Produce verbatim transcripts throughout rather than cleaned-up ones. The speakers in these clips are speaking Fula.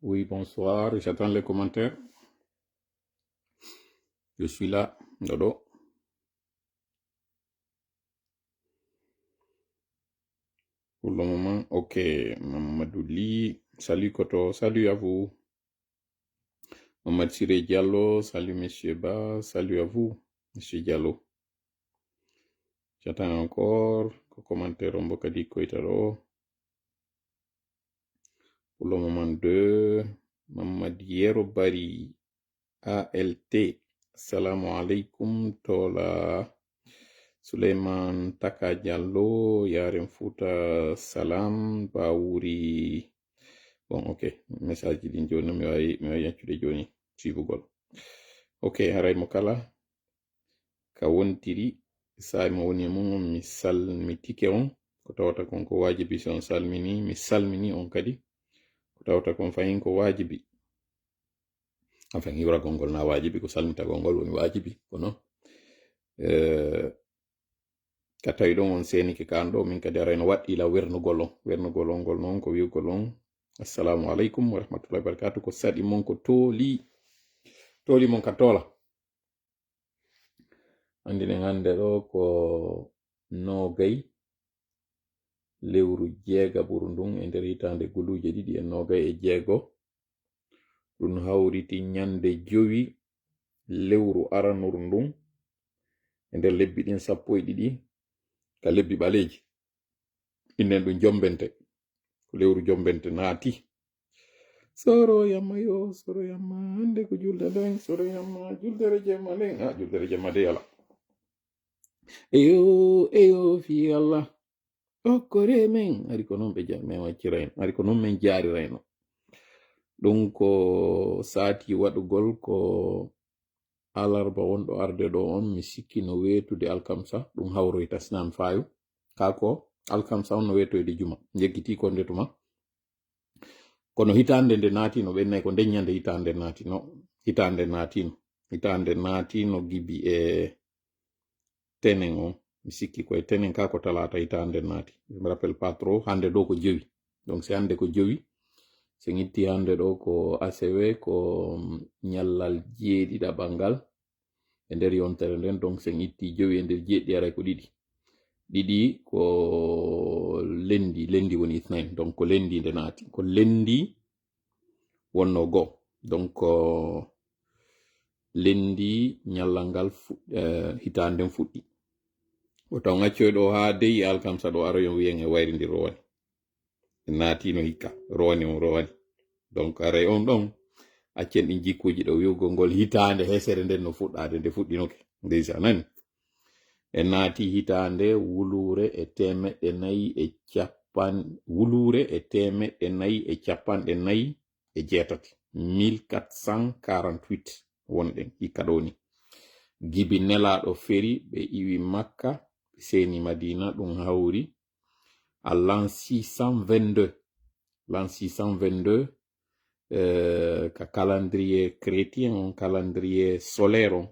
Oui, bonsoir. J'attends les commentaires. Je suis là. Dodo. Pour le moment, ok. Mamadou Li, salut Koto, salut à vous. Mohamed Siré Diallo, salut Monsieur Ba, salut à vous, Monsieur Diallo. J'attends encore ko commentaire on mbo kadi koyta ɗo. Pour le moment deux, Mamadou Yero Bari, A L T. Assalamu alaikum, Tola. Suleiman Taka Diallo, Yaren Futa Salam, Bawuri. Bon, ok. Message ɗin joni, mi wawi, mi wawi yaccude joni, suivugol. Ok, haray mo kala ka wontiri, saa'i mo woni e mum on, mi salmitike on. Ko tawata kon ko waajibi, si on salmini, mi salmini on kadi. Ko tawata kon fayin ko waajibi. Enfin, hiwragol ngol na waajibi, ko salmitagol ngol woni waajibi, kono, eh, ka tawi ɗon on seenike kan ɗo, min kadi arayno waɗɗi la wernugol on. Wernugol on ngol non ko wi'ugol on, "Assalamu alaikum wa rahmatullahi wa barakatuh." Ko saɗi mon ko tooli, tooli mon ka toola. Anndinen hannde ɗo ko noogay lewru jeegaɓuru ndun e nder hitaande guluuje ɗiɗi e noogay e jeego. Ɗun hawriti ñannde jowi lewru aranuru ndun e nder lebbi ɗin sappo e ɗiɗi ka lebbi ɓaleeji. Innen ɗun jombente. Ko lewru jombente naati. Soro yamma yo, soro yamma, hannde ko julde nden, soro yamma, juldere jemma nden, ah, juldere jemma de yala. Eyo, eyo, fi Allah. Okkore men, ari ko non ɓe ja-, men waccirayno, ari ko non men jaarirayno. Ɗun ko saati waɗugol ko alarba wonɗo arde ɗo on, mi sikki no weetude alkamsa, ɗun hawroyta sinan faayo. Kaa ko alkamsa on no weetoyde juma. Njeggitii ko nde tuma. Kono hitaande nde naatino, ɓen nay ko nden ñande hitaande naatino. Hitaande naatino. Hitaande naatino gibi e tenen on. Mi sikki ko e tenen kaa ko talaata hitaande naati. Je me rappelle pas trop. Hannde ɗo ko jowi. Donc, si hannde ko jowi, si en itti hannde ɗo ko asewe, ko, mm, ñallal jeeɗiɗaɓal ngal e nder yontere nden. Donc, si en itti jowi e nder jeeɗiɗi, aray ko ɗiɗi. Ɗiɗi ko lendi, lendi woni ithnain. Donc, ko lendi nde naati. Ko lendi wonno goo. Donc, ko lendi ñallal ngal fu-, eh, hitaande nden fuɗɗi. O taw ngaccoy ɗo haa dey alkamsa ɗo aroyon wiyen e wayri ndi rowani. Naatino hikka, rowani on rowani. Donc, aray on ɗon, accen ɗin jikkuuji ɗo wi'ugol ngol hitaande hesere nden no fuɗɗaade, nde fuɗɗinoke. Ndeysa, nani? E naati hitaande wuluure e teemeɗɗe nayi e capan-, wuluure e teemeɗɗe nayi e capanɗe nayi e jeetati. Mille quatre cent quarante-huit wonɗen hikka ɗo ni. Gibi Nelaaɗo feri, ɓe iwi Makka, ɓe seeni Madiina, ɗun hawri à l'an six cent vingt-deux. L'an six cent vingt-deux, euh, ka calendrier chrétien on, calendrier solaire on,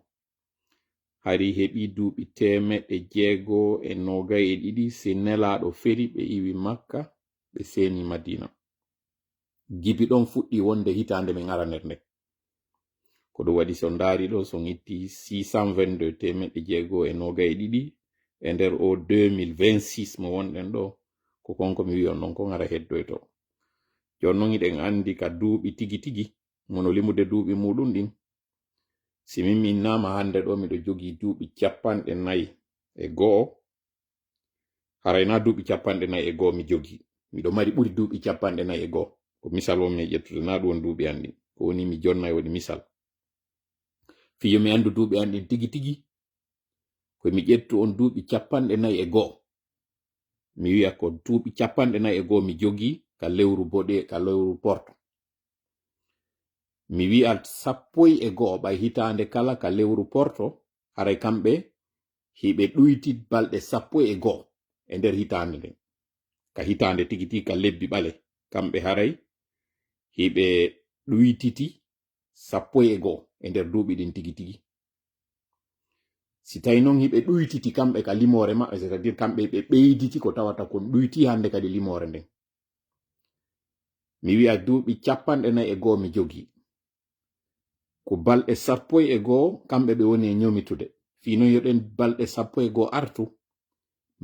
hari heɓi duuɓi teemeɗɗe jeego e noogay e ɗiɗi si Nelaaɗo feri, ɓe iwi Makka, ɓe seeni Madiina. Gibi ɗon fuɗɗi wonde hitaande men aranere nden. Ko ɗum waɗi, so ndaari ɗo, so itti six cent vingt-deux, teemeɗɗe jeego e noogay e ɗiɗi, e nder o deux mille vingt-six mo wonɗen ɗo, ko kon ko mi wi'i on ɗon kon hara heddoyto. Jooni non hiɗen anndi ka duuɓi tigi tigi, mono limude duuɓi muuɗum ɗin. Si min mi innaama hannde ɗo, miɗo jogii duuɓi capanɗe nayi e go'o, haray na duuɓi capanɗe nayi e go'o mi jogii. Miɗo mari ɓuri duuɓi capanɗe nayi e go'o. Ko misal on mi ƴettude, na ɗum woni duuɓi an ɗin. Ko woni mi jonnay woni misal. Fii yo mi anndu duuɓi an ɗin tigi tigi, ko mi ƴettu on duuɓi capanɗe nayi e go'o. Mi wi'a ko duuɓi capanɗe nayi e go'o mi jogii ka lewru boɗe-, ka lewru porto. Mi wi'a sappo e go'o ɓay hitaande kala ka lewru porto, haray kamɓe hiɓe ɗuyti balɗe sappo e go'o e nder hitaande nden. Ka hitaande tigi tigi, ka lebbi ɓale, kamɓe haray hiɓe ɗuytiti sappo e go'o e nder duuɓi ɗin tigi tigi. Si tawi non hiɓe ɗuytiti kamɓe ka limoore maɓɓe, c'est-à-dire kamɓe ɓe ɓeyditi ko tawata kon ɗuyti hannde kadi limoore nden. Mi wi'a duuɓi capanɗe nayi e goo mi jogii. Ko balɗe sappo e goo kamɓe ɓe woni e ñoomitude. Fii non yo ɗen balɗe sappo e goo artu,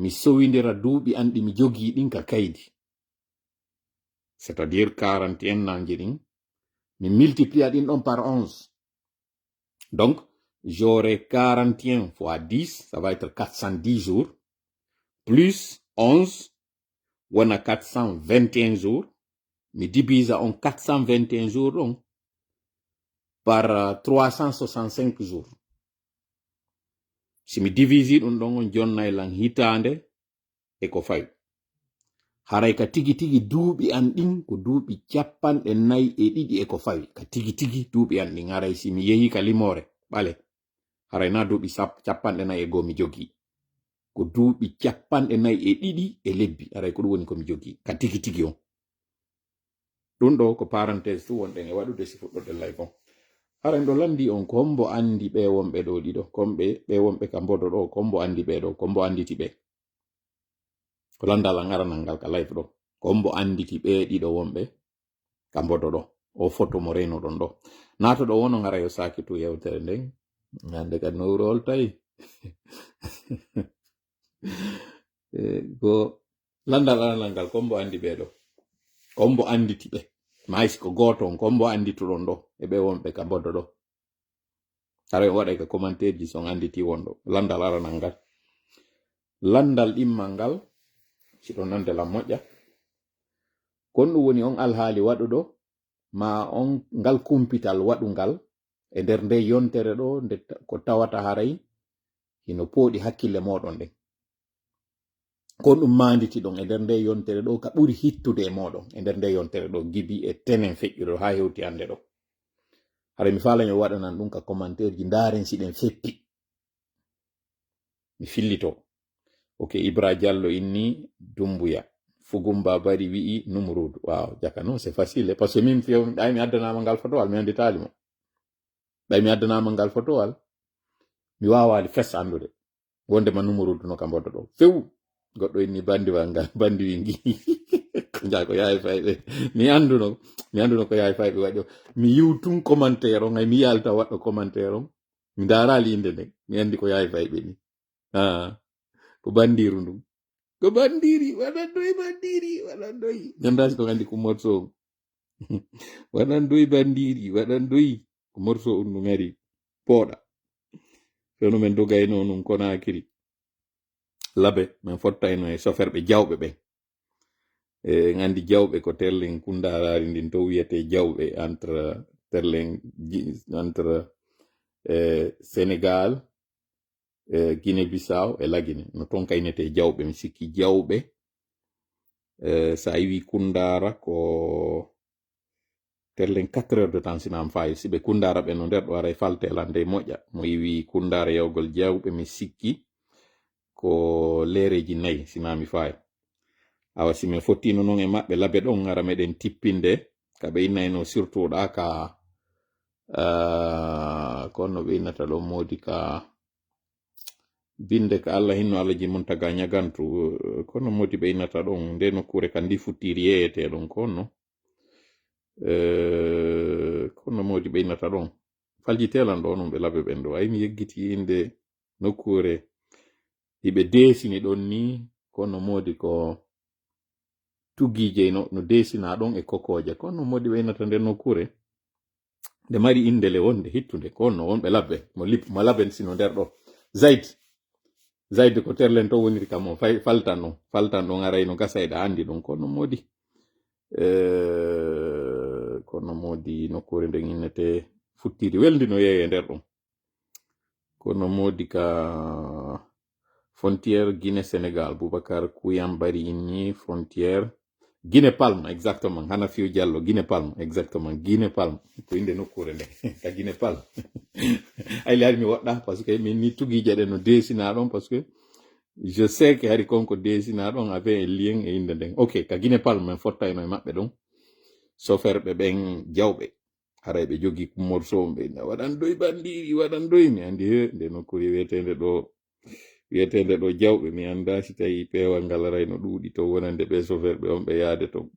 mi sowindira duuɓi an ɗi mi jogii ɗin ka kaydi. C'est-à-dire quarante et un nanji ɗin, mi multiplia ɗin ɗon par onze. Donc, j'aurai quarante et un fois dix, ça va être quatre cent dix jours, plus onze, wona quatre cent vingt et un jours. Mi divisa on quatre cent vingt et un jours ɗon par, euh, trois cent soixante-cinq jours. Si mi divisi ɗum ɗon, on jonnay lan hitaande e ko fawi. Haray ka tigi tigi duuɓi an ɗin ko duuɓi capanɗe nayi e ɗiɗi e ko fawi. Ka tigi tigi duuɓi an ɗin, haray si mi yehi ka limoore, ɓale. Haray na duuɓi sap-, capanɗe nayi e goo mi jogii. Ko duuɓi capanɗe nayi e ɗiɗi e lebbi. Haray ko ɗum woni ko mi jogii. Ka tigi tigi on. Ɗum ɗo ko parenthèse tu wonɗen e waɗude si fuɗɗoɗen live on. Haray ɗo lanndii on, ko hombo anndi ɓe wonɓe ɗo ɗiɗo? Ko homɓe, ɓe wonɓe ka mbodo ɗo, ko hombo anndi ɓe ɗo? Ko hombo annditi ɓe? Ko lanndal an aranal ngal ka live ɗo. Ko hombo annditi ɓe ɗiɗo wonɓe ka mbodo ɗo? O foto mo reynoɗon ɗo. Naato ɗo wono ngara yo saakitu yewtere nden. Hannde ka nowru oltay. Eh, ko lanndal aranal ngal, ko hombo anndi ɓe ɗo? Ko hombo annditi ɓe? Maa si ko gooto on, ko hombo anndituɗon ɗo e ɓe wonɓe ka mbodo ɗo? Haray on waɗay ka commentaire ji si on annditi wonɗo. Lanndal aranal ngal. Lanndal ɗimmal ngal, si ɗon nande lan moƴƴa. Kon ɗum woni on alhaali waɗuɗo, maa on ngal kumpital waɗungal e nder nde yontere ɗo, nde ta-, ko tawata haray hino pooɗi hakkille mooɗon ɗen. Kon ɗum maanditi ɗon e nder nde yontere ɗo, ka ɓuri hittude e mooɗon e nder nde yontere ɗo, gibi e tenen feƴƴuɗo haa hewti hannde ɗo. Haray mi faala mi waɗanan ɗum ka commentaire ji, ndaaren si ɗen feppi. Mi fillito. Ok, Ibra Diallo inni Dumbuya. Fugum Babari wi'i Numrudu. Waaw, jaka non, c'est facile. Parce que min fiyo, ɓay mi addanaama ngal fotowal, mi annditaali mo. Ɓay mi addanaama ngal fotowal, mi waawaali fes anndude. Wonde ma Numrudu no ka mbodo ɗo. Few. Goɗɗo inni bandi wa ngal, bandi wi ngi. Ko njaa ko yaay fayɓe. Mi annduno, mi annduno ko yaay fayɓe waɗi o. Mi yiw tun commentaire on, ay mi yalta waɗɗo commentaire on. Mi ndaaraali innde nden. Mi anndi ko yaay fayɓe ni. Ah, ko bandiiru ndun. Ko bandiiri, waɗandoy bandiiri, waɗandoy. Mi anndaa si ɗon anndi ko morso on. Waɗandoy bandiiri, waɗandoy. Ko morso on no ngari. Pooɗa. Kono men dogayno nun Konaakiri. Labe, men fottayno e soferɓe jawɓe ɓen. E, en anndi jawɓe ko terlen kundaaraari ndin to wiyetee jawɓe entre terlen ji-, entre, e, Sénégal, e, Guinée Bissau e Lagine. No ton kaynetee jawɓe, mi sikki jawɓe. E, so a iwi kundaara ko terlen quatre heures de temps sina am faayi. Si ɓe kundaara ɓe no nder ɗo aray faltelan dey moƴƴa. Mo iwi kundaara yawgol jawɓe, mi sikki ko leereeji nayi sina mi faayi. Awa si mi fottino non e maɓɓe labe ɗon, ara meɗen tippinde ka ɓe innayno surtout ɗa ka, ah, ko no ɓe innata ɗon moodi ka binde ka Allah hinno Alhaji Muntaga Ñagantu, eh, kono moodi ɓe innata ɗon nde nokkuure ka ndi futtiri yeyete ɗon kono. Eh, kono moodi ɓe innata ɗon. Faljitelan ɗo non ɓe labe ɓen ɗo. Ay mi yeggiti inde nokkuure hiɓe deesini ɗon ni, kono moodi ko tugije no, no deesina ɗon e kokoje. Kono moodi ɓe innata nde nokkuure. Nde mari inde le wonde hittunde. Kono wonɓe labbe. Mo lib-, mo laben sino nder ɗo. Zaid. Zaid ko terlen to woniri kam o. Fay, faltan ɗon. Faltan ɗon arayno gasa eɗa anndi ɗon. Kono moodi. Eh, kono moodi nokkuure nden innete futtiri. Welndi no yeeye nder ɗon. Kono moodi ka frontière Guinée Sénégal, Boubacar Kouyambari inni frontière Guinée Palme, exactement. Hana Fiu Diallo, Guinée Palme, exactement. Guinée Palme. Ko inde nokkuure nde. Ka Guinée Palme. Ay laari mi woɗɗa, parce que min ni tugije ɗen no deesina ɗon, parce que je sais que hari konko deesina ɗon avec un lien e inde nden. Ok, ka Guinée Palme, men fottayno e maɓɓe ɗon. Soferɓe ɓen jawɓe. Haray ɓe jogi morceau on, ɓe inna, "Waɗan doy bandiiri, waɗan doy." Mi anndi, he, nde nokkuure wiyeteende ɗo, wiyeteende ɗo Jawɓe, mi anndaa si tawi peewal ngal aray no ɗuuɗi ton wonande ɓe soferɓe on ɓe yaade ton.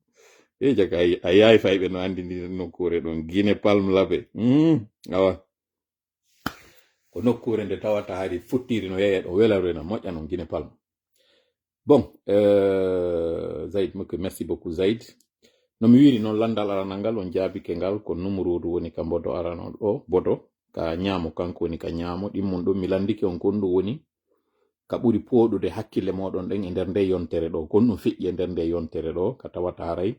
E jaga a yaay fayɓe no anndi ndi nokkuure ɗon, Guinée Palme Labe. Hmm, awa. Ko nokkuure nde tawata hari futtiri no yeeya ɗo, welare na moƴƴa non, Guinée Palme. Bon, euh, Zaid Mouké, merci beaucoup, Zaid. No mi wiri noon, lanndal aranal ngal on jaabike ngal, ko Numuruudu woni ka Mbodo aranol ɗo, Bodo, ka ñaamo, kanko woni ka ñaamo. Ɗimmun ɗum mi lanndike on kon ɗum woni ka ɓuri pooɗude hakkille mooɗon ɗen e nder nde yontere ɗo. Kon ɗum feƴƴi e nder nde yontere ɗo, ka tawata haray,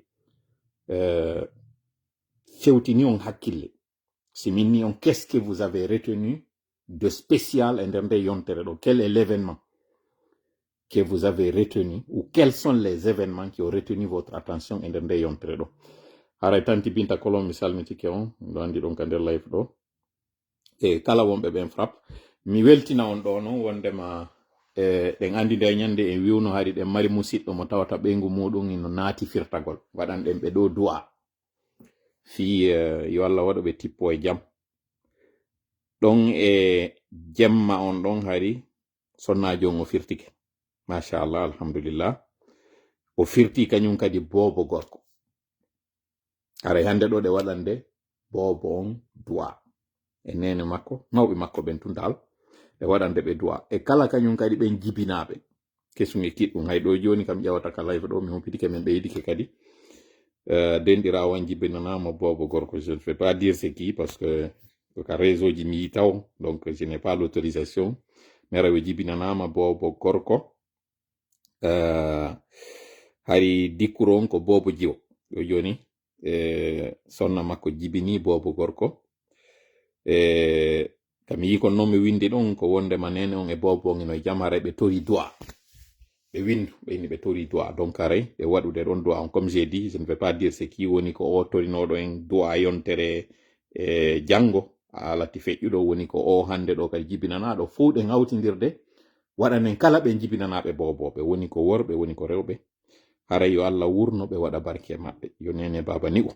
euh, fewtini on hakkille. Si min ni on, qu'est-ce que vous avez retenu de spécial e nder nde yontere ɗo? Quel est l'événement que vous avez retenu, ou quels sont les événements qui ont retenu votre attention e nder nde yontere ɗo? Haray Tanti Binta Kolon, mi salmitike on, ɗo anndi ɗon ka nder live ɗo. E kala wonɓe ɓen Frappe, mi weltina on ɗo non wondema, e, ɗen anndi nde ñande en wiwno hari ɗen mari musiɗɗo mo tawata ɓeyngu muɗum ino naati firtagol. Waɗan ɗen ɓe ɗo du'a. Fii, eh, yo Allah waɗu ɓe tippo e jam. Ɗon e jemma on ɗon hari sonnaajo on o firtike. Machallah, alhamdulillah. O firti kañum kadi boobo gorko. Haray hannde ɗo ɗe waɗande boobo on du'a. E neene makko, mawɓe makko ɓen tun dal. Ɗe waɗande ɓe du'a. E kala kañum kadi ɓen jibinaaɓe. Kesum e kiɗɗum. Hay ɗo jooni kam ƴewata ka live ɗo, mi humpitike, min ɓeydike kadi. Euh, denɗiraawo an jibinanaama boobo gorko. Je ne vais pas dire c'est qui, parce que ko ka réseau ji mi yi taw, donc je n'ai pas l'autorisation. Mi ara o jibinanaama boobo gorko. Euh, hari dikkuro on ko boobo jiwo. Ɗo jooni, eh, sonna makko jibini boobo gorko. Eh, ka mi yi kon non mi windi ɗon ko wondema neene on e boobo on ino e jam, haray ɓe tori du'a. Ɓe windu, ɓe inni ɓe tori du'a. Donc haray ɓe waɗude ɗon du'a on. Comme j'ai dit, je ne vais pas dire c'est qui woni ko o torinooɗo en du'a yontere, eh, janngo. A alati feƴƴuɗo woni ko o hannde ɗo kadi jibinanaaɗo. Fow ɗen hawtindirde waɗanen kala ɓe jibinanaaɓe boobo. Ɓe woni ko worɓe, woni ko rewɓe. Haray yo Allah wurno ɓe, waɗa barke e maɓɓe. Yo neene baaba ni'u.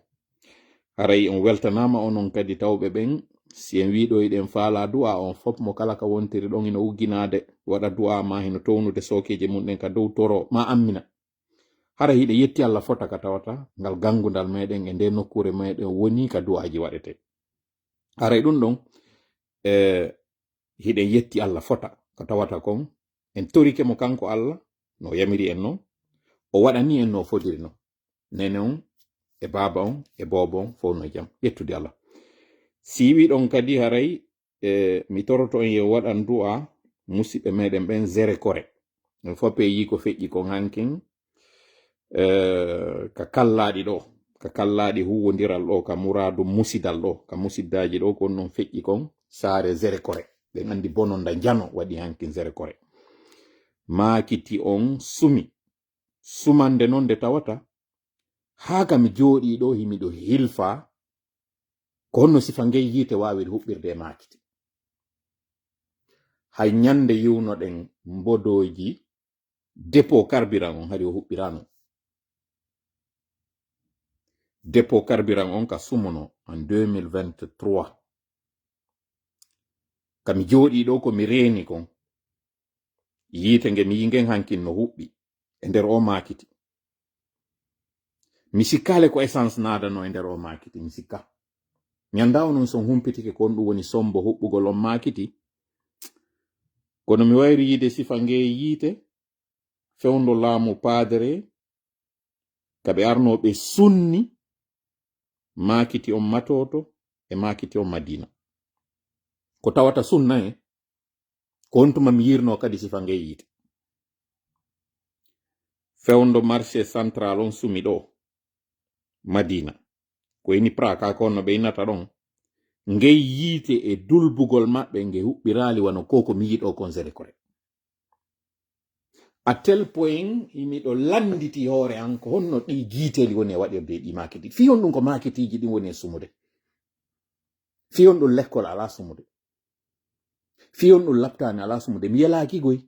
Haray on weltanaama onon kadi tawɓe ɓen. Si en wii ɗo hiɗen faalaa du'a, on fop mo kala ka wontiri ɗon hino ugginaade, waɗa du'a ma hino townude sookeeje mum ɗen ka dow toro, ma ammina. Haray hiɗen yetti Allah fota ka tawata ngal ganngundal meɗen e nde nokkuure meɗen woni ka du'aaji waɗetee. Haray ɗum ɗon, e, hiɗen yetti Allah fota ka tawata kon en torike mo kanko Allah, no yamiri en non, o waɗani en no fodiri non. Neene on, e baaba on, e boobo on, fow no e jam. Yettude Allah. Si wiɗon kadi haray, e, mi toroto on yo waɗan du'a, musiɓɓe meɗen ɓen Zere Kore. En fof e yii ko feƴƴi kon hankin, e, ka kallaaɗi ɗo, ka kallaaɗi huwwondiral ɗo, ka muraadu musidal ɗo, ka musiddaaji ɗo, ko on non feƴƴi kon saare Zere Kore. Ɓen anndi bononda njano waɗi hankin Zere Kore. Maakiti on sumi. Sumande non nde tawata, haa ka mi jooɗii ɗo, himiɗo hilfa, ko honno sifa ngey yiite waawiri huɓɓirde e maakiti. Hay ñande yiwnoɗen mbodooji dépôt carburant on, hari o huɓɓiraano. Dépôt carburant on ka sumono en deux mille vingt-trois. Ka mi jooɗii ɗo ko mi reeni kon. Yiite nge mi yi ngen hankin no huɓɓi e nder o maakiti. Mi sikkaale ko essence naadano e nder o maakiti, mi sikka. Mi anndaa onon son humpitike ko on ɗum woni sombo huɓɓugol on maakiti. Kono mi wayri yiide sifa ngee yiite, fewndo laamu paadere, ka ɓe arnoo ɓe sunni maakiti on Matooto e maakiti on Madiina. Ko tawata sunna en, ko on tuma mi yirnoo kadi sifa ngee yiite. Fewndo marché central on sumi ɗo, Madiina. Ko eni pra ka ko no ɓe innata ɗon. Ngey yiite e dulbugol maɓɓe nge huɓɓiraali wano ko ko mi yiɗo kon Zere Kore. À tel point, himiɗo lannditi hoore an ko honno ɗi jiiteeli woni e waɗirde e ɗi maakiti. Fii honɗum ko maakitiiji ɗin woni e sumude. Fii honɗum lekkol alaa sumude. Fii honɗum laptaani alaa sumude. Mi yelaaki goy.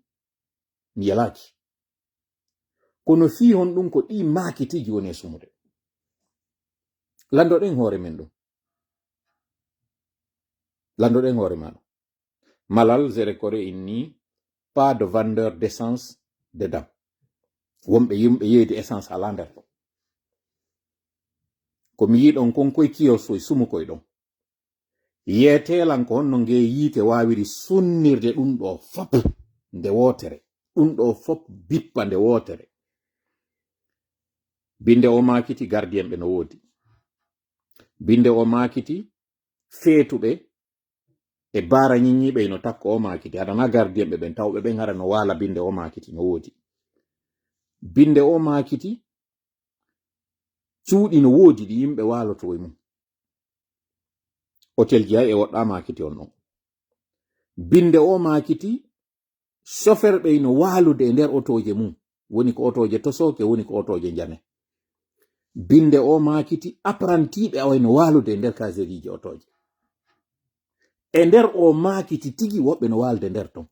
Mi yelaaki. Kono fii honɗum ko ɗi maakitiiji woni e sumude. Lanndoɗen hoore men ɗum. Lanndoɗen hoore maa ɗum. Malal Zere Kore inni, pas de vendeur d'essence dedans. Wonɓe yimɓe yeeyde essence alaa nder ɗo. Ko mi yiɗon kon koy kiyosoy sumu koy ɗon. Yeetelan ko honno ngee yiite waawiri sunnirde ɗum ɗoo fop nde wootere, ɗum ɗoo fop bippa nde wootere. Binde o maakiti gardiyen ɓe no woodi. Binde o maakiti feetuɓe e baara ñiññiiɓe ino takko o maakiti. Haɗa na gardiyen ɓe ɓen tawɓe ɓen hara no waala binde o maakiti no woodi. Binde o maakiti cuuɗi no woodi ɗi yimɓe waaloto e mum. Otelji hay e woɗɗa maakiti on ɗon. Binde o maakiti soferɓe ino waalude e nder otooje mum. Woni ko otooje tosooke, woni ko otooje njane. Binde o maakiti aprantiiɓe awa ino waalude e nder kaseriji otooje. E nder o maakiti tigi woɓɓe no waalde nder ton.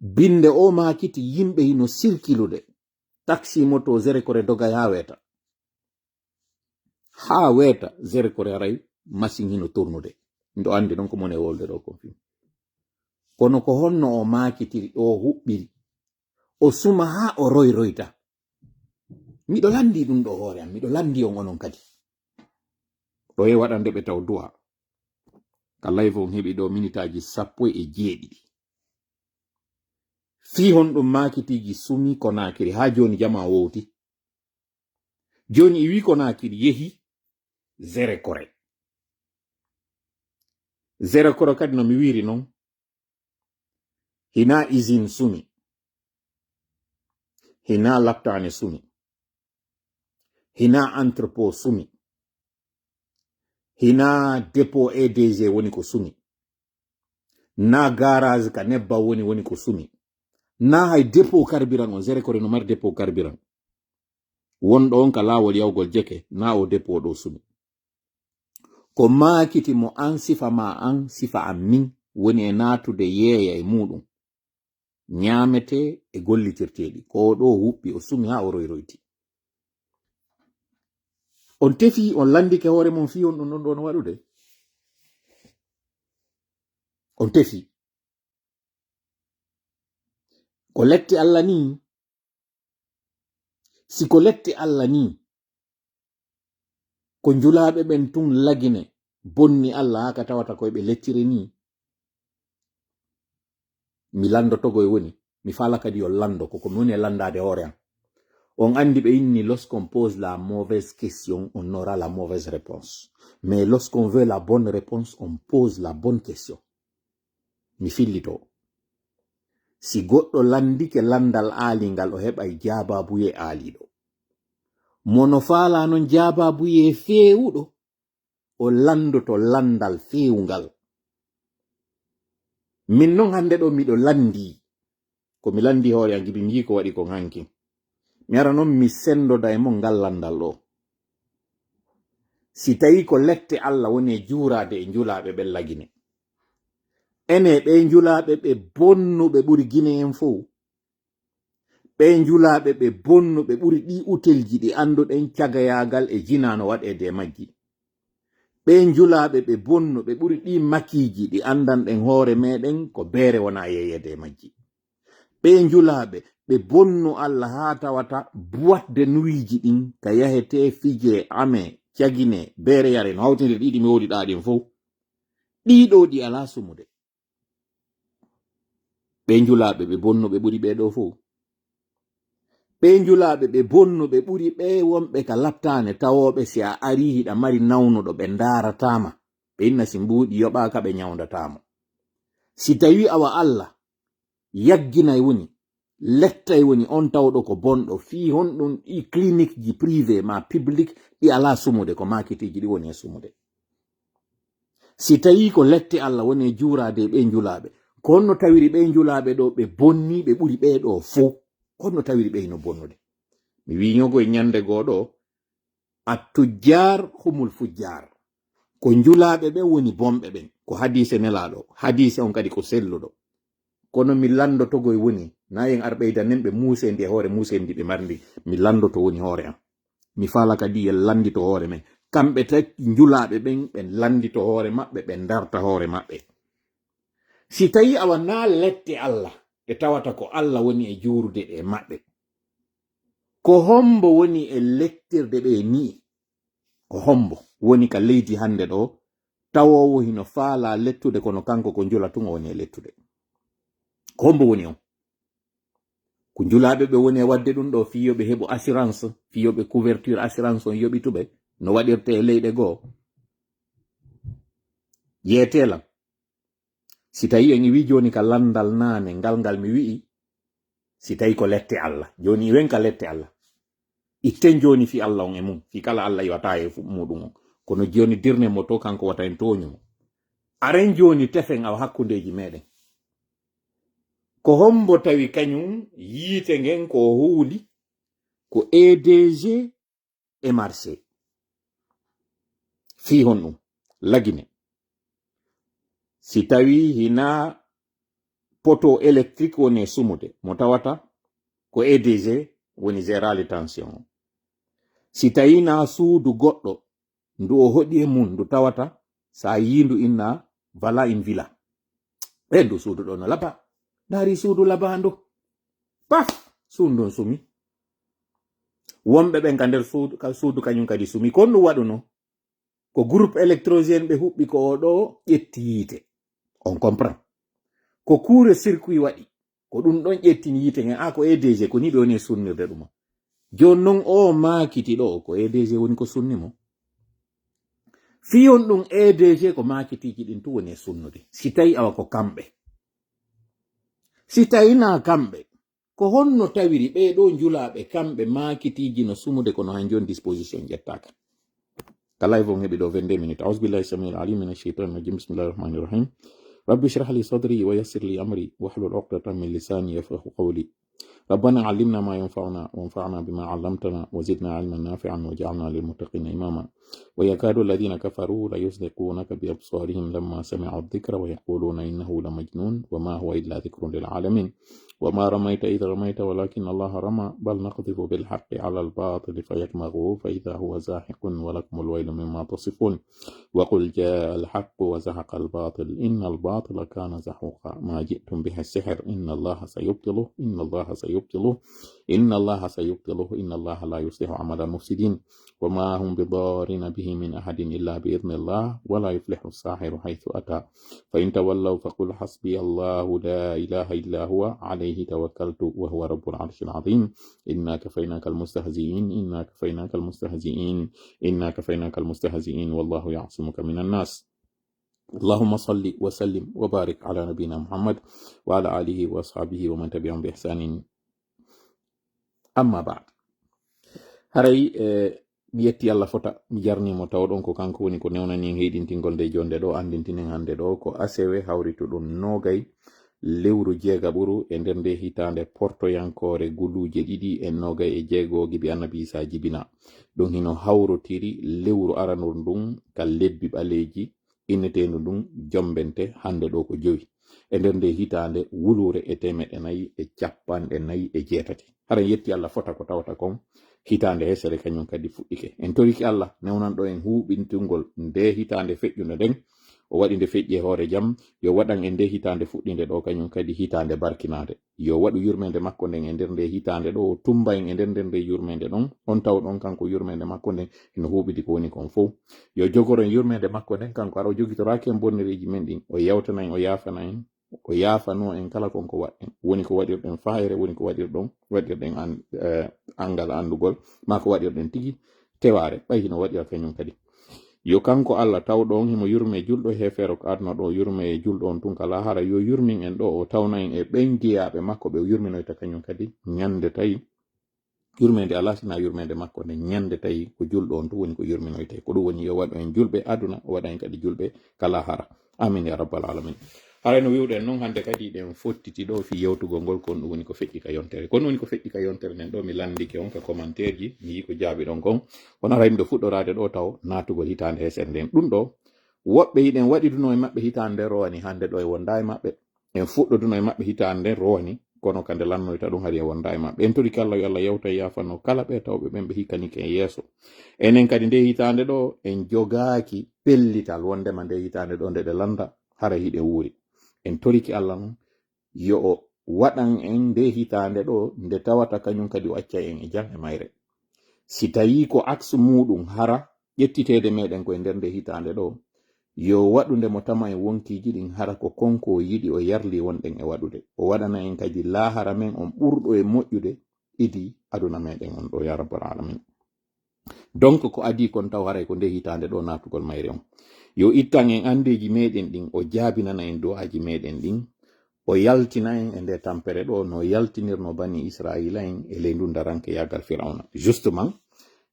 Binde o maakiti yimɓe hino sirkilude. Taxi moto zerekore dogay haa weeta. Haa weeta zerekore haray masin hino turnude. Miɗo anndi ɗon ko mon e wolde ɗo kon fim. Kono ko honno o maakitiri ɗo huɓɓiri? O suma haa o royroyta. Miɗo lanndi ɗum ɗo hoore am, miɗo lanndi on onon kadi. Ɗo e waɗande ɓe taw du'a. Ka live on heɓi ɗo minitaaji sappo e jeeɗiɗi. Fii honɗum maakitiiji sumi Konaakiri haa jooni jamaa wowti? Jooni i wii Konaakiri yehi Zerekore. Zerekore kadi no mi wiiri non, hinaa usine sumi, hinaa laptaane sumi, hinaa entrepôt sumi, hinaa dépôt E D G woni ko sumi, naa garage ka nebban woni, woni ko sumi, naa hay dépôt carburant on, Zerekore no mari dépôt carburant. Wonɗo on ka laawol yawgol Jeke, naa o dépôt ɗo sumi. Ko maakiti mo an sifa ma an, sifa an min, woni e naatude yeeya e muuɗum. Ñaametee e gollitirteeɗi. Ko o ɗo huɓɓi, o sumi haa o royroyti. On tefi, on lanndike hoore mon fii on ɗum ɗon ɗon waɗude? On tefi. Ko lette Alla nii. Si ko lette Alla nii, ko njulaaɓe ɓen tun lagine, bonni Alla haa ka tawata koye ɓe lettire nii. Mi lanndotogo e woni, mi faala kadi yo lanndo, ko ko mi woni e lanndaade hoore am. On anndi ɓe inni, lorsqu'on pose la mauvaise question, on aura la mauvaise réponse. Mais lorsqu'on veut la bonne réponse, on pose la bonne question. Mi fillito. Si goɗɗo lanndike lanndal aalingal, o heɓay jaabaabuyee aaliiɗo. Mo no faalaa non jaabaabuyee feewuɗo, o lanndoto lanndal feewungal. Min non hannde ɗo miɗo lanndii. Ko mi lanndii hoore am, giɗi njii ko waɗi kon hanki. Mi ara non mi senndoda e mon ngal lanndal ɗo. Si tawii ko lette Alla woni e juuraade e njulaaɓe ɓen lagine. Ene ɓee njulaaɓe ɓe bonnuɓe ɓuri Gine en fow. Ɓee njulaaɓe ɓe bonnuɓe ɓuri ɗii utelji ɗi annduɗen cagayaagal e jinaa no waɗeede e majji. Ɓee njulaaɓe ɓe bonnuɓe ɓuri ɗii makiiji ɗi anndanɗen hoore meɗen ko beere wona yeeyeede e majji. Ɓee njulaaɓe ɓe bonnu Alla haa tawata boîte de nuitji ɗin ka yahetee, fijee, amee, caginee, beere yaree no hawtindiri ɗii ɗi mi wowliɗaa ɗin fow. Ɗii ɗoo ɗi alaa sumude. Ɓee njulaaɓe ɓe bonnuɓe ɓuri ɓee ɗoo fow. Ɓee njulaaɓe ɓe bonnuɓe ɓuri ɓee wonɓe ka laptaane tawooɓe si a arii hiɗa mari nawnuɗo ɓe ndaarataa ma. Ɓe inna si mbuuɗi yoɓaaka ɓe ñawndataa mo. Si tawii awa Alla yagginay woni, lettay woni on tawɗo ko bonɗo, fii honɗum ɗi clinique ji privé ma public ɗi alaa sumude, ko maakitiiji ɗi woni e sumude. Si tawii ko lette Alla woni e juuraade e ɓee njulaaɓe, ko honno tawiri ɓee njulaaɓe ɗo ɓe bonni, ɓe ɓuri ɓee ɗo fow? Ko honno tawiri ɓe hino bonnude? Mi wii ñogo e ñande goo ɗo, attujjaar humul fujjaar. Ko njulaaɓe ɓe woni bonɓe ɓen. Ko hadiise Nelaaɗo. Hadiise on kadi ko selluɗo. Kono mi lanndotogo e woni, na en ar ɓeydanen ɓe muuseendi e hoore muuseendi ɓe marndi. Mi lanndoto woni hoore am. Mi faala kadi en lanndito hoore men. Kamɓe tati njulaaɓe ɓen, ɓen lanndito hoore maɓɓe, ɓe ndarta hoore maɓɓe. Si tawii awa naa lette Alla, ɓe tawata ko Alla woni e juurude e maɓɓe. Ko hombo woni e lettirde ɓe ni? Ko hombo woni ka leydi hannde ɗo, tawoowo hino faalaa lettude, kono kanko ko njula tun o woni e lettude? Ko hombo woni on? Ko njulaaɓe ɓe woni e waɗde ɗum ɗo, fii yo ɓe heɓu assurance, fii yo ɓe couverture assurance on yoɓituɓe, no waɗirte e leyɗe goo. Yeetee lan. Si tawi en iwi jooni ka landal naane ngal, ngal mi wi'i, si tawi ko lette Alla, jooni iwen ka lette Alla. Itten jooni fii Alla on e mun, fii kala Alla iwata e fu-, muɗum on. Kono jooni dirne mo to, kanko wata en tooñu mo. Aren jooni tefen awa hakkundeeji meɗen. Ko hombo tawi kañum yiite ngen ko o huuli? Ko E D G e marché. Fii honɗum? Lagine. Si tawi hina poto électrique woni e sumude, mo tawata ko E D G woni gérali tension o. Si tawi na suudu goɗɗo ndu o hoɗi e mun, ndu tawata sa yii ndu inna voilà une villa. E ndu suudu ɗo no laba. Ndaari suudu labaandu. Paf! Suudu ndun sumi. Wonɓe ɓen ka nder suudu, ka suudu kañum kadi sumi. Ko honɗum waɗuno? Ko groupe électrogène ɓe huɓɓi ko o ɗo ƴetti yiite. On comprend? Ko court circuit waɗi. Ko ɗum ɗon ƴettini yiite ngen. A ko E D G, ko ni ɓe woni e sunnirde ɗum. Jooni non o maakiti ɗo, ko E D G woni ko sunni mo. Fii honɗum? E D G ko maakitiiji ɗin tun woni e sunnude. Si tawi awa ko kamɓe. Si tawi na kamɓe, ko honno tawiri ɓee ɗoo njulaaɓe kamɓe maakitiiji no sumude kono han jooni disposition ƴettaaka? Ka live on heɓi ɗo vingt-deux minutes. أعوذ بالله السميع العليم من الشيطان الرجيم. بسم الله الرحمن الرحيم. رب اشرح لي صدري ويسر لي أمري واحلل عقدة من لساني يفقهوا قولي. ربنا علمنا ما ينفعنا وانفعنا بما علمتنا وزدنا علما نافعا واجعلنا للمتقين إماما. ويكاد الذين كفروا ليزلقونك بأبصارهم لما سمعوا الذكر ويقولون إنه لمجنون وما هو إلا ذكر للعالمين. وما رميت إذ رميت ولكن الله رمى بل نقذف بالحق على الباطل فيدمغه فإذا هو زاهق ولكم الويل مما تصفون. وقل جاء الحق وزهق الباطل إن الباطل كان زهوقا. ما جئتم به السحر إن الله سيبطله إن الله سيبطله إن الله سيبطله إن الله لا يصلح عمل المفسدين. وما هم بضارين به من أحد إلا بإذن الله ولا يفلح الساحر حيث أتى. فإن تولوا فقل حسبي الله لا إله إلا هو عليه توكلت وهو رب العرش العظيم. إنا كفيناك المستهزئين إنا كفيناك المستهزئين إنا كفيناك المستهزئين والله يعصمك من الناس. اللهم صل وسلم وبارك على نبينا محمد وعلى آله وأصحابه ومن تبعهم بإحسان. Amma ba'd. Haray, eh, mi yetti Allah fota, mi jarni mo tawɗon ko kanko woni ko newnani en heyɗintingol nde jonde ɗo, anndintinen hannde ɗo ko asewe hawrituɗum noogay lewru jeegaɓuru e nder nde hitaande portoyankoore guluuje ɗiɗi e noogay e jeego gibi Annabi Isa jibina. Ɗum hino hawrotiri lewru aranuru ndun ka lebbi ɓaleeji inneteendu ndun jombente hannde ɗo ko jowi. E nder nde hitaande wuluure e teemeɗɗe nayi e capanɗe nayi e jeetati. Hara en yetti Allah fota ko tawata kon hitaande hesere kañum kadi fuɗɗike. En toriki Allah newnanɗo en huuɓintungol nde hitaande feƴƴunde nden. O waɗi nde feƴƴi e hoore jam. Yo waɗan en nde hitaande fuɗɗinde ɗo kañum kadi hitaande barkinaande. Yo waɗu yurmeende makko nden e nder nde hitaande ɗo, o tumba en e nder, nder nde yurmeende ɗon. On taw ɗon kanko yurmeende makko nden hino huuɓidi ko woni kon fow. Yo jogoro en yurmeende makko nden kanko, hara o jogitoraaki en bonnereeji men ɗin. O yawtana en, o yaafana en, o yaafanoo en kala kon ko waɗɗen. Woni ko waɗirɗen faayre, woni ko waɗirɗon, waɗirɗen an-, eh, anngal anndugol, maa ko waɗirɗen tigi tewaare, ɓay hino waɗira kañum kadi. Yo kanko Allah tawɗo on himo yurme julɗo e heefeero ko aduna ɗo, yurme e julɗo on tun ka laahara, yo yurmin en ɗo, o tawna en e ɓen jeyaaɓe makko ɓe o yurminoyta kañum kadi ñande tawi. Yurmeende alaa sinaa yurmeende makko nden ñande tawi ko julɗo on tun woni ko yurminoyte. Ko ɗum woni yo waɗu en julɓe aduna, o waɗa en kadi julɓe ka laahara. Amin ya rabbal alamin. Haray no wi'uɗen non hannde kadi ɗen fottiti ɗo fii yewtugol ngol, kon ɗum woni ko feƴƴi ka yontere. Kon woni ko feƴƴi ka yontere nden ɗo mi lanndike on ka commentaire ji, mi yii ko jaabiɗon kon. Kono haray miɗo fuɗɗoraade ɗo taw naatugol hitaande hesere nden. Ɗum ɗo, woɓɓe hiɗen waɗiduno e maɓɓe hitaande nden rowani hannde ɗo e wonda e maɓɓe. En fuɗɗoduno e maɓɓe hitaande nden rowani, kono ka nde lannoyta ɗum hari e wonda e maɓɓe. En torike Allah yo Allah yawta e yaafano kala ɓe tawɓe ɓen ɓe hikkanike en yeeso. Enen kadi nde hitaande ɗo en jogaaki pellital wondema nde hitaande ɗo nde ɗe landa, hara hiɗen wuuri. En toriki Allah non yo o waɗan en nde hitaande ɗo, nde tawata kañum kadi o accay en e jam e mayre. Si tawii ko aks muuɗum hara ƴettiteede meɗen ko e nder nde hitaande ɗo, yo waɗu nde mo tama en wonkiiji ɗin, hara ko kon ko o yiɗi, o yarli wonɗen e waɗude. O waɗana en kadi laahara men on ɓurɗo e moƴƴude idi aduna meɗen on ɗo, ya rabbal alamin. Donc, ko adii kon taw haray ko nde hitaande ɗo naatugol mayre on. Yo ittan en anndeeji meɗen ɗin, o jaabinana en du'aaji meɗen ɗin, o yaltina en e nde tampere ɗo, no yaltinirno bani Israila en e ley ndun daranke yaagal Firawna. Justement,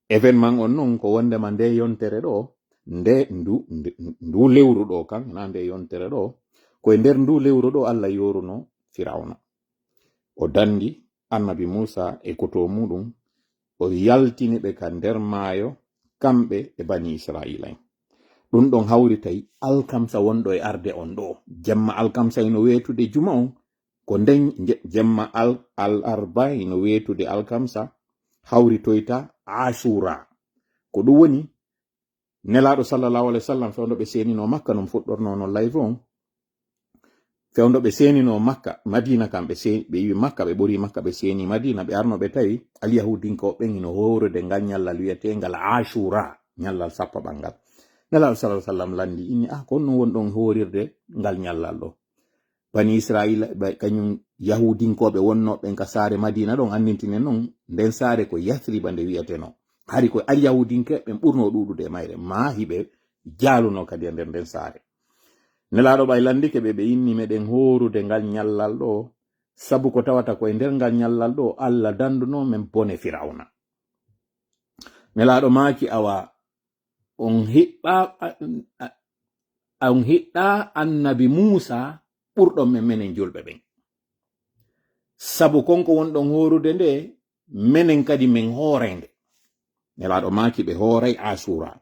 événement on non ko wondema nde yontere ɗo, nde ndu, ndu, ndu lewru ɗo kan, na nde yontere ɗo, ko e nder ndu lewru ɗo Allah yoruno Firawna. O dandi annabi Muusa e koto muuɗum, o yaltini ɓe ka nder maayo, kamɓe e bani Israila en. Ɗum ɗon hawritay alkamsa wonɗo e arde on ɗo. Jemma alkamsa ino weetude juma on, ko nden je-, jemma al-, al arba ino weetude alkamsa, hawritoyta Ashura. Ko ɗum woni Nelaaɗo sallallahu alaihi wasallam, fewndo ɓe seenino Makka, no mi fuɗɗorno non live on. Fewndo ɓe seenino Makka, Madina kam ɓe see-, ɓe iwi Makka, ɓe ɓori Makka, ɓe seeni Madina, ɓe arno ɓe tawi alyahudinkooɓe ɓen hino hoorude ngal ñallal wi'eteengal Ashura, ñallal sappo ɓangal. Nelaaɗo sallallahu alaihi wasallam landi inni, "Ah, ko honno wonɗon hoorirde ngal ñallal ɗo?" Bani Israila, ɓe, kañum yahudinkooɓe wonnooɓe ɓen ka saare Madina ɗon anndintine non, nden saare ko Yathriba nde wi'eteno. Hari ko alyahudinkooɓe ɓen ɓurno ɗuuɗude e mayre, ma hiɓe jaaluno kadi e nder nden saare. Nelaaɗo ɓay landike ɓe, ɓe inni, "Meɗen hoorude ngal ñallal ɗo, sabu ko tawata ko e nder ngal ñallal ɗo Allah danduno men bone Firawna." Nelaaɗo maaki, "Awa, on hiɓɓa, a, a, on hiɗɗa annabi Muusa ɓurɗon men menen julɓe ɓen. Sabu kon ko wonɗon hoorude nde, menen kadi men hooray nde." Nelaaɗo maaki, ɓe hooray Ashura.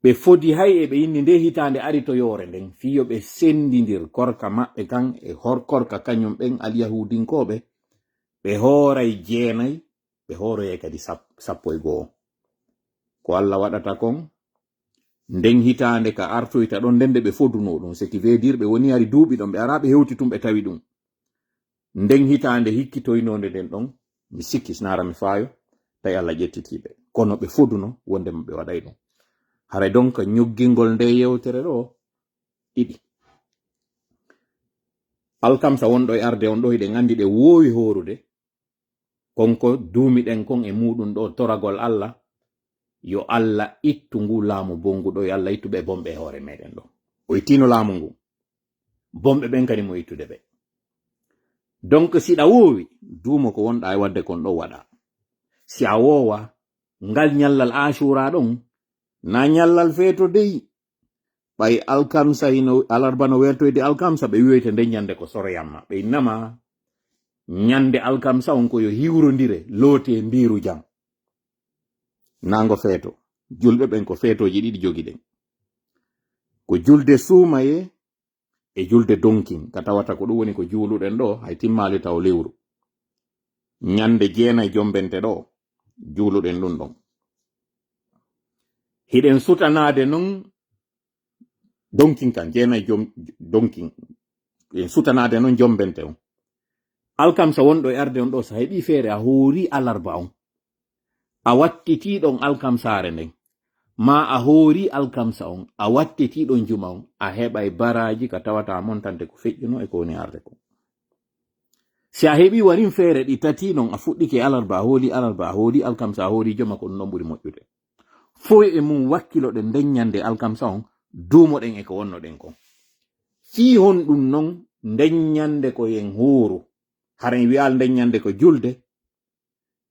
Ɓe fodi hay e ɓe inni nde hitaande ari to yoore nden, fii yo ɓe sendindir korka maɓɓe kan e hor-, korka kañum ɓen alyahudinkooɓe, ɓe hooray jeenay, ɓe hooroyay kadi sap-, sappo e go'o. Ko Allah waɗata kon, nden hitaande ka artoyta ɗon, nden nde ɓe fodunoo ɗum, ce qui veut dire ɓe woni hari duuɓi ɗon, ɓe araa ɓe hewti tun ɓe tawi ɗum. Nden hitaande hikkitoynoonde nden ɗon, mi sikki, si naara mi faayo, tawi Allah ƴettitiiɓe. Kono ɓe foduno wondema ɓe waɗay ɗum. Haray donc ñoggingol nde yewtere ɗo, ɗiɗi. Alkamsa wonɗo e arde on ɗo, hiɗen anndi ɗe woowi hoorude. Kon ko duumiɗen kon e muuɗum ɗo, toragol Allah, yo Allah ittu ngu laamu bongu ɗo, yo Allah ittu ɓe bonɓe e hoore meɗen ɗo. O ittiino laamu ngu. Bonɓe ɓen kadi mo ittude ɓe. Donc, si ɗa woowi, duumo ko wonɗa e waɗde kon ɗo waɗa. Si a woowa, ngal ñallal Ashura ɗon, na ñallal feeto dey. Ɓay alkamsa hino, alarba no wertoyde alkamsa, ɓe wi'oyte nden ñande ko soroyamma. Ɓe innama ñande alkamsa on ko yo hiwrondire, loote mbiiru jam. Nango feeto. Julɓe ɓen ko feetooji ɗiɗi jogiɗen. Ko julde suumaye e julde donkin. Ka tawata ko ɗum woni ko juuluɗen ɗo, hay timmaali taw lewru. Ñande jeenay jombente ɗo, juuluɗen ɗum ɗon. Hiɗen sutanaade non donkin kan, jeenay jom-, donkin. En sutanaade non jombente on. Alkamsa wonɗo e arde on ɗo, so a heɓii feere, a hoori alarba on. A wattitii ɗon alkamsaare nden. Ma a hoori alkamsa on, a wattitii ɗon juma on, a heɓay baraaji ka tawata montante ko feƴƴuno e ko woni arde ko. Si a heɓii warin feere ɗi tati non, a fuɗɗike alarba, a hooli alarba, a hooli alkamsa, a hooli juma, ko ɗum ɗon ɓuri moƴƴude. Fow e mum wakkiloɗen nden ñande alkamsa on, duumoɗen e ko wonnoɗen kon. Fii honɗum non nden ñande ko yen hooru? Hara en wi'aali nden ñande ko julde,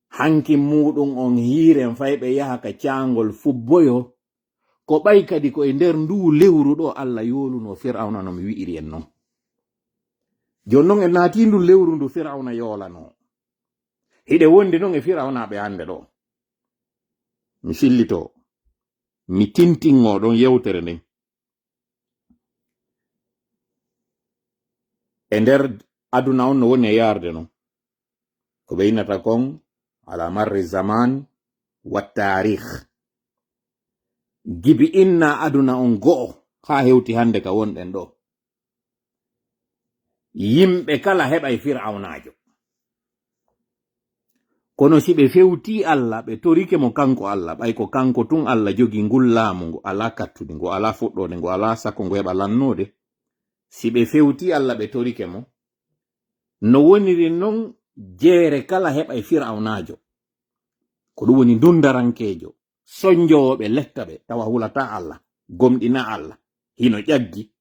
hanki muuɗum on hiiren fay ɓe yaha ka caangol fubboyo, ko ɓay kadi ko e nder nduu lewru ɗo Allah yoolunoo Firawna no mi wi'iri en non. Jooni non en naatii ndu lewru ndu Firawna yoolanoo. Hiɗe wondi non e Firawnaaɓe hannde ɗo. Mi fillitoo, mi tintingoo ɗon yewtere nden. E nder aduna on no woni e yaarde non. Ko ɓe innata kon ala marri zaman wa taarikh. Gibi inna aduna on go'o haa hewti hannde ka wonɗen ɗo. Yimɓe kala heɓay Fir'awnaajo. Kono si ɓe fewtii Alla, ɓe torike mo kanko Alla, ɓay ko kanko tun Alla jogii ngul laamu ngu alaa kattudi, ngu alaa fuɗɗoode, ngu alaa sako ngu heɓa lannoode, si ɓe fewtii Alla, ɓe torike mo, no woniri non jeere kala heɓay Fir'awnaajo. Ko ɗum woni ndundarankeejo, sonjoowo ɓe, letta ɓe, tawa hulataa Alla, gomɗinaa Alla, hino ƴaggi.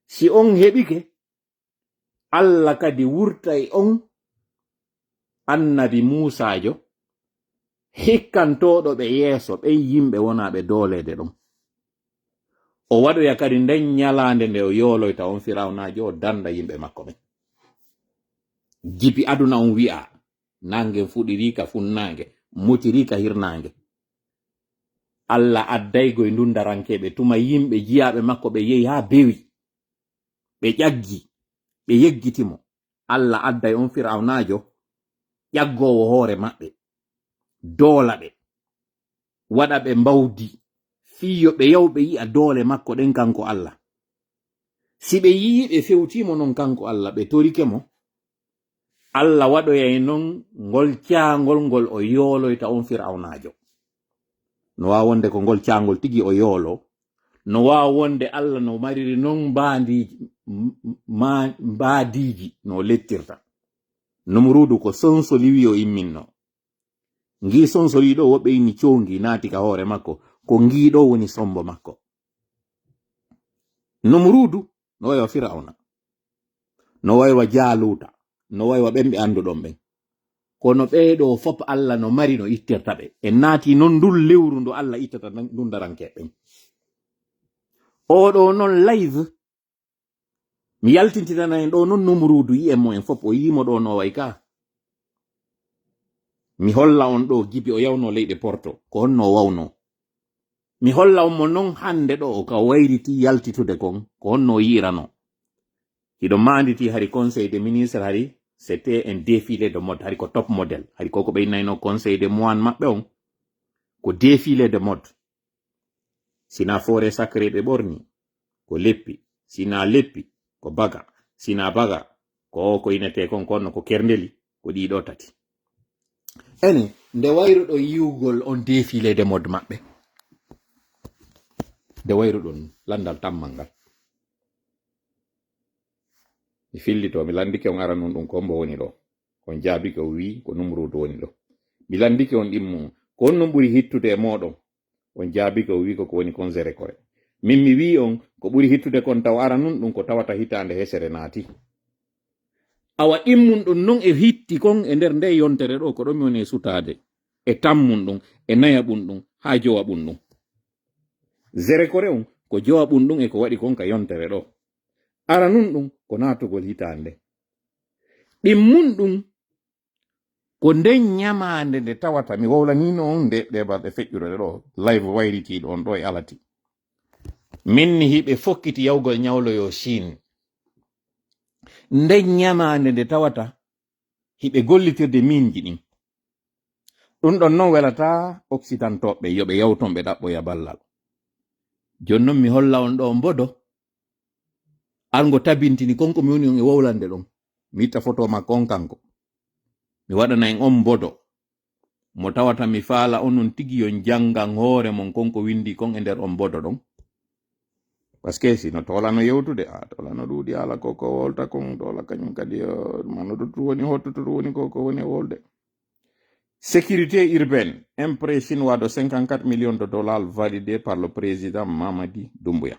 Si on heɓike, Alla kadi wurtay on annabi Muusaajo, hikkantooɗo ɓe yeeso ɓen yimɓe wonaaɓe dooleede ɗon. O waɗoya kadi nden ñalaande nde o yooloyta on Fir'awnaajo, o danda yimɓe makko ɓen. Jibi aduna on wi'a, naange fuɗirii ka funnaange, mutirii ka hirnaange. Alla adday goy ndundarankeeɓe, tuma yimɓe jiyaaɓe makko ɓe yehi haa bewi, ɓe ƴaggi, ɓe yeggiti mo. Alla adday on Fir'awnaajo ƴaggoowo hoore maɓɓe, doola ɓe, waɗa ɓe mbawdi, fii yo ɓe yaw ɓe yi'a doole makko ɗen kanko Alla. Si ɓe yi'i ɓe fewtii mo non kanko Alla, ɓe torike mo, Alla waɗoyay non ngol caangol ngol o yooloyta on Fir'awnaajo. No waawa wonde ko ngol caangol tigi o yoolo. No waawa wonde Alla no mariri non mbaadiiji, m-, ma-, mbaadiiji no lettirta. Numuruudu ko sonsoli wi'i o imminno. Ngii sonsoli ɗo woɓɓe inni coongi naati ka hoore makko. Ko ngii ɗo woni sombo makko. Numuruudu no wayi wa Fir'awna. No wayi wa Jaaluuta. No wayi wa ɓen ɓe annduɗon ɓen. Kono ɓee ɗoo fop Alla no mari no ittirta ɓe. En naati non ndun lewru ndu Alla ittata ndun daranke ɓen. Oo ɗoo non live, mi yaltintinana en ɗoo non Numuruudu, yi'en mo en fop, o yi'i mo ɗoo no wayi ka. Mi holla on ɗoo Jibi o yawno leyɗe Porto, ko honno o wawno. Mi holla on mo non hannde ɗoo ka o wayriti yaltitude kon, ko honno o yi'irano. Hiɗo maanditi hari Conseil des ministres, hari c'était un défilé de mode, hari ko top modèle, hari ko ko ɓe innayno Conseil des moines maɓɓe on, ko défilé de mode. Sina forêt sacré ɓe ɓorni, ko leppi, sina leppi, ko baga, sina baga, ko o ko inetee kon, kono ko kerndeli, ko ɗii ɗoo tati. Ene, nde wayruɗo yi'ugol on défilé de mode maɓɓe? Nde wayruɗon lanndal tammal ngal? Mi fillito, mi lanndike on aranun ɗum ko hombo woni ɗoo. On jaabike, o wi'i ko Numuruudu woni ɗoo. Mi lanndike on ɗimmun, ko honɗun ɓuri hittude e mooɗon? On jaabike, o wi'i ko ko woni kon Zerekore. Min mi wi'i on, ko ɓuri hittude kon taw aranun ɗum ko tawata hitaande hesere naati. Awa ɗimmun ɗum non e hitti kon e nder nde yontere ɗoo, ko ɗon mi woni e sutaade. E tammun ɗum, e nayaɓun ɗum, haa jowaɓun ɗum. Zerekore on, ko jowaɓun ɗum e ko waɗi kon ka yontere ɗoo. Aranun ɗum, ko naatugol hitaande. Ɗimmun ɗum, ko nden ñamaande nde tawata, mi wowlaniino on nde, ɗee balɗe feƴƴuɗe ɗoo, live wayritiiɗo on ɗoo e alati. Min ni hiɓe fokkiti yawgol ñawloyo Chine. Nden ñamaande nde tawata, hiɓe gollitirde miinji ɗin. Ɗum ɗon non welataa Occidentooɓe, yo ɓe yawton ɓe ɗaɓɓoya ballal. Jooni non mi holla on ɗoo mbodo. Arngo tabintini kon ko mi woni on e wowlande ɗon. Mi itta foto makko on kanko. Mi waɗana en on mbodo. Mo tawata mi faala onon tigi yon janngan hoore mon kon ko windi kon e nder on mbodo ɗon. Parce que sino toola no yewtude, a toola no ɗuuɗi haala ko, ko wolta kon, toola kañum kadi, eh, mano to ɗum woni hotto, to ɗum woni ko, ko woni e wolde. Sécurité urbaine, un prêt chinois de cinquante-quatre millions de dollars validé par le président Mamadi Doumbouya.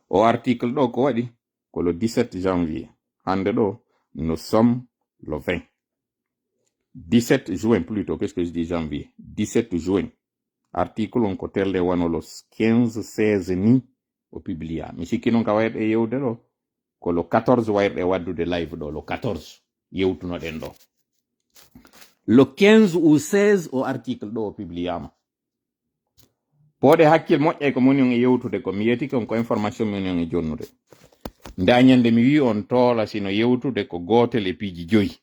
O article ɗo ko waɗi ko le dix-sept janvier. Hande ɗo, nous sommes le vingt. Dix-sept juin plutôt, qu'est-ce que je dis, janvier? Dix-sept juin. Article on ko telle wano le quinze, seize ni o publia. Mi sikki non ka wayɓe yewde ɗo, ko le quatorze wayɓe waddude live ɗo, le quatorze yewtunoɗen ɗo. Le quinze ou seize o article ɗo o publiama. Pooɗe hakkil moƴƴay ko moni on e yewtude ko. Mi yetike on ko information moni on e jonnude. Nda ñande mi wi on toola sino yewtude ko gootel e piiji joyi.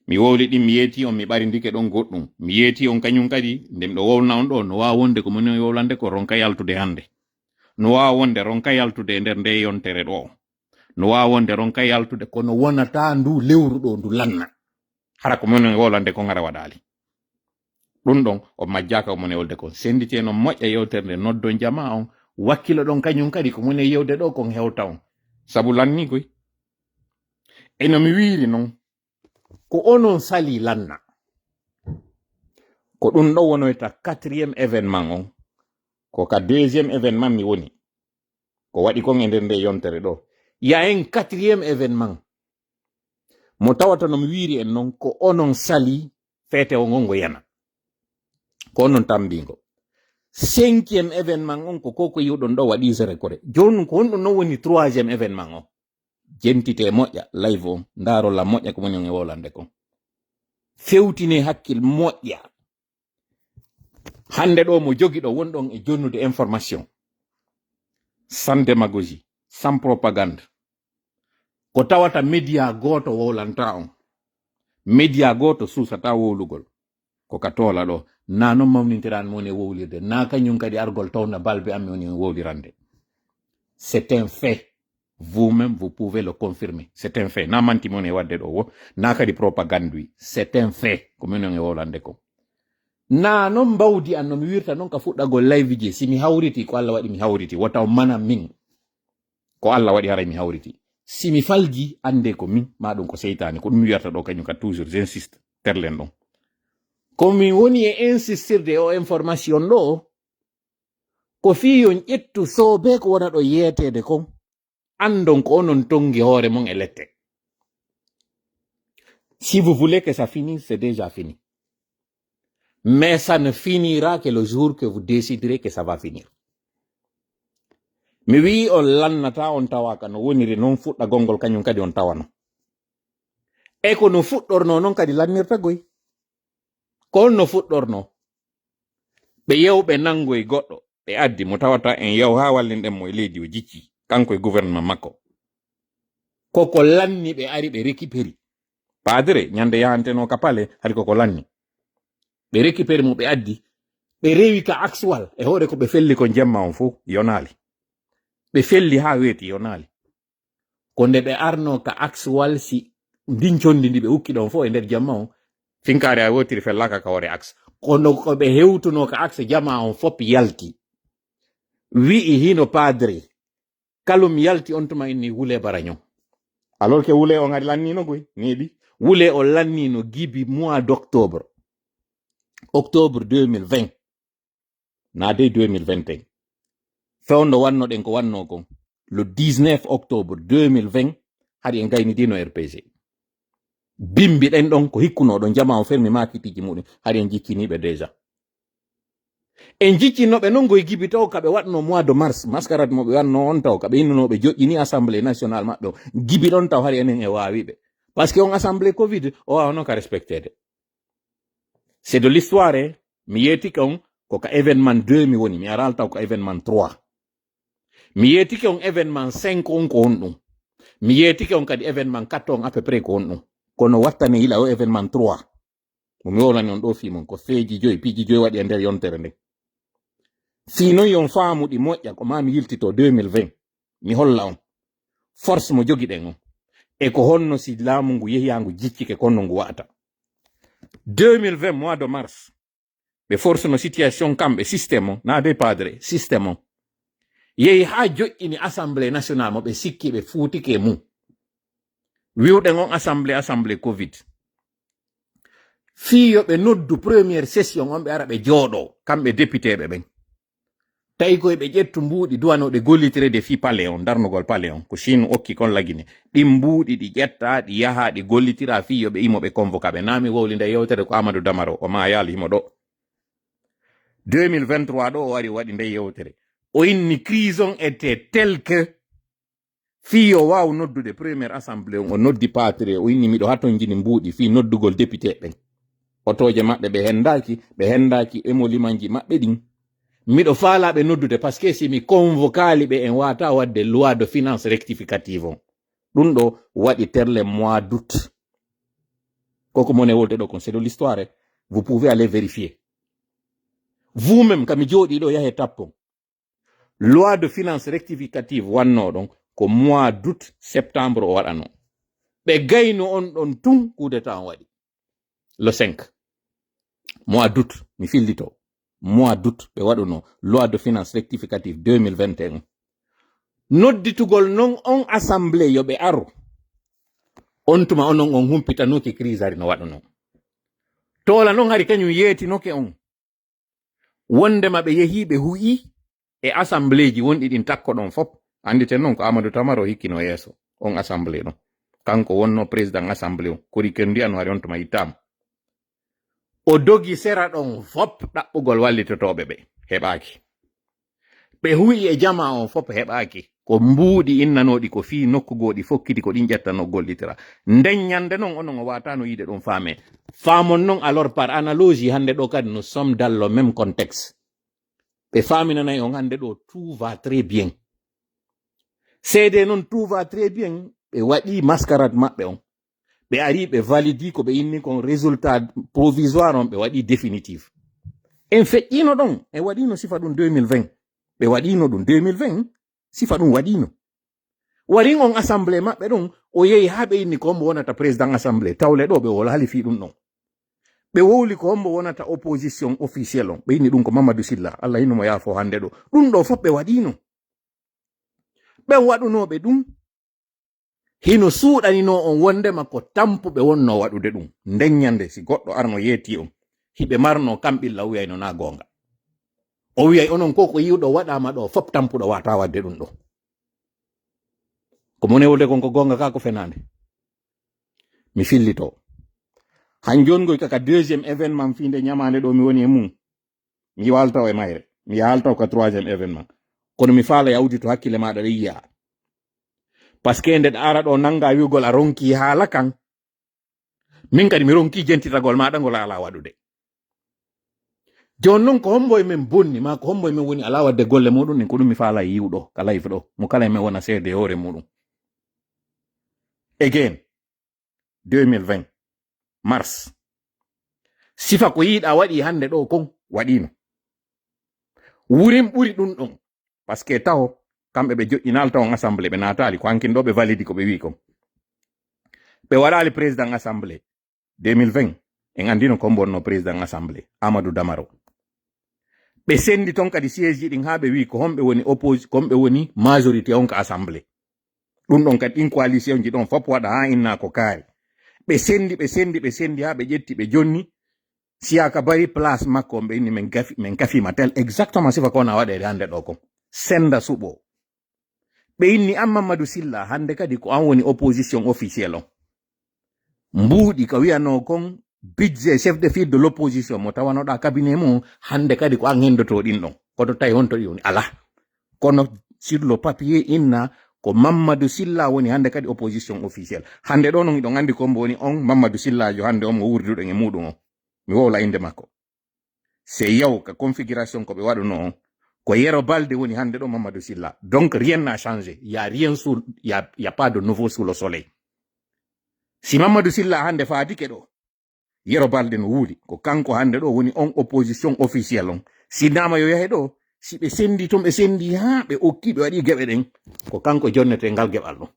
Mi wowli ɗin, mi yeeti on, mi ɓarindike ɗon goɗɗum. Mi yeeti on kañum kadi, nde miɗo wowlna on ɗo, no waawa wonde ko moni on e wowlande ko ronka yaltude hande. No waawa wonde ronka yaltude e nder nde yontere ɗo. No waawi wonde ronka yaltude, kono wonata ndu lewru ɗo ndu lanna. Hara ko mon wowlande kon hara waɗaali. Ɗum ɗon, o majjaka o mone wolde kon. Sendite no moƴƴa yewtere nde, noddon jamaa on, wakkilo ɗon kañum kadi ko mone yewde ɗo kon hewta on. Sabu lanni koy. Eno mi wiiri non, ko onon sali lanna. Ko ɗum ɗo wonoyta quatrième événement on. Ko ka deuxième événement mi woni. Ko waɗi kon e nder nde yontere ɗo. Ya en quatrième événement. Mo tawata no mi wiiri en non, ko onon sali feete o ngon ngo yana. Ko onon tambingo. Cinquième événement on ko koko yiwɗon ɗo waɗi sere kore. Jooni ko honɗum non woni troisième événement on? Jentite moƴƴa live on, ndaaro la moƴƴa ko moni on e wowlande kon. Fewtine hakkil moƴƴa. Hande ɗo mo jogi ɗo won ɗon e jonnude information. Sans démagogie, sans propagande. Ko tawata média gooto wowlanta on. Média gooto suusata wowlugol. Ko ka toola ɗo. Na non mawnintiran mo ne wowlirde. Na kañum kadi argol tawna balbe am mi woni on wowlirande. C'est un fait. Vous-même, vous pouvez le confirmer. C'est un fait. Na manti mo ne wadde ɗo wo. Na kadi propagande wi. C'est un fait. Ko min on e wowlande ko. Na non mbawdi an no mi wirta non ka fuɗɗagol live ji. Si mi hawriti, ko Allah waɗi mi hawriti. Wota o mana min. Ko Allah waɗi haray mi hawriti. Si mi falji, ande ko min, ma ɗum ko seytaane. Ko ɗum mi wiyata ɗo kañum ka toujours, j'insiste. Terlen ɗon. Ko mi woni e insistirde o information ɗo, ko fii yon ƴettu soobe ko wona ɗo yeeteede kon. Andon ko onon tongi hoore mon e lette. Si vous voulez que ça finisse, c'est déjà fini. Mais ça ne finira que le jour que vous déciderez que ça va finir. Mi wi'i on lannata, on tawaka no woniri non fuɗɗagol ngol kañum kadi on tawano. E ko no fuɗɗorno non kadi lannirta goy. Ko on no fuɗɗorno. Ɓe yewɓe nangoy goɗɗo, ɓe addi mo tawata en yaw haa wallinɗen mo e leydi o jicci, kanko e gouvernement makko. Ko ko lanni ɓe ari ɓe récupéri. Padre, ñande yahanteno ka pale, hari ko ko lanni. Ɓe récupéri mo ɓe addi, ɓe rewi ka axe wal, e hoore ko ɓe felli kon jemma on fof, yonaali. Ɓe felli haa weeti, yonaali. Ko nde ɓe arno ka axe wal si ndin condi ndi ɓe ukki ɗon fof e nder jemma on. Finkaari a wotiri fellaka ka hoore axe. Kono ko ɓe hewtuno ka axe jama on fop yalti. Wi'i hino padre. Kalum yalti on tuma inni Wule Baraño. Alors que Wule on hari lannino goy, neeɓi. Wule o lannino gibi mois d'octobre. Octobre deux mille vingt. Na dey deux mille vingt et un. Fewndo wannoɗen ko wanno kon. Le dix-neuf octobre deux mille vingt, hari en gaynidino R P G. Bimbi ɗen ɗon ko hikkuno ɗon jama on fermi makitiji muɗum. Hari en jicciniɓe déjà. En jiccinoɓe non goy gibi taw kaɓe waɗno mois de mars, mascarade mo ɓe wanno on taw kaɓe innuno ɓe joƴƴini assemblée nationale maɓɓe on. Gibi ɗon taw hari enen e wawiɓe. Parce que on assemblée covid, o wawa non ka respectede. C'est de l'histoire, eh. Mi yeetike on ko ka événement deux mi woni, mi aral taw ko événement trois. Mi yeetike on événement cinq on ko on ɗum. Mi yeetike on kadi événement quatre on à peu près ko on ɗum. Kono wattane yila o événement trois. Mo mi wowlani on ɗo fii mon ko feeji joyi, piiji joyi waɗi e nder yontere nden. Fii non yon faamu ɗi moƴƴa ko ma mi yiltito deux mille vingt. Mi holla on. Force mo jogiɗen on. E ko honno si laamu ngu yehiyangu jiccike konno ngu wa'ata. Deux mille vingt mois de mars. Ɓe force no situation kamɓe système o, na de padre, système o. Yehi haa joƴƴini assemblée nationale mo ɓe sikki ɓe fuutike mum. Wiwɗen on assemblée, assemblée covid. Fii yo ɓe noddu première session on ɓe ara ɓe jooɗo, kamɓe député ɓe ɓen. Tawi koye ɓe ƴettu mbuuɗi duwanoɗe gollitirede fii pale on, darnugol pale on, ko Chine okki kon lagine. Ɗin mbuuɗi ɗi ƴetta, ɗi yaha, ɗi gollitira fii yo ɓe imo ɓe convoca ɓe. Na mi wowli nde yewtere ko Amadou Damaro, o ma yaali himo ɗo. Deux mille vingt-trois ɗo o wari o waɗi nde yewtere. O inni crise on était telle que fii yo waaw noddude première assemblée on, o noddi patrie, o inni miɗo hatonjini mbuuɗi fii noddugol député ɓen. Otooje maɓɓe ɓe hendaaki, ɓe hendaaki emolimanji maɓɓe ɗin. Miɗo faalaa ɓe noddude parce que si mi convocaali ɓe en waata wadde loi de finance rectificative on. Ɗum ɗo waɗi terle mois d'août. Koko mone wolde ɗo kon, c'est de l'histoire. Vous pouvez aller vérifier. Vous-même, kami jooɗi ɗo yahe tappon. Loi de finance rectificative wanno ɗon, ko mois d'août, septembre o waɗano. Ɓe gayno on ɗon tun, coup d'état on waɗi. Le cinq mois d'août, mi fillito. Mois d'août, ɓe waɗuno loi de finance rectificative deux mille vingt et un. Nodditugol non on assemblée yo ɓe aru. On tuma onon on humpitanoki crise hari no waɗuno. Toola non hari kañum yeetinoke on. Wondema ɓe yehi ɓe hu'i e assemblée ji wonɗi ɗin takko ɗon fop. Anditen non ko Amadou Tamaro hikkino yeeso on assemblée ɗon. Kanko wonno président assemblée on. Kori ken ndiyano hari on tuma yittaama. O dogi sera ɗon fop ɗaɓɓugol wallitotooɓe ɓe. Heɓaaki. Ɓe hu'i e jamaa on fop heɓaaki. Ko mbuuɗi innanooɗi ko fii nokku goo ɗi fokkiti ko ɗin ƴettano gollitira. Nden ñande non onon o waatano yiide ɗum faame. Faamon non alors par analogie hannde ɗo kadi nous sommes dans le même contexte. Ɓe faaminanay on hannde ɗo tout va très bien. Seede non tout va très bien, ɓe waɗi mascarade maɓɓe on. Ɓe ari ɓe validi ko ɓe inni kon résultat provisoire on ɓe waɗi définitif. En feƴƴino ɗon, en waɗino sifa ɗum deux mille vingt. Ɓe waɗino ɗum deux mille vingt, sifa ɗum waɗino. Warin on assemblée maɓɓe ɗum, o yehi haa ɓe inni ko mbo wonata président assemblée. Tawle ɗo ɓe wolaali fii ɗum ɗon. Ɓe wowli ko mbo wonata opposition officielle on. Ɓe inni ɗum ko Mamadou Silla. Allah hino mo yaafo hannde ɗo. Ɗum ɗo fof ɓe waɗino. Ɓen waɗunooɓe ɗum, hino suuɗaninoo on wondema ko tampuɓe wonnoo waɗude ɗum. Nden ñande, si goɗɗo arno yeetii on, hiɓe marnoo kamɓilla, o wiyayno naa goonga. O wiyay onon ko ko yiwɗo waɗaama ɗo, fop tampuɗo waataa waɗde ɗum ɗo. Ko mo newude kon ko goonga kaa ko fenaande. Mi fillitoo. Han jooni ngoy kaka deuxième événement fii nde ñamaande ɗo mi woni e mum. Mi waaltaw e mayre. Mi yaaltaw ka troisième événement. Kono mi faala yawdi to hakkille maaɗa ɗe yiya. Parce que nde ɗa ara ɗo nannga wi'ugol a ronki haala kan. Min kadi mi ronki jentitagol maaɗa ngol ala waɗude. Jooni non ko hombo e men bonni, ma ko hombo e men woni ala waɗde golle muɗum ɗin, ko ɗum mi faala yiwɗo ka live ɗo. Mo kala e men wona seede e hoore muɗum. Again, deux mille vingt, mars. Sifa ko yiiɗa waɗi hannde ɗo kon, waɗino. Wurin ɓuri ɗum ɗon. Parce que taho, kamɓe ɓe joƴƴinaali taho on assemblée, ɓe naataali, ko hankin ɗo ɓe validi ko ɓe wi'i kon. Ɓe waɗaali président assemblée deux mille vingt, en anndino ko mbo wonno président assemblée, Amadou Damaro. Ɓe sendi ton kadi siège ji ɗin haa ɓe wi'i ko homɓe woni oppos-, ko homɓe woni majorité on ka assemblée. Ɗum ɗon kadi ɗin coalition ji ɗon fop waɗa haa inna ko kaari. Ɓe sendi, ɓe sendi, ɓe sendi haa ɓe ƴetti, ɓe jonni. Siyaka Bari place makko on, ɓe inni men gafi, men gafima tel exactement sifa ko wona waɗeede hannde ɗo kon. Senda suɓo. Ɓe inni an Mamadou Silla, hannde kadi ko an woni opposition officielle on. Mbuuɗi ko wiyanoo kon budget chef de file de l'opposition mo tawanoɗaa cabinet mum, hannde kadi ko an henndotoo ɗin ɗon. Kono tawi honto ɗi woni? Alaa. Kono sur le papier inna ko Mamadou Silla woni hannde kadi opposition officielle. Hannde ɗo non hiɗon anndi ko mbo woni on Mamadou Sillaajo hannde on mo wurduɗen e muɗum on. Mi wowla innde makko. C'est yaw ka configuration ko ɓe waɗuno on. Ko Yero Balde woni hannde ɗo Mamadou Silla. Donc rien n'a changé. Il y a rien sous, il y a, il y a pas de nouveau sous le soleil. Si Mamadou Silla hannde faadike ɗo, Yero Balde no wuuli. Ko kanko hannde ɗo woni on opposition officielle on. Si nama yo yahe ɗo, si ɓe sendi ton, ɓe sendi haa ɓe okki, ɓe waɗi geɓe ɗen, ko kanko jonnete ngal geɓal ɗon.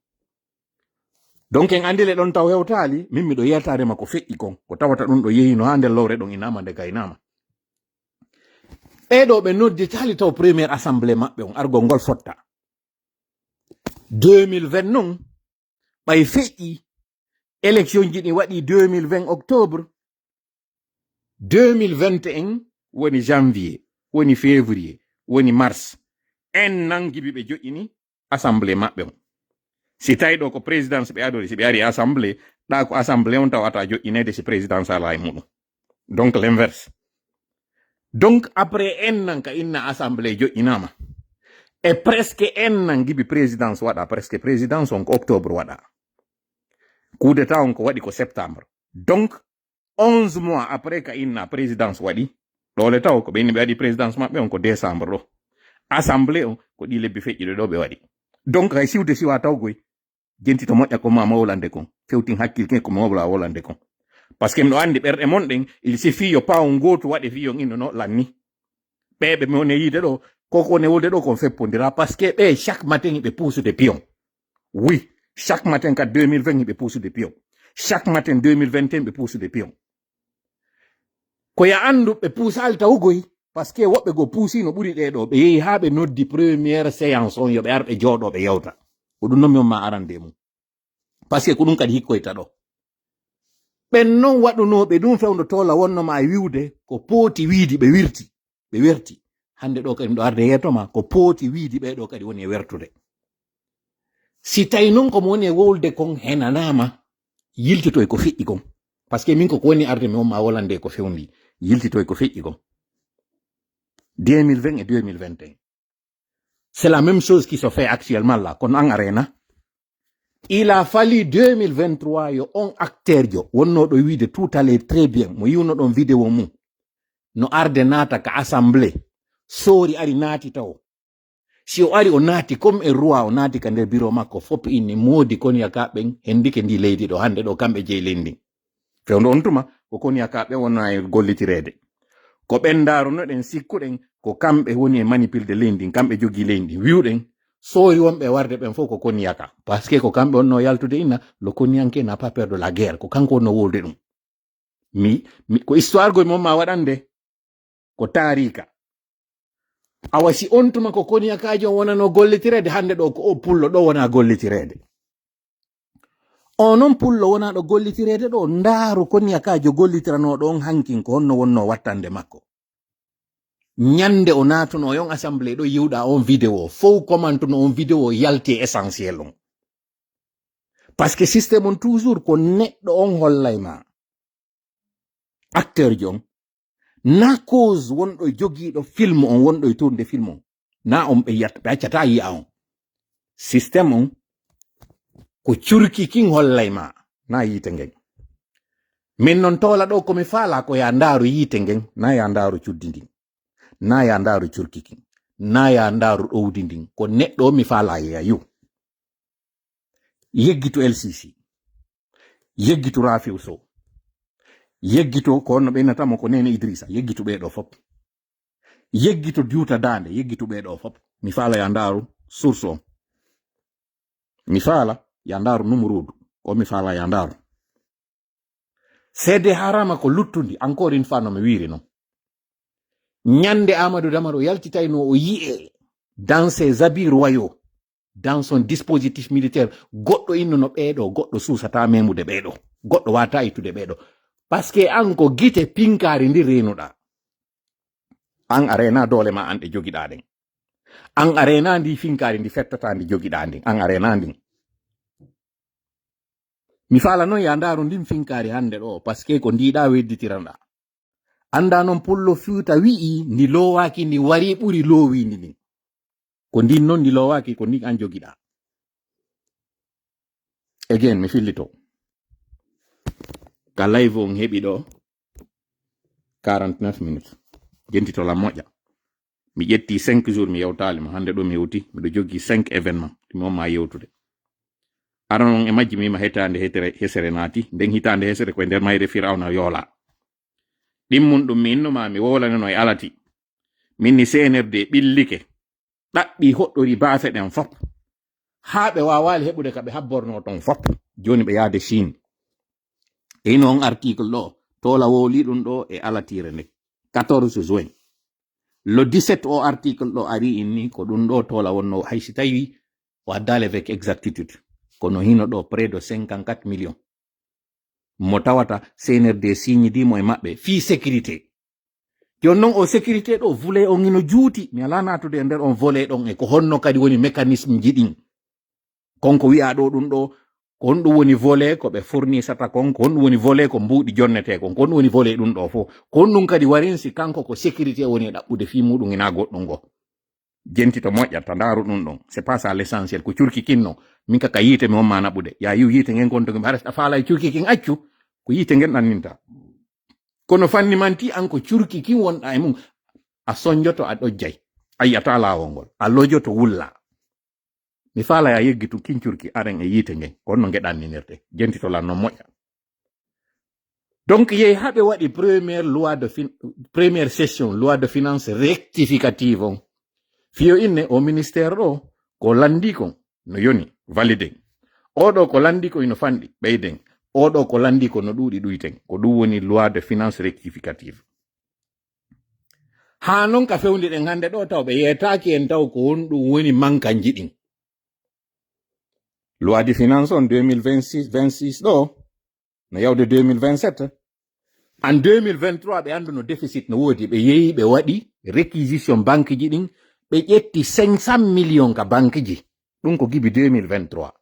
Donc en anndi le ɗon taw hewtaali, min miɗo yaltaade ma ko feƴƴi kon, ko tawata ɗum ɗo yehino haa nder lowre ɗon inaama nde gaynaama. Ɓee ɗo ɓe nodditaali taw première assemblée maɓɓe on, argol ngol fotta. Deux mille vingt non, ɓay feƴƴi, élection ji ɗi waɗi deux mille vingt octobre, deux mille vingt et un woni janvier, woni février, woni mars. En nangibi ɓe joƴƴini assemblée maɓɓe on. Si tawi ɗo ko présidence ɓe adori, si ɓe ari assemblée, ɗa ko assemblée on tawata joƴƴineede si présidence ala e muɗum. Donc l'inverse. Donc après en nan ka inna assemblée joƴƴinama. E presque en nan gibi présidence waɗa, presque présidence on ko octobre waɗa. Coup d'état on ko waɗi ko septembre. Donc onze mois après ka inna présidence waɗi, ɗole taw ko ɓe inni ɓe waɗi présidence maɓɓe on ko décembre ɗo. Assemblée on ko ɗi lebbi feƴƴuɗe ɗo ɓe waɗi. Donc hay siwde siwa taw goy, jenti to moƴƴa ko ma mawlande kon, fewtin hakkil ken ko ma wowla wowlande kon. Parce que miɗo anndi ɓerɗe mon ɗen, il suffit yo paw ngootu waɗe fii on inno no lanni. Ɓe ɓe mone yiide ɗo, ko ko ne wolde ɗo kon feppondira, parce que ɓe chaque matin ɓe puusude pion. Oui, chaque matin ka deux mille vingt ɓe puusude pion. Chaque matin deux mille vingt et un ɓe puusude pion. Ko ya anndu ɓe puusaali taw goy. Parce que woɓɓe go puusi no ɓuri ɗee ɗo, ɓe yehi haa ɓe noddi première séance on, yo ɓe ar ɓe jooɗo ɓe yewta. Ko ɗum noon mi on ma arande mum. Parce que ko ɗum kadi hikkoyta ɗo. Ɓen noon waɗunooɓe ɗum fewndo toola wonno ma e wiwde ko pooti wiidi ɓe wirti, ɓe werti. Hannde ɗo kadi miɗo arde yeeto ma ko pooti wiidi ɓee ɗo kadi woni e wertude. Si tawi noon ko mo woni e wowlde kon henanaama, yiltitoy ko feƴƴi kon. Parce que min ko ko woni arde mi on ma wolande ko fewndi, yiltitoy ko feƴƴi kon. Deux mille vingt et deux mille vingt et un. C'est la même chose qui se fait actuellement là. Kono an arena. Il a fallu deux mille vingt-trois yo on acteur jo wonno ɗo wiide tout allait très bien. Mo yiwno ɗon vidéo mum. No arde naata ka assemblée. Soori ari naati taw. Si o ari o naati comme e roi o naati ka nder bureau makko fop inni moodi kon yaka ɓen hendike ndi leydi ɗo hannde ɗo kamɓe jeyi leydi ndin. Fewndo on tuma ko kon yaka ɓe wona e gollitireede. Ko ɓen ndaarunoɗen sikkuɗen ko kamɓe woni e manipulde leydi ndin, kamɓe jogii leydi ndin. Wiwɗen soori wonɓe warde ɓen fof ko kon yaka. Parce que ko kamɓe wonno yaltude inna, le Koniyanke n'a pas peur de la guerre. Ko kanko wonno wolde ɗum. Mi, mi, ko histoire goy mon ma waɗande. Ko taarika. Awa si on tuma ko kon yakaaji on wonano gollitireede, hannde ɗo ko o pullo ɗo wona gollitireede. O noon pullo wona ɗo gollitireede ɗo, ndaaru kon yakaajo gollitiranooɗo on hankin ko honno wonno wattande makko. Ñande o naatuno yon assemblée ɗo yiwɗa on vidéo, fow commentuno on vidéo yalti e essentiel on. Parce que système on toujours ko neɗɗo on hollay ma. Acteur ji on. Na cause wonɗo e jogiiɗo film on, wonɗo e tournude film on. Na on ɓe yiyat-, ɓe accata yi'a on. Système on ko curki kin hollay ma, na yiite ngen. Min non toola ɗo ko mi faala ko ya ndaaru yiite ngen, na ya ndaaru cuddi ndin. Na ya ndaaru curki kin. Na ya ndaaru ɗowdi ndin. Ko neɗɗo on mi faala ya yu. Yeggitu L C C. Yeggitu Rafiu Sow. Yeggitu ko honno ɓe innata mo ko Nene Idrissa. Yeggitu ɓee ɗo fop. Yeggitu Diwta Daande. Yeggitu ɓee ɗo fop. Mi faala ya ndaaru source on. Mi faala ya ndaaru Numuruudu. Ko mi faala ya ndaaru. Seede harama ko luttundi, encore une fois no mi wiiri non. Ñande Amadou Damaro yaltitayno o yi'e dans ses habits royaux, dans son dispositif militaire, goɗɗo innuno ɓee ɗo, goɗɗo suusata memude ɓee ɗo, goɗɗo wata ittude ɓee ɗo. Parce que an ko gite pinkaari ndi reenuɗa. An a reena doole ma an ɗe jogiɗa ɗen. An a reena ndi finkaari ndi fettata ndi jogiɗa ndin. An a reena ndin. Mi faala non ya ndaaru ndin finkaari hannde ɗo, parce que ko ndiɗa wedditiranɗa. Annda non Pullo Fuuta wi'i ndi loowaaki ndi wari ɓuri loowindi ndin. Ko ndin non ndi loowaaki, ko ndin an jogiɗa. Again, mi fillito. Ka live on heɓi ɗo quarante-neuf minutes. Jentito lan moƴƴa. Mi ƴetti cinq jours mi yewtaali mo. Hannde ɗo mi hewti, miɗo jogii cinq événement. Mi on ma yewtude. Aran on e majji mi ma hitaande hetere, hesere naati. Nden hitaande hesere ko e nder mayre Firawna yoola. Ɗin mun ɗum mi inno ma mi wowlaneno e alati. Min ni C N R D ɓillike. Ɗaɓɓi hoɗɗori baafe ɗen fop. Haa ɓe waawaali heɓude ka ɓe habborno ton fop. Jooni ɓe yaade Chine. E ino on article ɗo, toola wowli ɗum ɗo e alatiire nde. Quatorze juin. Le dix-sept o article ɗo ari inni ko ɗum ɗo toola wonno hay si tawi o addaali avec exactitude. Kono hino ɗo près de cinquante-quatre millions. Mo tawata C N R D signidi mo e maɓɓe fii sécurité. Jooni non o sécurité ɗo volet on ino juuti. Mi alaa naatude e nder on volet ɗon e ko honno kadi woni mécanisme ji ɗin. Kon ko wi'a ɗo ɗum ɗo, ko honɗum woni volet ko ɓe fournisata kon, ko honɗum woni volet ko mbuuɗi jonnetee kon, ko honɗum woni volet ɗum ɗo fof. Ko honɗum kadi warin si kanko ko sécurité woni e ɗaɓɓude fii muɗum ina goɗɗum ngo. Jentito moƴƴa, ta ndaaru ɗum ɗon. C'est pas ça l'essentiel. Ko curki kinno. Min ka, ka yiite mi on ma naɓude. Ya yiw yiite ngen kon to ngi, haɗa a faala e curki kin accu. Ko yiite ngen ɗanninta. Kono fanni manti an ko curki kin wonɗa e mum. A sonjoto a ɗojjay. A yi'ata laawol ngol. A lojoto wulla. Mi faala ya yeggitu kin curki aren e yiite ngen. Ko honno nge ɗanninirte. Jentito lan non moƴƴa. Donc, yehi haɓe waɗi première loi de fin-, première session loi de finance rectificative on. Fiyo inne o ministère ɗo, ko landi kon, no yoni, validé. Oɗo ko lanndi ko ino fanɗi, ɓeyden. Oɗo ko lanndi ko no ɗuuɗi, ɗuyten. Ko ɗum woni loi de finance rectificative. Haa noon ka fewndiɗen hannde ɗo taw ɓe yeetaaki en taw ko honɗum woni mankanji ɗin. Loi de finance on deux mille vingt-six, vingt-six ɗo, no yawde deux mille vingt-sept. En deux mille vingt-trois, ɓe annduno déficit no woodi. Ɓe yehi, ɓe waɗi réquisition banque ji ɗin, ɓe ƴetti cinq cent millions ka banque ji. Ɗum ko gibi deux mille vingt-trois.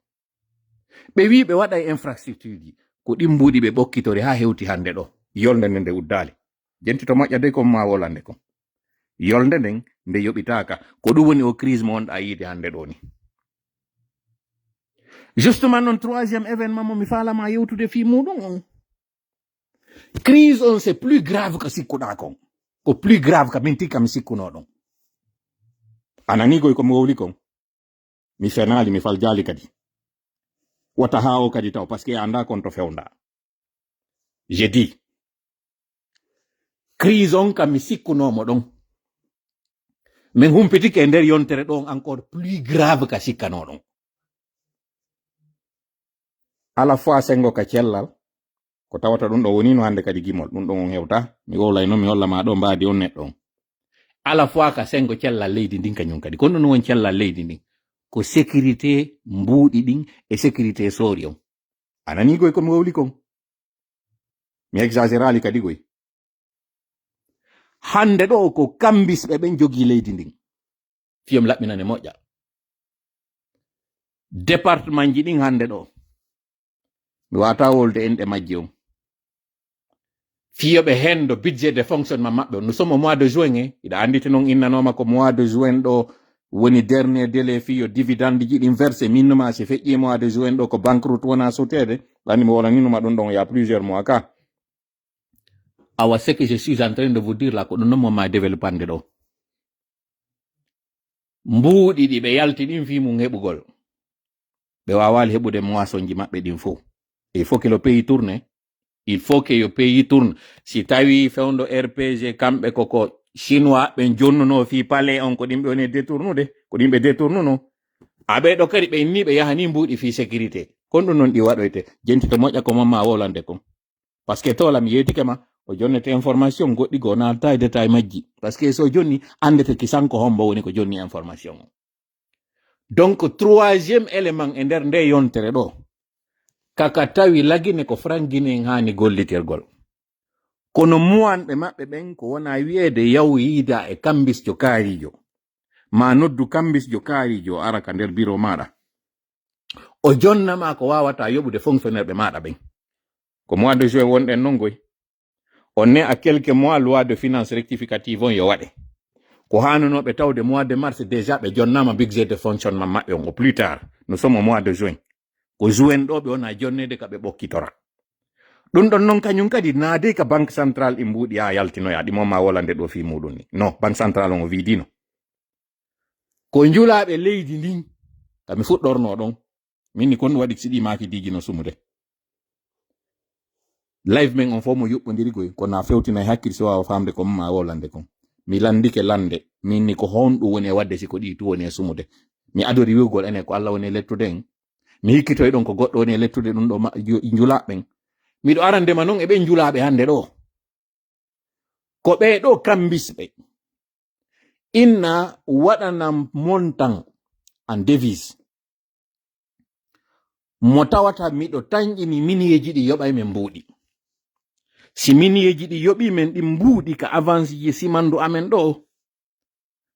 Ɓe wi ɓe waɗay infrastructure ji. Ko ɗin mbuuɗi ɓe ɓokkitori haa hewti hannde ɗo. Yolnde nde nde uddaali. Jenti to moƴƴa de ko ma wolande kon. Yolnde nden nde yoɓitaaka. Ko ɗum woni o crise mo wonɗa yiide hannde ɗo ni. Justement, noon troisième événement mo mi faalama yewtude fii muɗum on. Crise on, c'est plus grave ka sikkuɗa kon. Ko plus grave ka min tigga mi sikkuno ɗon. A nani goy ko mi wowli kon? Mi fenaali, mi faljaali kadi. Wata haa o kadi taw, parce que a annda kon to fewnda. J'ai dit, crise on kam mi sikkuno mo ɗon. Min humpitike e nder yontere ɗon encore plus grave ka sikkano ɗon. À la fois sengo ka cellal, ko tawata ɗum ɗo woni no hannde kadi gimol, ɗum ɗon on hewta. Mi wowlay noon, mi holla ma ɗo mbaadi on neɗɗo on. À la fois ka sengo cellal leydi ndin kañum kadi. Kono ɗum woni cellal leydi ndin. Ko sécurité mbuuɗi ɗin e sécurité soori on. A nani goy ko mi wowli kon? Mi exagérali kadi goy. Hannde ɗo ko kambisɓe ɓen jogii leydi ndin. Fiyom laɓɓinane moƴƴa. Département ji ɗin hannde ɗo, mi wata wolde enɗe majji on. Fiyoɓe hendo budget de fonctionnement maɓɓe on. Nous sommes au mois de juin, eh. Iɗa anndi te noon innanoma ko mois de juin ɗo woni dernier délai fiyo dividende ji ɗin versé. Min numa si feƴƴi mois de juin ɗo ko banqueroute wona sotede. Ɗanni mi wolaninuma ɗum ɗon, il y a plusieurs mois ka. Awa, ce que je suis en train de vous dire là, ko ɗum noon mo ma développande ɗo. Mbuuɗi ɗi ɓe yalti ɗin fii mum heɓugol. Ɓe waawaali heɓude moisson ji maɓɓe ɗin fof. Il faut que le pays tourne. Il faut que yo pays tourne. Si tawi fewndo R P G, kamɓe ko, ko Chinois ɓen jonnuno fii palais on, ko ɗin ɓe woni détournude, ko ɗin ɓe détournuno. Aɓe ɗo kadi ɓe inni ɓe yahani mbuuɗi fii sécurité. Kon ɗum non ɗi waɗoyte. Jenti to moƴƴa ko mamma wolande kon. Parce que tola mi yeetike ma, o jonnete information goɗɗi goo naalta e détail majji. Parce que so jonni, andete kisan ko hombo woni ko jonni information o. Donc, troisième élément e nder nde yontere ɗo, kaka tawi Lagine ko Frank Guinée en haani gollitirgol. Kono muwanɓe maɓɓe ɓen ko wona wi'eede yaw yiida e kambisjo kaarijo. Ma noddu kambisjo kaarijo ara ka nder biro maɗa. O jonnama ko wawata yoɓude fonctionnaire ɓe maɗa ɓen. Ko mois de juin wonɗen non goy. On est à quelques mois loi de finance rectificative on yo waɗe. Ko haanunooɓe tawde mois de mars déjà ɓe jonnama budget de fonctionnement maɓɓe on au plus tard. Nous sommes au mois de juin. Ko juin ɗo ɓe wona jonnede ka ɓe ɓokkitora. Ɗum ɗon non kañum kadi naade ka banque centrale ɗi mbuuɗi a yaltinoya ɗi mo ma wolande ɗo fii muɗum ni. No, banque centrale on o vidino. Ko njulaaɓe leydi ndin, ka mi fuɗɗorno ɗon. Min ni kon waɗi si ɗi maaki diiji no sumude. Live men on fof mo yuɓɓondiri goy, kono a fewtinay hakkil si waawa famde ko ma wolande kon. Mi landike lande, min ni ko honɗum woni e wadde si ko ɗi tu woni e sumude. Mi adori wi'ugol ene ko Allah woni e lettude en. Mi hikkitoy ɗon ko goɗɗo woni e lettude ɗum ɗo ma-, ju-, njulaaɓe ɓen. Miɗo arandema non e ɓen njulaaɓe hannde ɗo. Ko ɓee ɗo kambisɓe. Inna waɗanan montant en devise. Mo tawata miɗo tanƴini miniyeeji ɗi yoɓay men mbuuɗi. Si miniyeeji ɗi yoɓi men ɗi mbuuɗi ka avance ji simandu amen ɗo,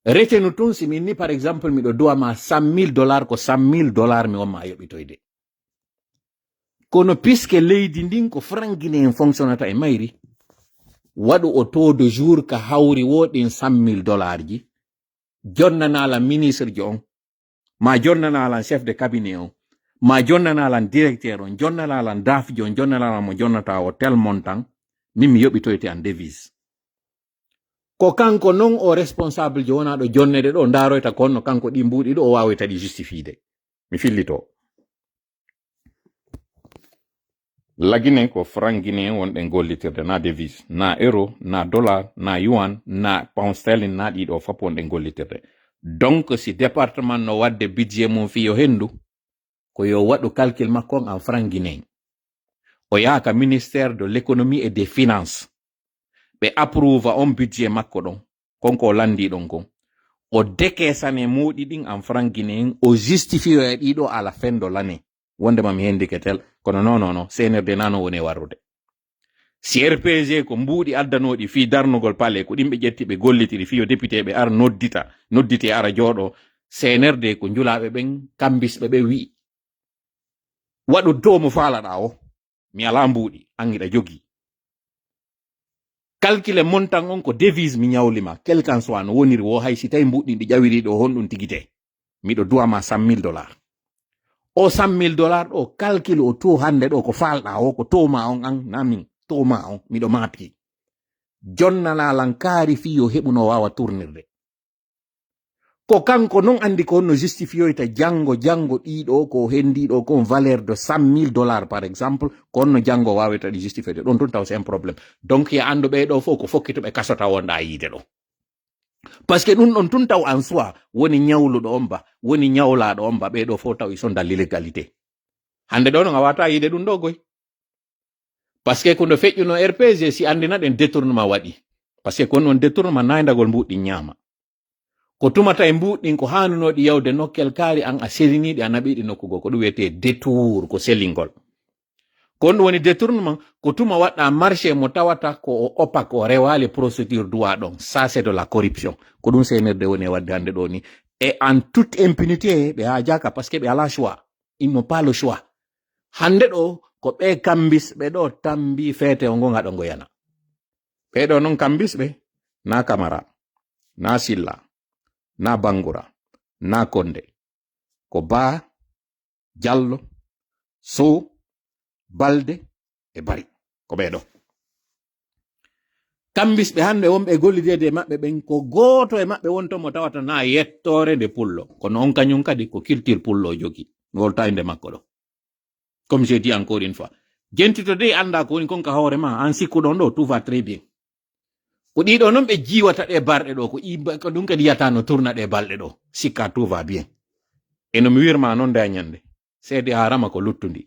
retenu tun si min ni, par exemple, miɗo duwa ma cent mille dollars, ko cent mille dollars mi won ma yoɓitoyde. Kono puisque leydi ndin ko franc guinéen fonctionnata e mayri, waɗu o taux de jour ka hawri wo ɗin cent mille dollars ji, jonnanala ministre jo on, ma jonnanala chef de cabinet on, ma jonnanala directeur on, jonnanala daf jo on, jonnanala mo jonnata o tel montant, min mi yoɓitoyte an devise. Ko kanko non o responsable jo wona ɗo jonnede ɗo, ndaroyta ko honno kanko ɗi mbuuɗi ɗo o wawoyta ɗi justifiede. Mi fillito. Lagine ko franc guinéen wonɗen gollitirde, na devise, na euro, na dollar, na yuan, na pound sterling, na ɗiɗo fop wonɗen gollitirde. Donc, si département no wadde budget mum fiyo hendu, ko yo waɗu calcul makko on en franc guinéen. O yaha ka ministère de l'économie et des finances. Ɓe approuve on budget makko ɗon. Kon ko o lanndii ɗon kon. O décaissane muuɗi ɗin en franc guinéen, o justifier ɗiɗo à la fin de l'année. Wondema mi hendike tel, kono non, non, non, C N R D nano woni e warrude. Si R P G ko mbuuɗi addanooɗi fii darnugol palais, ko ɗin ɓe ƴetti ɓe gollitiri fii yo député ɓe ar noddita, nodditi ara jooɗo, C N R D ko njulaaɓe ɓen, kambisɓe ɓe wi'i, "Waɗu to mo faalaɗaa o, mi alaa mbuuɗi, an hiɗa jogii." Calcule montant on ko devise mi ñawli ma, quel qu'en soit no woniri wo, hay si tawi mbuuɗi ɗi ƴawiri ɗo, honɗum tigi te? Miɗo duwa ma cent mille dollars. O cent mille dollars ɗo, calcule o to hannde ɗo, ko faalɗaa o, ko to ma on an, na min, to ma on, miɗo maati. Jonnanaa lan kaari fii yo heɓu no waawa tournirde. Ko kanko non anndi ko honno justifiyoyta janngo, janngo ɗiɗo ko hendiɗo kon valeur de cent mille dollars, par exemple, ko honno janngo waawata ɗi justifiyoyde. Ɗon tun taw c'est un problème. Donc, ya anndu ɓee ɗo fof ko fokkituɓe kasota wonɗaa yiide ɗo. Parce que ɗum ɗon tun taw en soi, woni ñawluɗo on ba, woni ñawlaaɗo on ba, ɓee ɗo fof taw ils sont dans l'illégalité. Hannde ɗo non a waata yiide ɗum ɗo goy. Parce que ko no feƴƴuno R P G si anndina ɗen détournement waɗi. Parce que ko non détournement nayndagol mbuuɗi ñaama. Ko tumata e mbuuɗi ɗin ko haanunooɗi yawde nokkel kaari an a seliniiɗi a naɓiiɗi nokku goo. Ko ɗum wiyetee détour, ko selingol. Ko ɗum woni détournement, ko tuma waɗɗa marché mo tawata ko o opaque, o rewaali procédure droit ɗon. Ça, c'est de la corruption. Ko ɗum C N R D woni e waɗde hannde ɗo ni. Et en toute impunité, ɓe haajaaka parce que ɓe alaa choix. Ils n'ont pas le choix. Hannde ɗo, ko ɓe kambisɓe ɗo tambi feete o ngon haɗo ngo yana. Ɓee ɗo non kambisɓe, na Kamara, na Silla, na Bangura, na Konde. Ko Ba, Jallo, Sow, Balde e Bari. Ko ɓee ɗo. Kambisɓe hannde wonɓe e gollideede e maɓɓe ɓen, ko gooto e maɓɓe wonto mo tawata na yettoore nde pullo. Kono on kañum kadi ko culture pullo o jogii. Ngol tawi nde makko ɗo. Comme je dis encore une fois, jentito dey annda ko woni kon ka hoore ma, an sikkuɗo on ɗo, tout va très bien. Ko ɗiɗo non ɓe jiiwata ɗe barɗe ɗo, ko ɗi ba-, ko ɗum kadi yata no tourna ɗe balɗe ɗo, sikka tout va bien. E no mi wirma non nde a ñande, seede harama ko luttundi.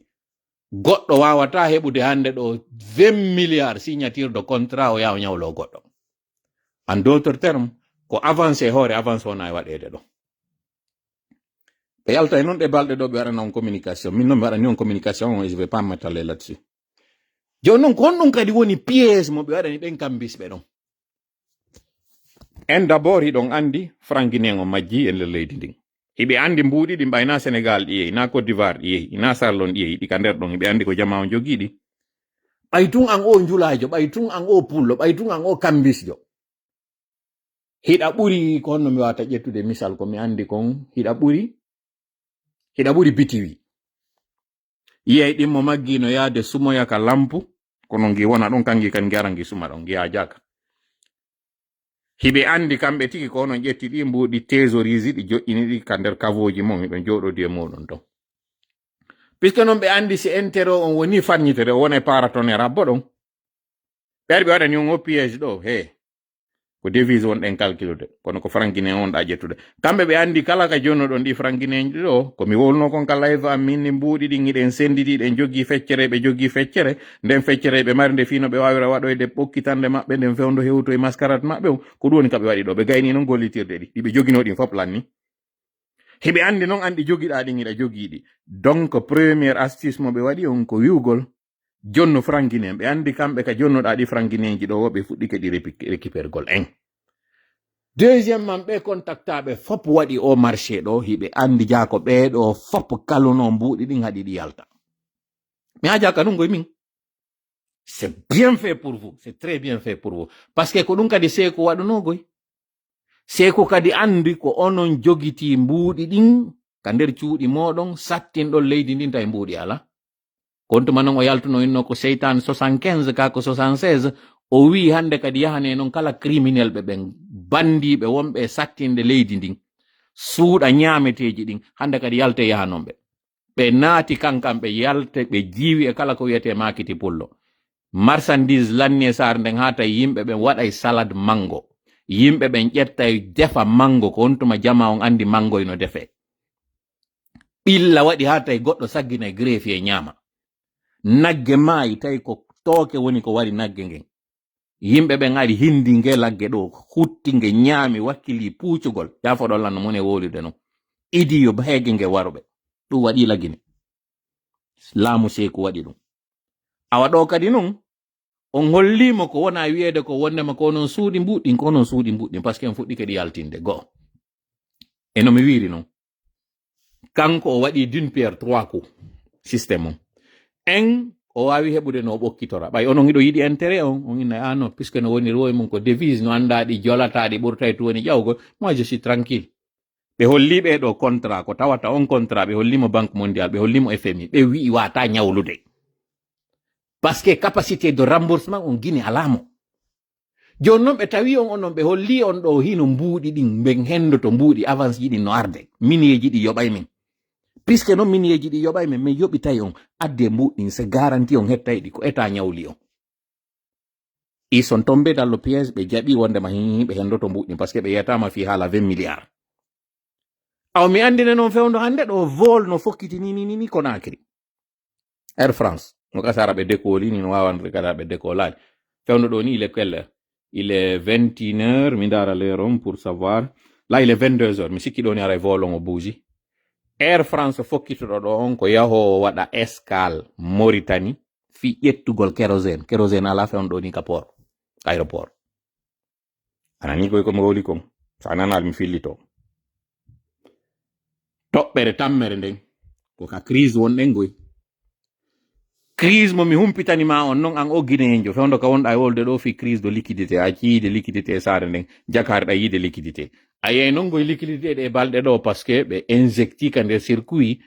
Goɗɗo wawata heɓude hannde ɗo vingt milliards signature de contrat o yaw ñawlo goɗɗo. En d'autres termes, ko avancé hoore avancé wona e waɗeede ɗo. Ɓe yalta e non ɗe balɗe ɗo ɓe waɗana on communication. Min non mi waɗani on communication on, je vais pas m'attarder là-dessus. Jooni non ko honɗum kadi woni piège mo ɓe waɗani ɓen kambisɓe ɗon? En d'abord hiɗon anndi franc guinéen on majji e nder leydi ndin. Hiɓe anndi mbuuɗi ɗin ɓay na Sénégal ɗi yehi, na Côte d'Ivoire ɗi yehi, na Sarlon ɗi yehi, ɗi ka nder ɗon hiɓe anndi ko jamaa on jogii ɗi. Ɓay tun an o njulaajo, ɓay tun an o pullo, ɓay tun an o kambisjo. Hiɗa ɓuri, ko honno mi wawata ƴettude misal ko mi anndi kon, hiɗa ɓuri, hiɗa ɓuri bitiwi. Yiyay ɗimmo maggi no yaade sumoya ka lampu, kono ngi wona ɗon, kangi kan ngi ara ngi suma ɗon, ngi haajaaka. Hiɓe anndi kamɓe tigi ko onon ƴetti ɗi mbuuɗi thésaurieji ɗi joƴƴini ɗi ka nder kavooji mon, hiɓe jooɗodi e muɗum ton. Puisque non ɓe anndi si intérêt on woni farñitere, o wona e paratonnerre abbo ɗon. Ɓe ari ɓe waɗani on o piège ɗo, he. Ko devise wonɗen calculude, kono ko franc guinéen wonɗa ƴettude. Kamɓe ɓe anndi kala ka jonnoɗon ɗi franc guinéen ɗi ɗo, ko mi wowluno kon ka live am, min ni mbuuɗi ɗin hiɗen senndidi, ɗen jogii feccere, ɓe jogii feccere. Nden feccere ɓe mari nde fii no ɓe waawira waɗoyde ɓokkitande maɓɓe nden fewndo hewto e mascarade maɓɓe on. Ko ɗum woni ka ɓe waɗi ɗo. Ɓe gayni non gollitirɗe ɗi. Ɗi ɓe joginoo ɗin fof lanni. Hiɓe anndi non an ɗi jogiɗaa ɗin hiɗa jogii ɗi. Donc, première astuce mo ɓe waɗi on ko wi'ugol jonno franc guinéen. Ɓe anndi kamɓe ka jonnoɗaa ɗi franc guinéenji ɗo, wo ɓe fuɗɗike ɗi repi-, récupérgol en. Deuxièmement, ɓe contactaaɓe fop waɗi o marché ɗo, hiɓe anndi jaa ko ɓee ɗo fop kalunoo mbuuɗi ɗin haɗi ɗi yalta. Mi haajaa ka ɗum koye min. C'est bien fait pour vous, c'est très bien fait pour vous. Parce que ko ɗum kadi Seeku waɗunoo koy. Seeku kadi anndi ko onon jogitii mbuuɗi ɗin ka nder cuuɗi mooɗon, sattinɗon leydi ndin tawi mbuuɗi alaa. Kontuma non o yaltuno inno ko seytaane soixante-quinze ka ko soixante-seize, o wi'i hannde kadi yahane non kala criminel ɓe ɓen, bandiiɓe wonɓe e sattinde leydi ndin, suuɗa ñaameteeji ɗin, hannde kadi yalte yahanon ɓe. Ɓe naati kankan ɓe yalte, ɓe jiiwi e kala ko wiyetee maakiti pullo. Marchandise lanni e saare nden haa tawi yimɓe ɓen waɗay salade mango. Yimɓe ɓen ƴettay defa mango, ko on tuma jamaa on anndi mango ino defee. Ɓilla waɗi haa tawi goɗɗo sagginay greffier ñaama. Nagge maayi tawi ko tooke woni ko wari nagge ngen. Yimɓe ɓen ari hindi nge lagge ɗo, hutti nge, ñaami, wakkili puucugol. Yafoɗon lan no mone wowlirde non. Idi yo heege nge waruɓe. Ɗum waɗi lagine. Laamu Seeku waɗi ɗum. Awa ɗo kadi non, on holliimo ko wona wiyeede ko wondema ko onon suuɗi mbuɗɗin, ko onon suuɗi mbuɗɗin, parce que en fuɗɗike ɗi yaltinde. Go'o. E no mi wiiri non. Kanko o waɗi d'une pierre trois coups. Système on. En o waawi heɓude no o ɓokkitora. Ɓay onon hiɗo yiɗi intérêt on, on inna, "Ah non, puisque no woni roi mum ko devise, no anndaa ɗi jolata, ɗi ɓurtay to woni ƴawgol. Moi, je suis tranquille." Ɓe holli ɓe ɗo contrat, ko tawata on contrat, ɓe holliimo Banque Mondiale, ɓe holliimo F M I, ɓe wi'i wata ñawlude. Parce que capacité de remboursement on Guinée alaa mo. Jooni non ɓe tawi on, onon ɓe holli on ɗo hino mbuuɗi ɗin, ɓen hendoto mbuuɗi, avance ji ɗin no arde, minieji ɗi yoɓay men. Puisque non minieji ɗi yoɓay men, men yoɓitay on, adde mbuuɗi ɗin, c'est garanti on hettay ɗi, ko état ñawli on. Ils sont tombés dans le piège, ɓe jaɓi wondema hi, ɓe hendoto mbuuɗi ɗin, parce que ɓe yetama fi haala vingt milliards. Aw mi andine non fewndo hande ɗo vol no fokkiti ni, ni, ni, ni Conakry. Air France, no kasara ɓe décollé ni, no wawan kada ɓe décollé. Fewndo ɗo ni, il est quelle heure? Il est vingt et une heures, mi ndara l'heure on pour savoir. Là, il est vingt-deux heures, mi sikki ɗo ni aray vol on o bougi. Air France fokkitoɗo ɗo on ko yaho waɗa escale Mauritanie, fi ƴettugol kérosène. Kérosène ala fewndo ɗo ni ka port, aéroport. A nanii koy ko mi wowli kon? So a nanaa, mi fillito. Toɓɓere tammere nden, ko ka crise wonɗen goy. Crise mo mi humpitani ma on non, an o Guinéenjo, fewndo ka wonɗa e wolde ɗo fii crise de liquidité, a accii yiide liquidité e saare nden, jakaari ɗa yiide liquidité. A yiyay non goy liquidité ɗe e balɗe ɗo, parce que ɓe injecti ka nder circuit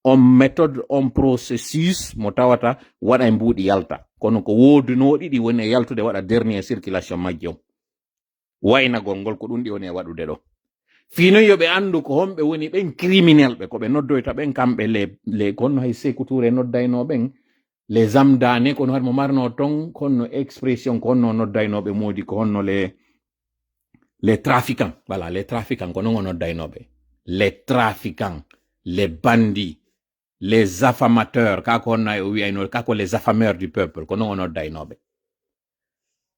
on méthode, on processus mo tawata waɗa e mbuuɗi yalta. Kono ko woodunooɗi ɗi woni e yaltude waɗa dernier circulation majji on. Waynagol ngol ko ɗum ɗi woni e waɗude ɗo. Fii non yo ɓe anndu ko honɓe woni ɓen criminel ɓe, ko ɓe noddoyta ɓen kamɓe les, les, ko honno hay Sékou Touré noddayno ɓen, les amdane, ko honno hari mo marno ton, ko honno expression, ko honno noddayno ɓe moodi, ko honno les, les trafiquants, voilà, les trafiquants, ko non o noddayno ɓe. Les trafiquants, les bandits, les affamateurs, ka ko honno o wi'ayno, ka ko les affameurs du peuple, ko non o noddayno ɓe.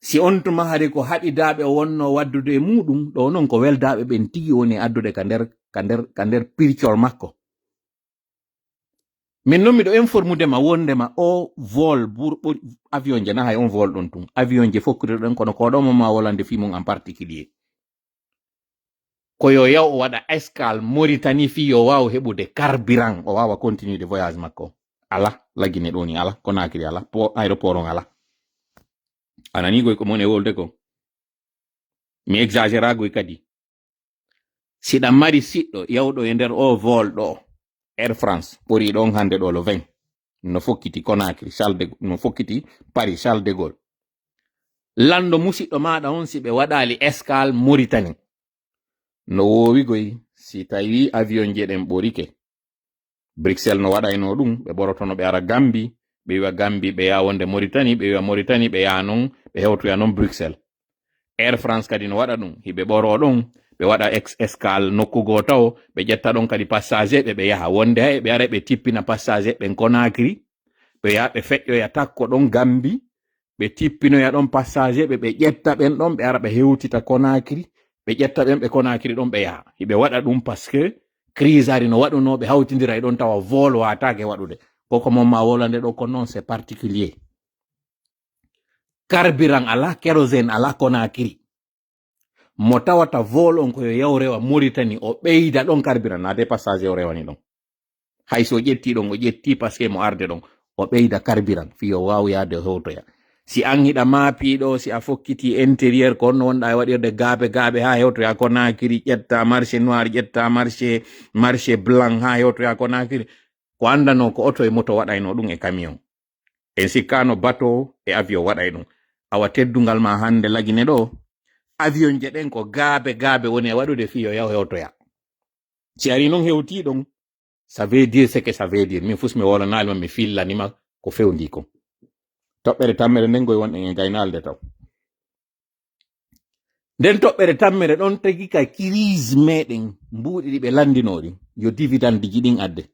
Si on tuma hari ko haɓidaaɓe o wonno waddude e muɗum, ɗo non ko weldaaɓe ɓen tigi woni addude ka nder, ka nder, ka nder pircol makko. Min non miɗo informude ma wondema o vol bur-, ɓuri avion je na hay on vol ɗon tun. Avion je fokkude ɗon kono ko ɗo mo ma wolande fii mum en particulier. Ko yo yaw o waɗa escale Mauritanie fii yo waaw heɓude carburant, o waawa continuer de voyage makko. Ala, lagine ɗo ni ala, Conakry ala, po-, aéroport on ala. A nanii goy ko mon e wolde ko? Mi exagéra goy kadi. Si ɗa mari siɗɗo yawɗo e nder o vol ɗo, Air France, ɓori ɗon hande ɗo le vingt. No fokkiti Conakry, Charles de, no fokkiti Paris, Charles de Gaulle. Lanndo musiɗɗo maaɗa on si ɓe waɗaali escale Mauritanie. No woowi goy si tawi avion je ɗen ɓorike. Bruxelles no waɗayno ɗum, ɓe ɓorotono ɓe ara Gambie, ɓe wi'a Gambie ɓe yaha wonde Mauritanie, ɓe wi'a Mauritanie ɓe yaha non, ɓe hewtoya non Bruxelles. Air France kadi no waɗa ɗum, hiɓe ɓoro ɗon, ɓe waɗa ex-, escale nokku goo tawo, ɓe ƴetta ɗon kadi passager ɓe, ɓe yaha. Wonde hay ɓe ara ɓe tippina passager ɓen Conakry, ɓe yaha ɓe feƴƴoya takko ɗon Gambie, ɓe tippinoya ɗon passager ɓe, ɓe ƴetta ɓen ɗon, ɓe ara ɓe hewtita Conakry, ɓe ƴetta ɓen ɓe Conakry ɗon ɓe yaha. Hiɓe waɗa ɗum parce que crise ari no waɗuno, ɓe hawtindira e ɗon tawa vol wataake waɗude. Koko mon ma wolande ɗo ko non, c'est particulier. Carburant ala, kérosène ala Conakry. Mo tawata vol on ko yo yaw rewa Mauritanie, o ɓeyda ɗon carburant, na de passager o rewani ɗon. Hay so o ƴetti ɗon, o ƴetti parce que mo arde ɗon, o ɓeyda carburant, fii o waaw yaade o hewtoya. Si an hiɗa maapiiɗo, si a fokkiti intérieur, ko honno wonɗa e waɗirde gaabe gaabe haa hewtoya Conakry, ƴetta marché noir, ƴetta marché, marché blanc haa hewtoya Conakry. Ko anndano ko oto e moto waɗayno ɗum e camion. En sikkano bateau e avion waɗay ɗum. Awa teddungal ma hande lagine ɗo, avion je ɗen ko gaabe gaabe woni e waɗude fii yo yaw hewtoya. Si ari non hewti ɗon, ça veut dire ce que ça veut dire. Min fus mi wolanaali ma, mi fillanima ko fewndi kon. Toɓɓere tammere nden goy wonɗen e gaynaalde taw. Nden toɓɓere tammere ɗon tagi ka crise meɗen mbuuɗi ɗi ɓe landinori. Yo dividende ji ɗin adde.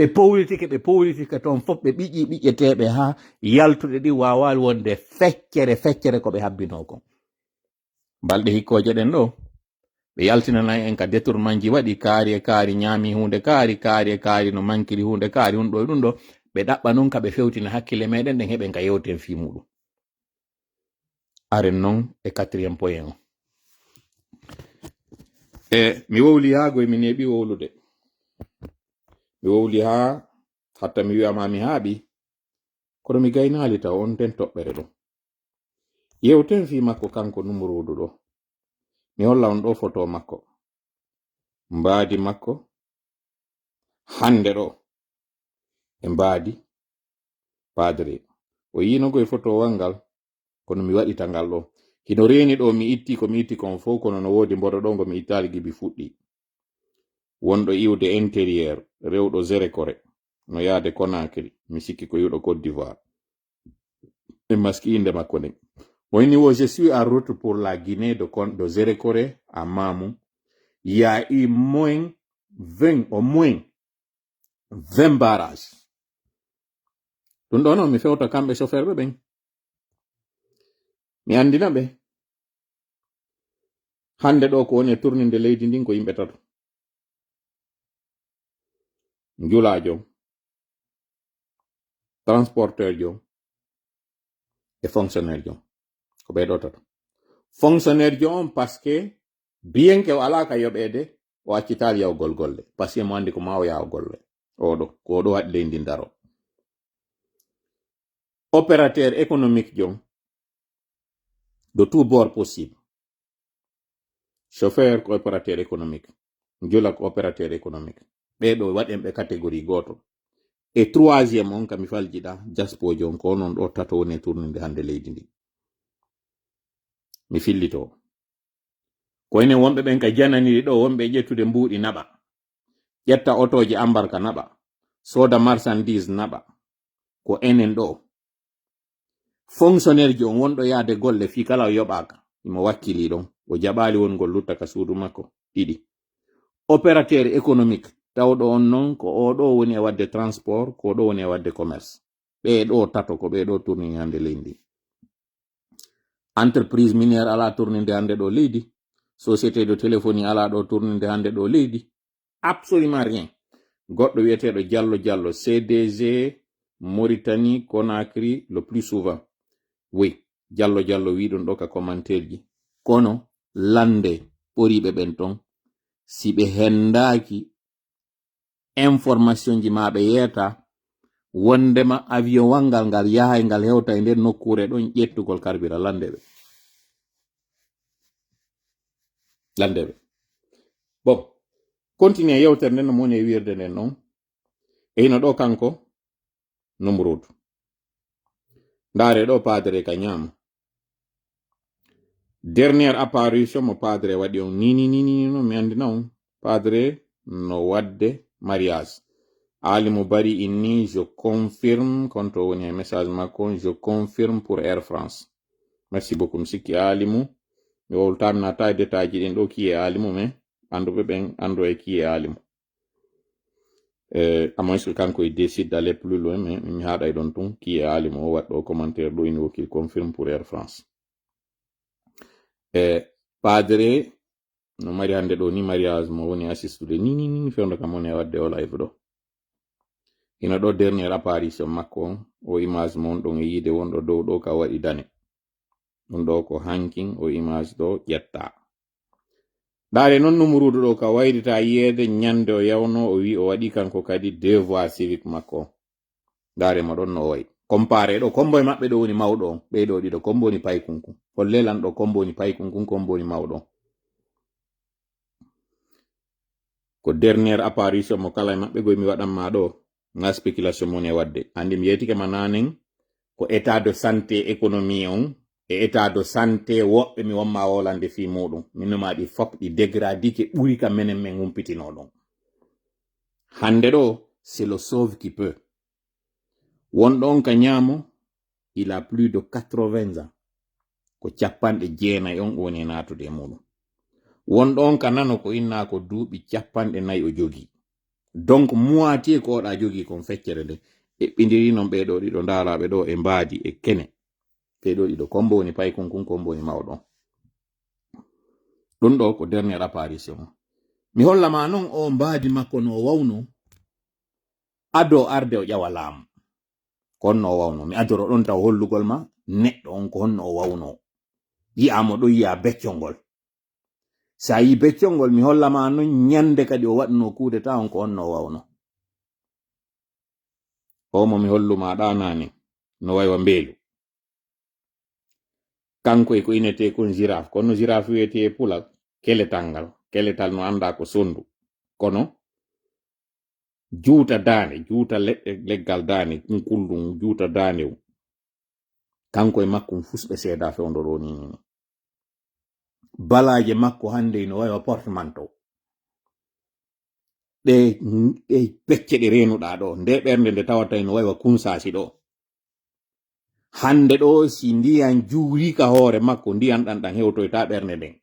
Ɓe powlitike, ɓe powlitike toon fof, ɓe ɓiƴi ɓiƴeteeɓe haa yaltude ɗi waawaali wonde feccere, feccere ko ɓe habbinoo kon. Balɗe hikkooje ɗen ɗo, ɓe yaltinanay en ka détournement ji waɗi, kaari e kaari ñaami huunde kaari, kaari e kaari no mankiri huunde kaari, ɗum ɗo e ɗum ɗo, ɓe ɗaɓɓa noon ka ɓe fewtina hakkille meɗen, ɗen heɓen ka yewten fii muɗum. Aren noon e quatrième point o. E mi wowli haa goy, mi neeɓi wowlude. Mi wowli haa hatta mi wi'a ma mi haaɓi, kono mi gaynaali taw on ten toɓɓere ɗo. Yewten fii makko kanko Numuruudu ɗo. Mi holla on ɗo foto makko. Mbaadi makko hannde ɗo e mbaadi Padre. O yiino koye fotowal ngal, kono mi waɗita ngal ɗo. Hino reeni ɗo mi itti ko mi itti kon fow, kono no woodi mboɗo ɗo ngo mi ittaali gibi fuɗɗi. Wonɗo iwde intérieur, rewɗo Zerekore, no yaade Conakry, mi sikki ko iwɗo Côte d'Ivoire. E maski innde makko nden. O inni wo, "Je suis en route pour la Guinée de Con-, de Zerekore à Mamou. Il y a eu moins vingt, au moins vingt barrages." Ɗum ɗo noon, mi fewta kamɓe chauffeur ɓe ɓen. Mi anndina ɓe. Hannde ɗo ko woni e tourninde leydi ndin ko yimɓe tato. Njulaajo, transporteur jo, e fonctionnaire jo. Ko ɓee ɗo tato. Fonctionnaire jo on, parce que biyenke o alaa ka yoɓeede, o accitaali yahugol golle. Parce que mo anndi ko ma o yaha o golle. Oɗo, ko oɗo waɗi leydi ndaro. Opérateur économique jo, de tout bord possible. Chauffeur ko opérateur économique. Njula ko opérateur économique. Ɓee ɗo waɗen ɓe catégorie gooto. E troisième on ka mi faljiɗa, diaspoojo on, ko onon ɗo tato woni e tourninde hannde leydi ndi. Mi fillito. Ko enen wonɓe ɓen ka jananiri ɗo, wonɓe e ƴettude mbuuɗi naɓa. Ƴetta otooji ambarka naɓa. Sooda marchandise naɓa. Ko enen ɗo. Fonctionnaire ji on wonɗo yaade golle fii kala o yoɓaaka. Imo wakkilii ɗon. O jaɓaali wongol lutta ka suudu makko. Ɗiɗi. Opérateur économique. Tawɗo on non ko o ɗo woni e waɗde transport, ko o ɗo woni e waɗde commerce. Ɓee ɗo tato ko ɓee ɗo tournini hannde leydi ndi. Entreprise minière alaa tourninde hannde ɗo leydi. Société de téléphonie alaa ɗo tourninde hannde ɗo leydi. Absolument rien. Goɗɗo wi'eteeɗo Diallo Diallo, C D G Mauritanie Conakry le plus souvent. Oui, Diallo Diallo wi ɗum ɗo ka commentaire ji. Kono lande ɓoriiɓe ɓen ton, si ɓe hendaaki information ji ma ɓe yeeta, wondema avion wal ngal, ngal yahay, ngal hewta e nder nokkuure ɗon ƴettugol carburant, lande ɓe. Lande ɓe. Bon, continue yewtere nden no moni e wiirde nden non. E hino ɗo kanko, Numrudu. Ndaare ɗo Padre ka ñaamo. Dernière apparition mo Padre waɗi on, ni, ni, ni, ni, ni, no mi anndina on. Padre no waɗde mariage. Alimu Bari inni, "Je confirme", kon to woni e message makko, "Je confirme pour Air France." Merci beaucoup. Mi sikki Alimu, mi wowltaami naata e détail ji ɗin ɗo, kiye Alimu, mais annduɓe ɓen anndu e kiye Alimu. Eh, à moins que kanko il décide d'aller plus loin, mais mi haɗay ɗon tun, kiye Alimu o waɗɗo commentaire ɗo, ina wokki confirme pour Air France. Eh, Padre no mari hannde ɗo ni mariage mo woni assistude ni, ni, ni, ni fewndo kam woni e waɗde o live ɗo. Hino ɗo dernière apparition makko on, o image mo on ɗon e yiide wonɗo dow ɗo ka waɗi dane. Ɗum ɗo ko hankin o image ɗo ƴetta. Ndaare non Numuruudu ɗo ka wayrita yiyeede ñande o yawno o wi o waɗi kanko kadi devoir civique makko. Ndaare mo ɗon no o wayi. Comparé ɗo, kombo e maɓɓe ɗo woni mawɗo on. Ɓee ɗo ɗiɗo, kombo woni paykunkun. Holle lan ɗo, kombo woni paykunkun, kombo woni mawɗo on. Ko dernière apparition mo kala e maɓɓe goy mi waɗan ma ɗo. Na spéculation mo ne waɗde. Andi mi yeytike ma nanen ko état de santé économie on e état de santé woɓɓe mi wonma wolande fii muɗum. Min numa ɗi fop ɗi dégradike ɓuri ka menen men humpitino ɗum. Hande ɗo, c'est le sauve qui peut. Wonɗo on ka ñaamo, il a plus de quatre-vingts ans. Ko capanɗe jeenayi on woni e naatude e muɗum. Wonɗo on ka nano ko inna ko duuɓi capanɗe nayi o jogii. Donc moitié ko oɗa jogii kon feccere nden. Eɓɓindiri non ɓee ɗoo ɗiɗo ndaalaaɓe ɗoo e mbaadi e kene. Ɓee ɗoo ɗiɗo, kombo woni paykun kun, kombo woni mawɗo on. Ɗun ɗoo ko dernière apparition. Mi holla ma non o mbaadi makko no o wawno. Ado arde o ƴawa laamu. Ko honno o wawno. Mi adoro ɗon taw hollugol ma neɗɗo on ko honno o wawno. Yi'a mo ɗo yi'a beccol ngol. Sa yi beccol ngol, mi holla ma non ñande kadi o waɗno kudeta on ko honno o wawno. O mo mi hollu ma ɗa nane, no waywa mbeelu. Kanko e ko inete kon girafe. Kono girafe wiyete e pulal, keletal ngal. Keletal no anda ko sondu. Kono juuta daande, juuta le-, leggal daande, ɗum kullum, juuta daande o. Kanko e makko fus ɓe seeda fewndo ɗo ni, ni, ni. Balaaje makko hannde ino wayi wa portemanteau. Ɗe, ɗe pecce ɗe reenuɗaa ɗo, nde ɓernde nde tawata ino wayi wa kunsaasi ɗo. Hannde ɗo, si ndiyan juuri ka hoore makko, ndiyan ɗan ɗan hewtoyta ɓernde nden.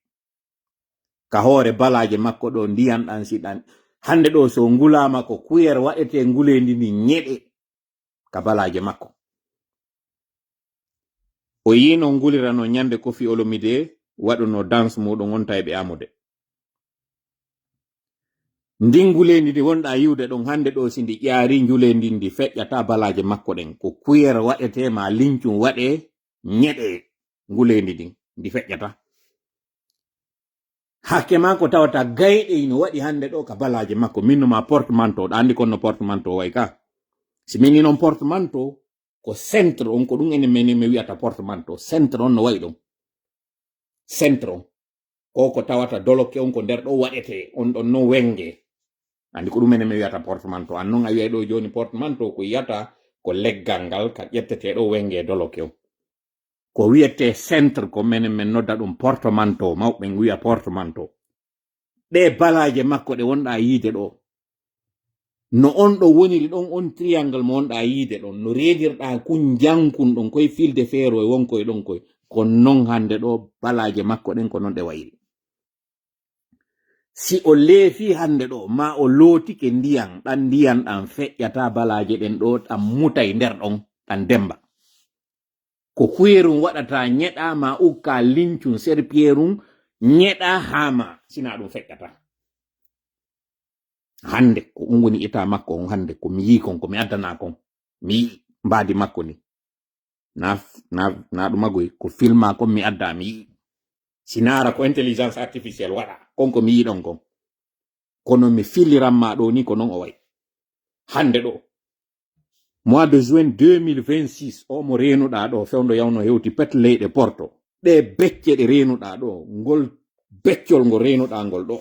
Ka hoore balaaje makko ɗo, ndiyan ɗan si ɗan. Hannde ɗo, so ngulaama ko kuyer waɗete nguleendi ndi ñeɗe ka balaaje makko. O yino ngulirano ñande Koffi Olomide waɗuno danse muɗum on tawi ɓe amude. Ndin nguleendi ndi wonɗa yiwde ɗon hannde ɗo, si ndi ƴaari njuleendi ndi feƴƴata balaaje makko ɗen. Ko kuyer waɗete ma lincum waɗe ñeɗe nguleendi ndin, ndi feƴƴata. Hakke ma ko tawata gayɗe ino waɗi hannde ɗo ka balaaje makko. Min no ma portemanteau, ɗa anndi kon no portemanteau way ka. Si min ni non portemanteau, ko centre on, ko ɗum enen men mi wi'ata portemanteau. Centre on no wayi ɗon. Centre on. Ko ko tawata doloke on ko nder ɗo waɗete, on ɗon non wenge. Anndi ko ɗum enen mi wi'ata portemanteau. An non a wi'ay ɗo jooni portemanteau ko yiyata ko leggal ngal ka ƴettete ɗo wenge doloke on. Ko wiyete centre ko menen men nodda ɗum portemanteau, mawɓe ɓen wi'a portemanteau. Ɗe balaaje makko ɗe wonɗa yiide ɗo. No on ɗo woniri ɗon, on triangle mo wonɗa yiide ɗon, no reenirɗa kun jankun ɗon koye fil de fer o e won koye ɗon koye. Ko non hannde ɗo balaaje makko ɗen ko non ɗe wayri. Si o leefi hannde ɗo, ma o lootike ndiyan, ɗan ndiyan ɗan feƴƴata balaaje ɗen ɗo, ɗan mutay nder ɗon, ɗan demba. Ko kuyerum waɗata ñeɗa ma ukka lincum serpiyerum ñeɗa haa ma, sina ɗum feƴƴata. Hannde ko ɗum woni état makko on, hannde ko mi yii kon, ko mi addana kon. Mi yii mbaadi makko ni. Na, na, na ɗum agoy ko filma kon mi adda mi yii. Sinaara ko intelligence artificielle waɗa kon ko mi yii ɗon kon. Kono mi filiran ma ɗo ni ko non o wayi. Hannde ɗo, mois de juin deux mille vingt-six, o mo reenuɗaa ɗo, fewndo yawno hewti pet leyɗe Porto. Ɗe becce ɗe reenuɗaa ɗo, ngol beccol ngo reenuɗaa ngol ɗo.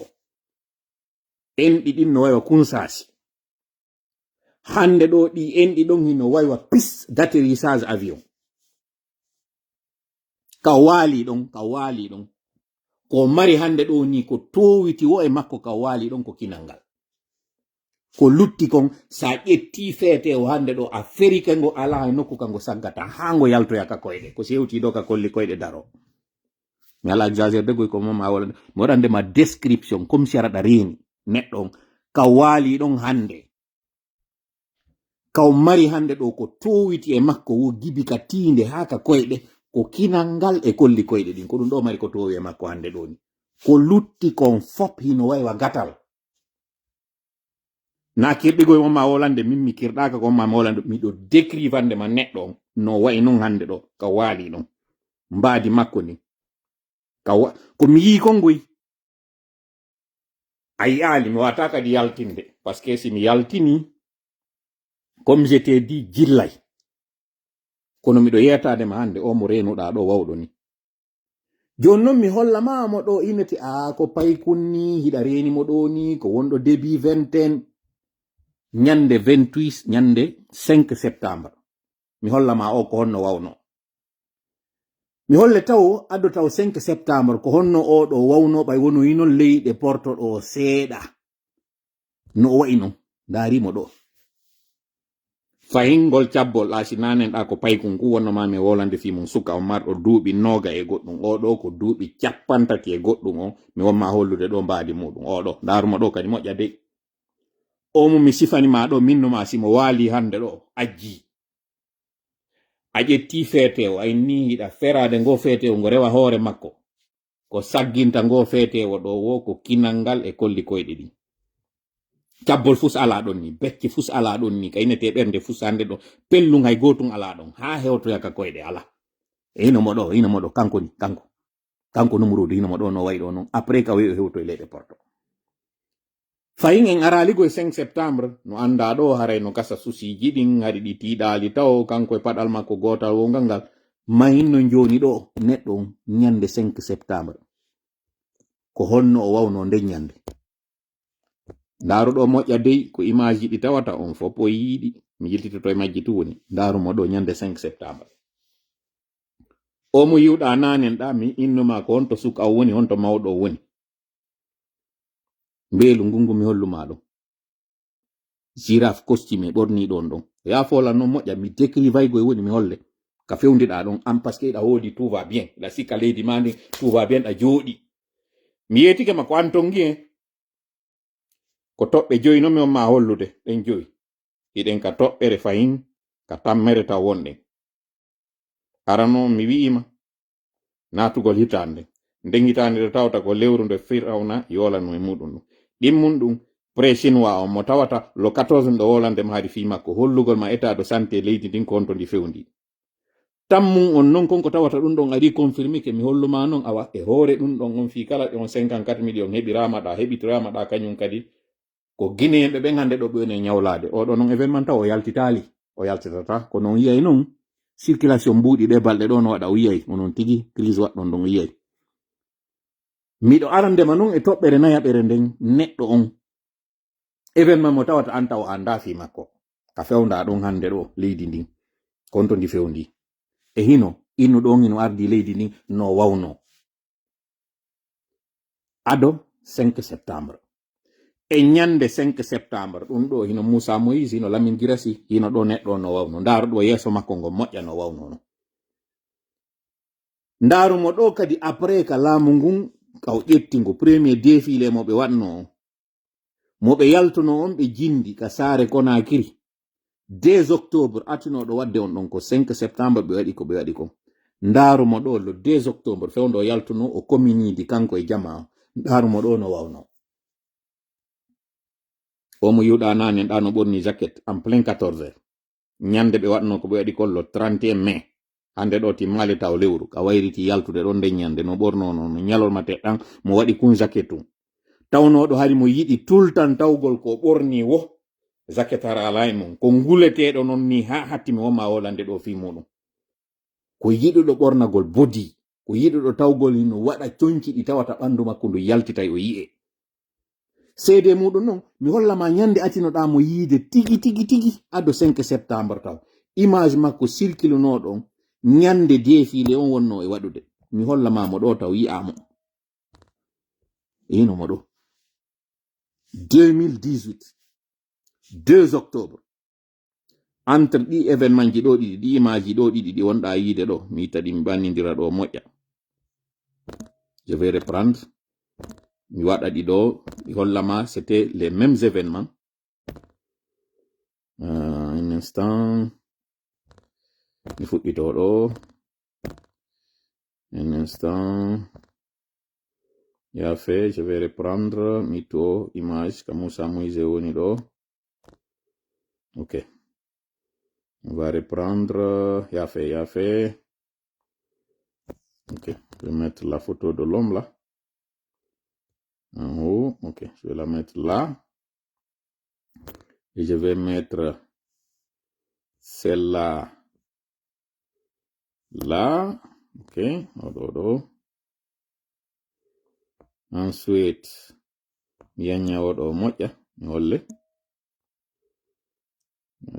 Enɗi ɗin no wayi wa kunsaasi. Hannde ɗo ɗi enɗi ɗon hino wayi wa piste d'atterrissage avion. Ka waali ɗon, ka waali ɗon. Ko mari hannde ɗo ni ko towiti wo e makko ka waali ɗon ko kinal ngal. Ko lutti kon, sa ƴetti feete o hannde ɗo, a ferike ngo, alaa e nokku ka ngo saggata, haa ngo yaltoya ka koyɗe. Ko si hewti ɗo ka kolli koyɗe daro. Mi alaa exagéré de goy ko mom a wala. Mi waɗande ma description, comme si aɗa reeni neɗɗo on. Ka waali ɗon hannde. Ka o mari hannde ɗo ko towiti e makko wo gibi ka tiinde haa ka koyɗe, ko kinal ngal e kolli koyɗe ɗin. Ko ɗum ɗo mari ko towi e makko hannde ɗo ni. Ko lutti kon fop hino wayi wa gatal. Na kirɗigoy on ma wolande, min mi kirɗaaka ko on ma mi wolande, miɗo décrivande ma neɗɗo on, no wayi non hannde ɗo, ka waali ɗon. Mbaadi makko ni. Ka wa-, ko mi yii kon ngoy. A yi'aali, mi wata kadi yaltinde. Parce que si mi yaltini, comme je t'ai dit, jillay. Kono miɗo yeetaade ma hannde, o mo reenuɗaa ɗo wawɗo ni. Jooni non mi holla ma mo ɗo inete, a ko paykun ni, hiɗa reeni mo ɗo ni, ko wonɗo début vingtaine. Ñande vingt-huit, ñande cinq septembre. Mi holla ma o ko honno wawno. Mi holle taw, addo taw cinq septembre, ko honno o ɗo wawno ɓay wono yinon leyɗe Porto ɗo seeɗa. No o wayi non, ndaari mo ɗo. Fahin ngol cabbol ɗa, si nanen ɗa ko paykun ku wonno ma mi wolande fi mum suka on marɗo duuɓi noga e goɗɗum. O ɗo ko duuɓi cappan tati e goɗɗum o, mi won ma hollude ɗo mbaadi muɗum. O ɗo, ndaaru mo ɗo kadi moƴƴa dey. O mo mi sifani ma ɗo, min no ma si mo waali hannde ɗo, ajji. A ƴetti feetewo, a inni hiɗa feraade ngo feetewo, ngo rewa hoore makko. Ko sagginta ngo feetewo ɗo wo, ko kinal ngal e kolli koyɗe ɗin. Cabbol fus alaa ɗon ni, becce fus alaa ɗon ni, ka inete ɓernde fus hannde ɗo, pellun hay gootun alaa ɗon, haa hewtoya ka koyɗe alaa. E hino mo ɗo, hino mo ɗo, kanko ni, kanko. Kanko Numuruudu, hino mo ɗo no wayi ɗo non. Après ka wayi o hewto e leyɗe Porto. Fayin en araali go e cinq septembre, no anndaa ɗo haray no gasa susiiji ɗin, hari ɗi tiiɗaali taw, kanko e paɗal makko gootal wongal ngal. Mayin no jooni ɗo, neɗɗo on, ñande cinq septembre. Ko honno o wawno nden ñande? Ndaaru ɗo moƴƴa dey, ko image ji ɗi tawata on fof o yiiɗi. Mi yiltitoto e majji tun woni. Ndaaru mo ɗo ñande cinq septembre. O mo yiwɗa naanen ɗa, mi innuma ko honto suka o woni, honto mawɗo o woni. Mbeelu ngungu mi hollu ma ɗum. Girafe costume ɓorni ɗon ɗon. Ya fola non moƴƴa, mi décrivay goy woni mi holle. Ka fewndiɗa ɗon, an parce que ɗa hooli tout va bien. Ɗa sikka leydi ma ndin, tout va bien, ɗa jooɗi. Mi yeetike ma ko an tongi en. Ko toɓɓe joyi non mi on ma hollude, ɗen joyi. Hiɗen ka toɓɓere fahin, ka tammere taw wonɗen. Arano mi wi'ima, naatugol hitaande. Nden hitaande nde tawata ko lewru nde Firawna yoolano e muɗum ɗum. Ɗimmun ɗum, pré chinois on mo tawata le quatorze ɗo woolande ma hari fii makko, hollugol ma état de santé leydi ndin ko honto ndi fewndi. Tammun on non kon ko tawata ɗum ɗon ari confirmé ke mi holluma non awa e hoore ɗum ɗon on fii kala ɗe on cinquante-quatre millions heɓirama ɗa, heɓitirama ɗa kañum kadi ko Guinéen ɓe ɓen hannde ɗo ɓe woni e ñawlaade. Oɗo non événement taw o yaltitaali, o yaltitata. Kono on yiyay non, circulation mbuuɗi ɗe balɗe ɗo no waɗa, o yiyay. Onon tigi crise waɗɗon ɗon, o yiyay. Miɗo arandema non e toɓɓere nayaɓere nden, neɗɗo on. Événement mo tawata an taw a anda fii makko. Ka fewnda ɗon hannde ɗo, leydi ndin. Konto ndi fewndi. E hino, innu ɗon hino ardi leydi ndin no wawno. Ado cinq septembre. E ñande cinq septembre, ɗum ɗo hino Moussa Moïse, hino Lamine Girassi, hino ɗo neɗɗo no wawno. Ndaaru ɗo yeeso makko ngo moƴƴa no wawno no. Ndaaru mo ɗo kadi après ka laamu ngun, ka o ƴetti ngu premier défilé mo ɓe waɗno on. Mo ɓe yaltuno on ɓe jindi ka saare Konakiri. Deux octobre, atinoɗo wadde on ɗon ko cinq septembre ɓe waɗi ko ɓe waɗi kon. Ndaaru mo ɗo le deux octobre, fewndo o yaltuno o kominidi kanko e jama o. Ndaaru mo ɗo no wawno. O mo yiwɗa nane ɗa no ɓorni jacket en plein quatorze heures. Ñande ɓe waɗno ko ɓe waɗi kon le trente et un mai. Hannde ɗo timmaali taw lewru, ka wayriti yaltude ɗon nden ñande no ɓornono no ñalorma teɗɗan mo waɗi kun jacket tun. Tawnoɗo hari mo yiɗi tultan tawgol ko ɓorni wo jacket hara ala e mum. Ko nguleteɗo non ni ha hatti mi woma wolande ɗo fii muɗum. Ko yiɗuɗo ɓornagol bodi, ko yiɗuɗo tawgol hino waɗa conci ɗi tawata ɓandu makko ndu yaltitay o yi'e. Seede muɗum non, mi holla ma ñande atinoɗa mo yiide tigi, tigi, tigi, ado cinq septembre taw. Image makko circulunoɗo on, ñande défilé on wonno e waɗude. Mi holla ma mo ɗo taw yi'a mo. Ino mo ɗo. Deux mille dix-huit, deux octobre. Entre ɗi événement ji ɗo ɗiɗi, ɗi image ji ɗo ɗiɗi, ɗi wonɗa yiide ɗo, mi itta ɗi, mi ɓannindira ɗo moƴƴa. Je vais reprendre. Mi waɗa ɗi ɗo, mi holla ma, c'était les mêmes événements. Euh, un instant. Mi fuɗɗito ɗo. Un instant. Ya fait, je vais reprendre. Mi to image, ka Moussa Moïse woni ɗo. Ok. On va reprendre. Ya fait, ya fait. Ok. Je vais mettre la photo de l'homme là. En haut. Ok. Je vais la mettre là. Et je vais mettre celle-là là. Ok. Oɗo, oɗo. Ensuite, mi yañña oɗo moƴƴa, mi holle.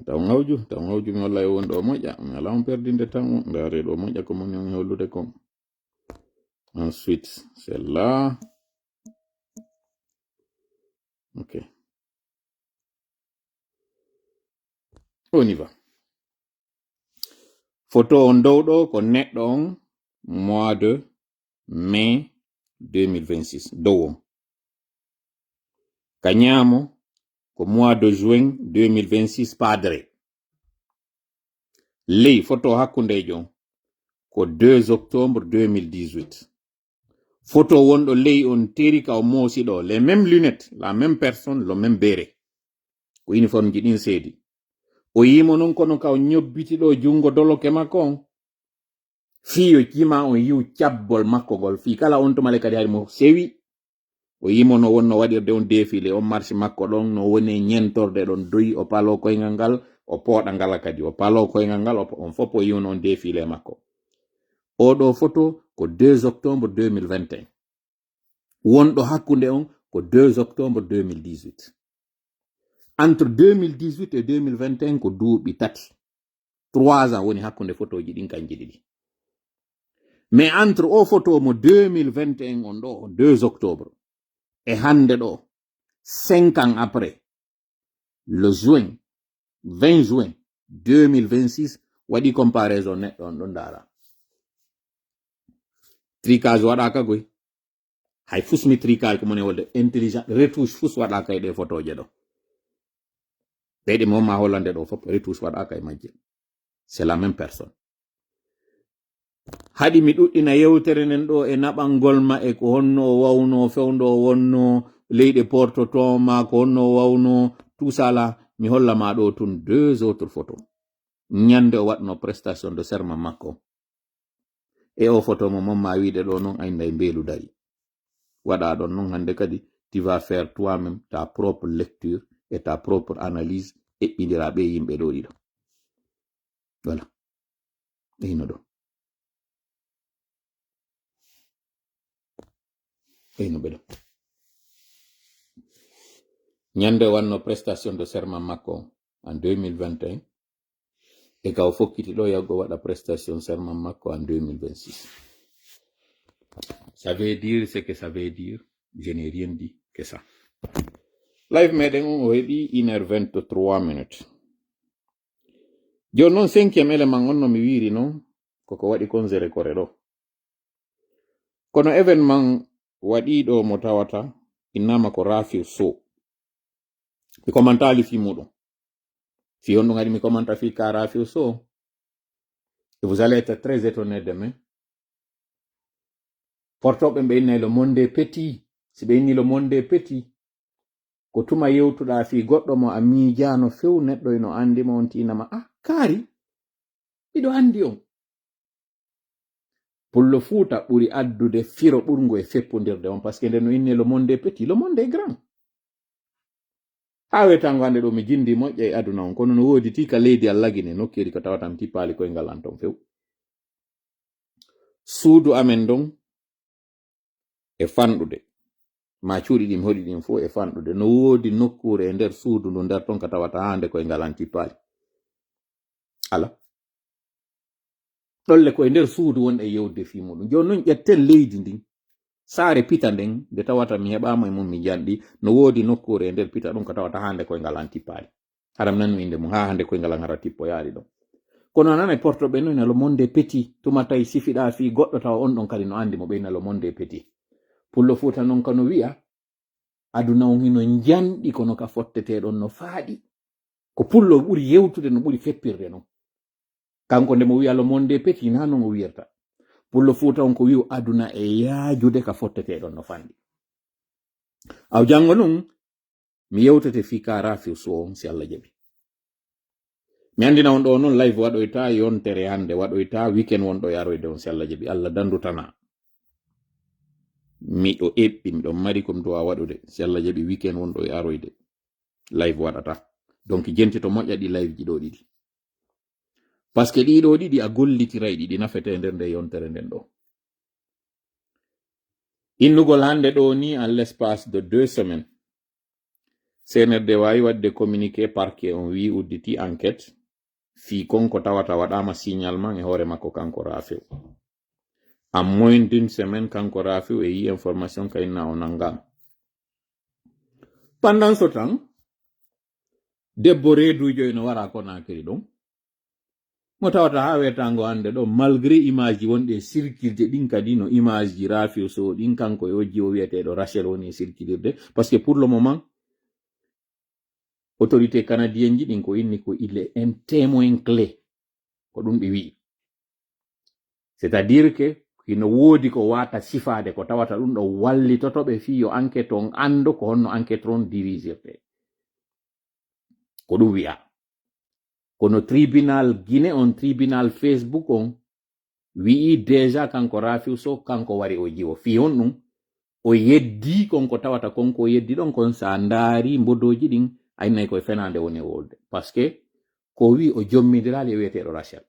Taw ngawju, taw ngawju mi holla e won ɗo moƴƴa. Mi ala on perdinde tan, ndaare ɗo moƴƴa ko moni on hollude kon. Ensuite, celle-là. Ok. On y va. Photo on dow ɗo ko neɗɗo on mois de mai deux mille vingt-six. Dow on. Ka ñaamo ko mois de juin deux mille vingt-six, Padre. Ley photo hakkundeejo on ko deux octobre deux mille dix-huit. Photo wonɗo ley on teri ka o moosi ɗo, les mêmes lunettes, la même personne, le même béret. Ko uniforme ji ɗin seedi. O yimo non kono ka o ñobbiti ɗo junngo doloke makko on. Fii yo jima on yiw cabbol makko ngol. Fii kala on tuma le kadi hari mo sewi. O yimo no wonno waɗirde on défilé, on marche makko ɗon, no woni ñentorde ɗon doyi, o palo koyngal ngal, o pooɗa ngala kadi, o palo koyngal ngal, o po-, on fof o yiwno on défilé makko. Oɗo photo ko deux octobre deux mille vingt et un. Wonɗo hakkunde on ko deux octobre deux mille dix-huit. Entre deux mille dix-huit et deux mille vingt et un ko duuɓi tati. Trois ans woni hakkunde photoji ɗin kanji ɗiɗi. Mais entre o photo mo deux mille vingt et un on ɗo, deux octobre, e hande ɗo, cinq ans après, le juin, vingt juin deux mille vingt-six, waɗi comparaison neɗɗo on ɗon ndaara. Tricage waɗaaka goy. Hay fus mi tricage ko mone wolde intelligent, retouche fus waɗaaka e ɗe photoje ɗo. Ɓeyɗe mo ma hollande ɗo fof, retouche waɗaaka e majje. C'est la même personne. Haɗi mi ɗuɗɗina yewtere nden ɗo e naɓangol ma e ko honno o wawno, fewndo o wonno, leyɗe portoto ma, ko honno o wawno, tout ça là, mi holla ma ɗo tun deux autres photos. Ñande o waɗno prestation de serment makko. E o photo mo mon ma wiide ɗo non, ay nday mbeelu dari. Waɗa ɗon non hande kadi, tu vas faire toi-même ta propre lecture et ta propre analyse, eɓɓindira ɓe yimɓe ɗo ɗiɗo. Voilà. Eyno ɗo. Eyno ɓe ɗo. Ñande o wanno prestation de serment makko en deux mille vingt et un. E ka o fokkiti ɗo yaggo waɗa prestation serment makko en deux mille vingt-six. Ça veut dire ce que ça veut dire. Je n'ai rien dit que ça. Live meɗen on o heɓi une heure vingt-trois minutes. Jooni noon, cinquième élément on no mi wiiri noon, koko waɗi kon Zéro Corée ɗo. Kono événement waɗiiɗo mo tawata innama ko Rafiu Sow. Mi commentaali fii muɗum. Fii honɗum haɗi mi commenta fii ka Rafiu Sow? Et vous allez être très étonné demain. Portoɓe ɓe innay le monde est petit. Si ɓe inni le monde est petit, ko tuma yewtuɗaa fii goɗɗo mo a miijaano few, neɗɗo ino anndi mo, on tiinama, "Ah, kaari, miɗo anndi on." Pullo Fuuta ɓuri addude firo ɓurngo e feppondirde on, parce que nde no innee le monde est petit, le monde est grand. Haa wetango hannde ɗo mi jindi moƴƴa e aduna on, kono no woodi tii ka leydi Alla Gine, nokkeeli ko tawata mi tippaali koyngal an ton few. Suudu amen ndon e fanɗude, ma cuuɗi ɗin hoɗi ɗin fof e fanɗude. No woodi nokkuure e nder suudu ndu nder ton ka tawata hannde koyngal an tippaali. Ala. Ɗolle ko e nder suudu won e yewde fii muɗum. Jooni non ƴetten leydi ndin. Saare pita nden, nde tawata mi heɓaama e mum mi janɗi, no woodi nokkuure e nder pita ɗum ko tawata haa nde koyngal an tippaali. Haram nanu innde mum, haa hannde koyngal an hara tippoyaali ɗon. Kono a nanay portoɓe no ina le monde petit, tuma tawi sifiɗaa fii goɗɗo tawa on ɗon kadi no anndi mo ɓe ina le monde petit. Pullo Fuuta non kano wi'a, aduna on hino njanɗi kono ka fottetee ɗon no faaɗi. Ko pullo ɓuri yewtude no ɓuri feppirde non. Kanko nde mo wi'a le monde petit, na non o wi'irta. Pullo Fuuta on ko wi'u aduna e yaajude ka fottetee ɗon no fanɗi. Aw janngo nun, mi yewtete fii ka Rafiu Sow on si Alla jaɓi. Mi anndina on ɗo non live waɗoyta yontere hannde, waɗoyta weekend wonɗo e aroyde on si Alla jaɓi. Alla dandu tana. Miɗo eɓɓi, miɗo mari ko mi duwa waɗude si Alla jaɓi weekend wonɗo e aroyde. Live waɗata. Donc jenti to moƴƴa ɗi live ji ɗo ɗiɗi. Parce que ɗiɗo ɗiɗi a gollitiray ɗi, ɗi nafete nder nde yontere nden ɗo. Innugol hannde ɗo ni en l'espace de deux semaines. C N R D waawi waɗde communiqué, parquet on wii udditi enquête. Fii kon ko tawata waɗaama signalement e hoore makko kanko Rafiu. En moins d'une semaine, kanko Rafiu e yii information ka inna o nanngaama. Pendant ce temps, debbo reeduujo ino wara Conakry ɗon. Mo tawata haa wetango hannde ɗo, malgré image ji wonɗi e circulde ɗin kadi, no image ji Rafiu Sow ɗin, kanko e ojji o wi'eteeɗo Rachel woni e circulirde. Parce que pour le moment, Autorité canadienne ji ɗin ko inni ko il est un témoin clé. Ko ɗum ɓe wi'i. C'est-à-dire que hino woodi ko wata sifaade ko tawata ɗum ɗo wallitoto ɓe fii yo enquête on anndu ko honno enquête on dirijirte. Ko ɗum wi'a. Kono tribunal Guinée on, tribunal Facebook on, wi'i déjà kanko Rafiu Sow, kanko wari o jiwo. Fii on ɗum, o yeddi kon ko tawata kon ko yeddi ɗon kon, sa ndaari mbodooji ɗin, aynay koye fenaande woni e wolde. Parce que ko wi o jommindiraali e wi'eteeɗo Rachel.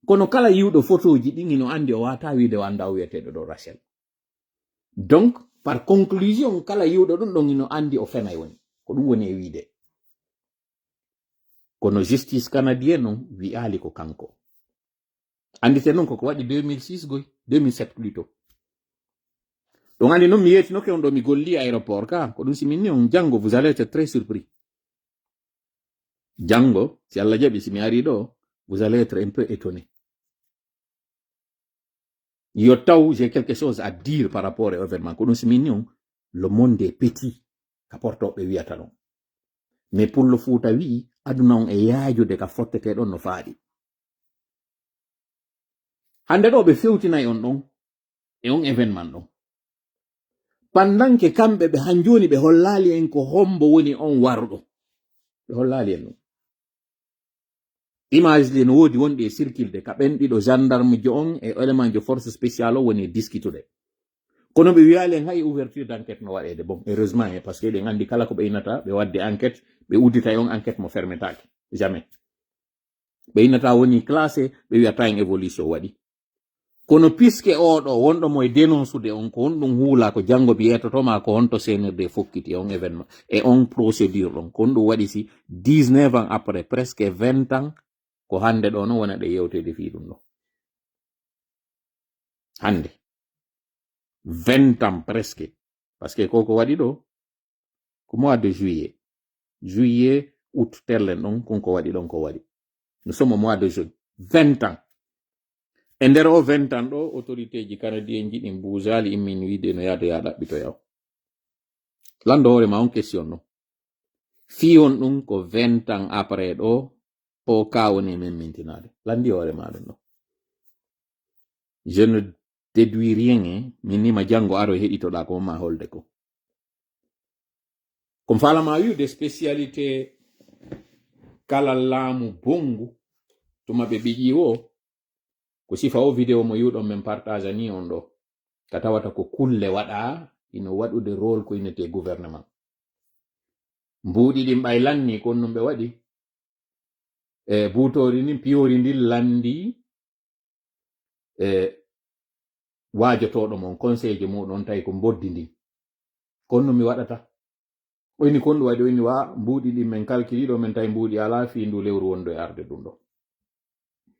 Kono kala yi'uɗo fotooji ɗin hino anndi o wata wi'ude o annda o wi'eteeɗo ɗo Rachel. Donc, par conclusion, kala yi'uɗo ɗum ɗon hino anndi o fenay woni. Ko ɗum woni e wi'ude. Kono justice canadienne on wi'aali ko kanko. Anndite non koko waɗi deux mille six goy, deux mille sept plutôt. Ɗum anndi non mi yeetinoke on ɗo mi golli aéroport ka, ko ɗum si min ni on janngo, vous allez être très surpris. Janngo, si Allah jaɓi, si mi ari ɗo, vous allez être un peu étonné. Yo taw, j'ai quelque chose à dire par rapport au événement. Ko ɗum si min ni on, le monde est petit, ka portoɓe wi'ata ɗon. Mais Pullo Fuuta wi'i, aduna on e yaajude ka fottete ɗon no faaɗi. Hannde ɗo ɓe fewtinay on ɗon, e on événement ɗon. Pendant que kamɓe ɓe han jooni ɓe hollaali en ko hombo woni on waruɗo. Ɓe hollaali en ɗum. Image ɗi no woodi wonɗi e circulde ka ɓen ɗiɗo gendarme jo on e élément jo force spéciale o woni e diskitude. Kono ɓe wi'aali en hay ouverture d'enquête no waɗeede. Bon, heureusement, hein, parce que eɗen anndi kala ko ɓe innata, ɓe wadde enquête, ɓe udditay on enquête mo fermetaake. Jamais. Ɓe innata woni classé, ɓe wi'ata en évolution waɗi. Kono puisque oɗo wonɗo mo e dénoncude on, ko honɗum huula ko janngo mi yeetoto ma ko honto C N R D fokkiti e on événement, e on procédure ɗon. Ko honɗum waɗi si dix-neuf ans après, presque vingt ans, ko hannde ɗo no wona ɗe yewteede fii ɗum ɗo. Hannde. Vingt ans presque. Parce que ko ko waɗi ɗo, ko mois de juillet. Juillet, août, tellen ɗon, kon ko waɗi ɗon ko waɗi. Nous sommes au mois de juin. Vingt ans. E nder o vingt ans ɗo, autorité ji canadienne ji ɗin buujaali immin wiide no yaade yaa ɗaɓɓitoya o. Lanndo hoore ma on question no. Fii on ɗum ko vingt ans après ɗo, o ka woni e men mintinaade. Lanndi hoore ma ɗum ɗo. Je ne déduis rien, hein. Min ni ma janngo aro e heɗitoɗaa ko ma holde ko. Ko mi faalama wi'ude spécialité kala laamu bonngu, tuma ɓe ɓiƴi o, ko sifa o vidéo mo yi'uɗon men partage ni on ɗo. Ka tawata ko kulle waɗa, ino waɗude rôle ko innete gouvernement. Mbuuɗi ɗin ɓay lanni, ko ɗum ɓe waɗi. E buutoori ndin, piyoori ndin lanndi, e waajotooɗo mon, conseiller muuɗum on tawi ko mboddi ndin. Ko honno mi waɗata? O inni ko honɗum waɗi, o inni wa mbuuɗi ɗin men calculi ɗo, men tawi mbuuɗi alaa fii ndu lewru wondu e arde ɗum ɗo.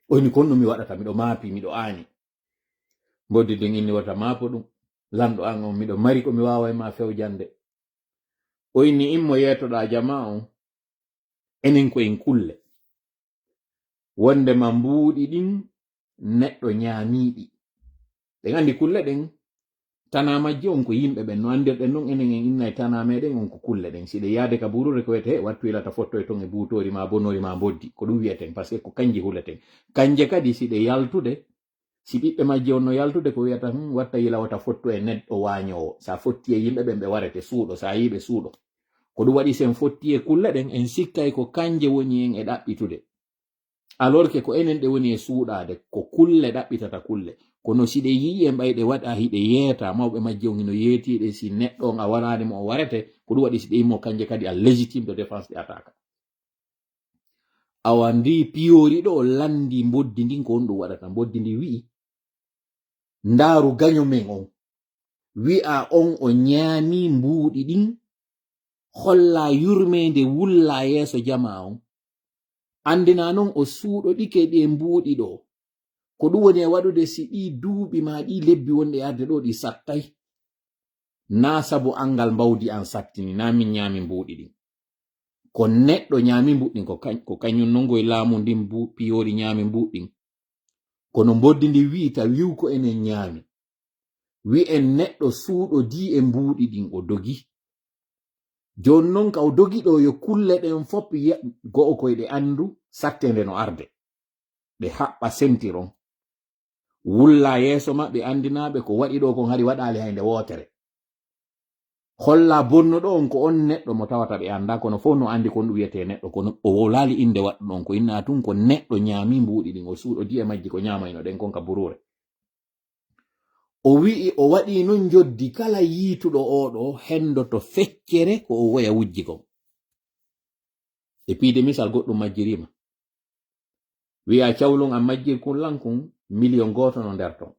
O inni ko honno mi waɗata, miɗo maapi, miɗo aani. Mboddi ndin inni wota maapo ɗum. Lanɗo an on, miɗo mari ko mi waawa e ma fewjande. O inni immo yeetoɗaa jamaa on. Enen ko en kulle. Wonde ma mbuuɗi ɗin neɗɗo ñaamiiɗi. Ɗen anndi kulle ɗen, tanaa majji on ko yimɓe ɓen. No anndirɗen non, enen en innay tanaa meɗen on ko kulle ɗen. Si ɗe yaade ka buurure ko wiyete, wattu ilata fotto e ton e buutoori ma, bonoori ma, mboddi. Ko ɗum wiyeten, parce que ko kanji huleten. Kanje kadi, si ɗe yaltude, si ɓiɓɓe majji on no yaltude, ko wiyata, "Hmm, watta yila wata fottu e neɗɗo waañoowo." Sa fotti e yimɓe ɓen, ɓe warete suuɗo, sa yii ɓe suuɗo. Ko ɗum waɗi sen fotti e kulle ɗen, en sikkay ko kanje woni en e ɗaɓɓitude. Alors que ko enen ɗe woni e suuɗaade, ko kulle ɗaɓɓitata kulle. Kono si ɗe yi'i en ɓay ɗe waɗa hiɗe yeeta, mawɓe majji on hino yeetiiɗe, si neɗɗo on a waraani mo o warete, ko ɗum waɗi si ɗe immo kanje kadi a légitime de défense ɗe attaque. Awa ndi piyoori ɗo o lanndi mboddi ndin ko honɗum waɗata. Mboddi ndi wi'i, "Ndaaru gaño men on. Wi'a on o ñaami mbuuɗi ɗin. Holla yurmeende wulla yeeso jamaa on. Anndina non o suuɗoɗike ɗi e mbuuɗi ɗo. Ko ɗum woni e waɗude si ɗi duuɓi ma ɗi lebbi wonɗi e arde ɗo ɗi sattay. Naa sabu anngal mbawdi an sattini, naa min ñaami mbuuɗi ɗin. Ko neɗɗo ñaami mbuuɗi ɗin, ko kañ-, ko kañum non ngoy laamu ndin mbu-, piyoori ñaami mbuuɗi ɗin. Kono mboddi ndi wi'i ta wi'u ko enen ñaami. Wi'en neɗɗo suuɗodii e mbuuɗi ɗin o dogi." Jooni noon ka o dogi ɗo yo kulle ɗen fof go'o koy ɗe anndu sattende no arde. Ɓe haɓɓa sentir on. Wulla yeeso maɓɓe anndinaaɓe ko waɗi ɗo kon hari waɗaali hay nde wootere. Holla bonno ɗo on ko on neɗɗo mo tawata ɓe annda kono fof no anndi kon ɗum wiyetee neɗɗo kono o wowlaali innde waɗɗo ɗon ko inna tun ko neɗɗo ñaami mbuuɗi ɗin o suuɗodii e majji ko ñaamayno ɗen kon ka buruure. O wi'i o waɗii non njoddi kala yiituɗo oo ɗoo henndoto feccere ko o woya wujji kon. E piide misal goɗɗum majjiriima. Wi'a cawlun an majjir kun lan kun miliyon gooto no nder ton.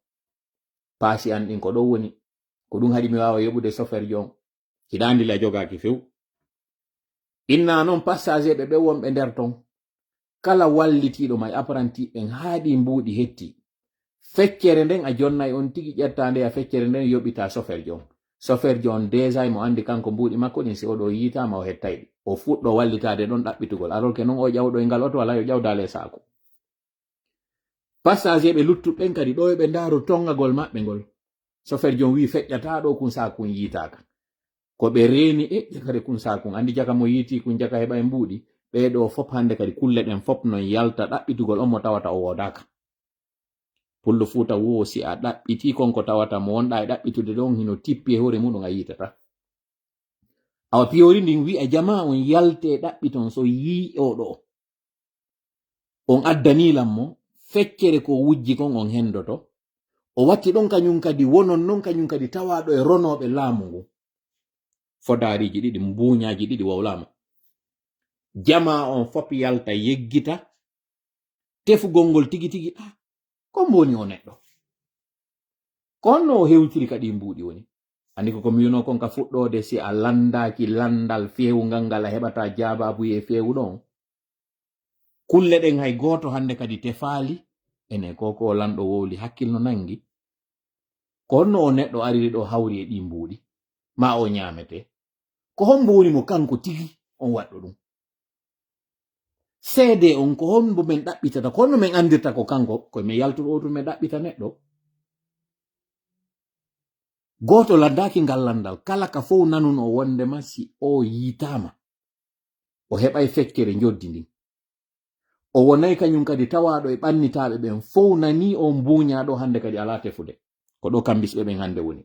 Paasi an ɗin ko ɗon woni. Ko ɗum haɗi mi waawa yoɓude soferjo on. Hiɗa anndi la jogaaki few. Inna non passager ɓe ɓe wonɓe nder ton. Kala wallitiiɗo ma e apprenti ɓen haa ɗi mbuuɗi hetti. Feccere nden a jonnay on tigi ƴetta nde a feccere nden yoɓita soferjo on. Soferjo on déjà mo anndi kanko mbuuɗi makko ɗin si o ɗo yiitaama o hettay ɗi. O fuɗɗo wallitaade ɗon ɗaɓɓitugol. Alors que non o ƴawɗo e ngal oto alaa yo ƴawdaale e saaku. Passager ɓe luttuɓe ɓen kadi ɗo ɓe ndaaro tongagol maɓɓe ngol. Soferjo on wi'i feƴƴata ɗo kun saakun yiitaaka. Ko ɓe reeni e ƴekare kun saakun. Anndi jaka mo yiiti kun jaka heɓa e mbuuɗi. Ɓee ɗo fop hannde kadi kulle ɗen fop non yalta ɗaɓɓitugol on mo tawata o woodaaka. Pullo Fuuta wo si a ɗaɓɓitii kon ko tawata mo wonɗa e ɗaɓɓitude ɗon hino tippi e hoore muɗum a yiitata. Awa piyori ndin wi'a jamaa on yalte ɗaɓɓiton so yii o ɗo. On addanii lan mo feccere ko wujji kon on henndoto. O watti ɗon kañum kadi wonon non kañum kadi tawaaɗo e ronooɓe laamu ngu. Fodaariiji ɗiɗi, mbuuñaaji ɗiɗi wowlaama. Jamaa on fop yalta yeggita tefugol ngol tigi tigi ah ko mboni o neɗɗo. Ko honno o hewtiri ka ɗi mbuuɗi woni? Anndi ko ko mi wiyunoo kon ka fuɗɗoode si a lanndaaki lanndal feewungal ngal a heɓataa jaabaabuye e feewuɗo on. Kulle ɗen hay gooto hannde kadi tefaali ene ko ko lanɗo wowli hakkil no nanngi. Ko honno o neɗɗo ariri ɗo hawri e ɗi mbuuɗi? Ma o ñaamete? Ko hombo woni mo kanko tigi on waɗɗo ɗum? Seede on ko hombo men ɗaɓɓitata? Ko honno men anndirta ko kanko? Ko men yaltuɗo otu men ɗaɓɓita neɗɗo. Gooto lanndaaki ngal lanndal kala ka fow nanuno wondema si o yiitaama o heɓay feccere njoddi ndin. O wonay kañum kadi tawaaɗo e ɓannitaaɓe ɓen fow nanii on mbuuñaaɗo hannde kadi alaa tefude. Ko ɗo kambisɓe ɓen hannde woni.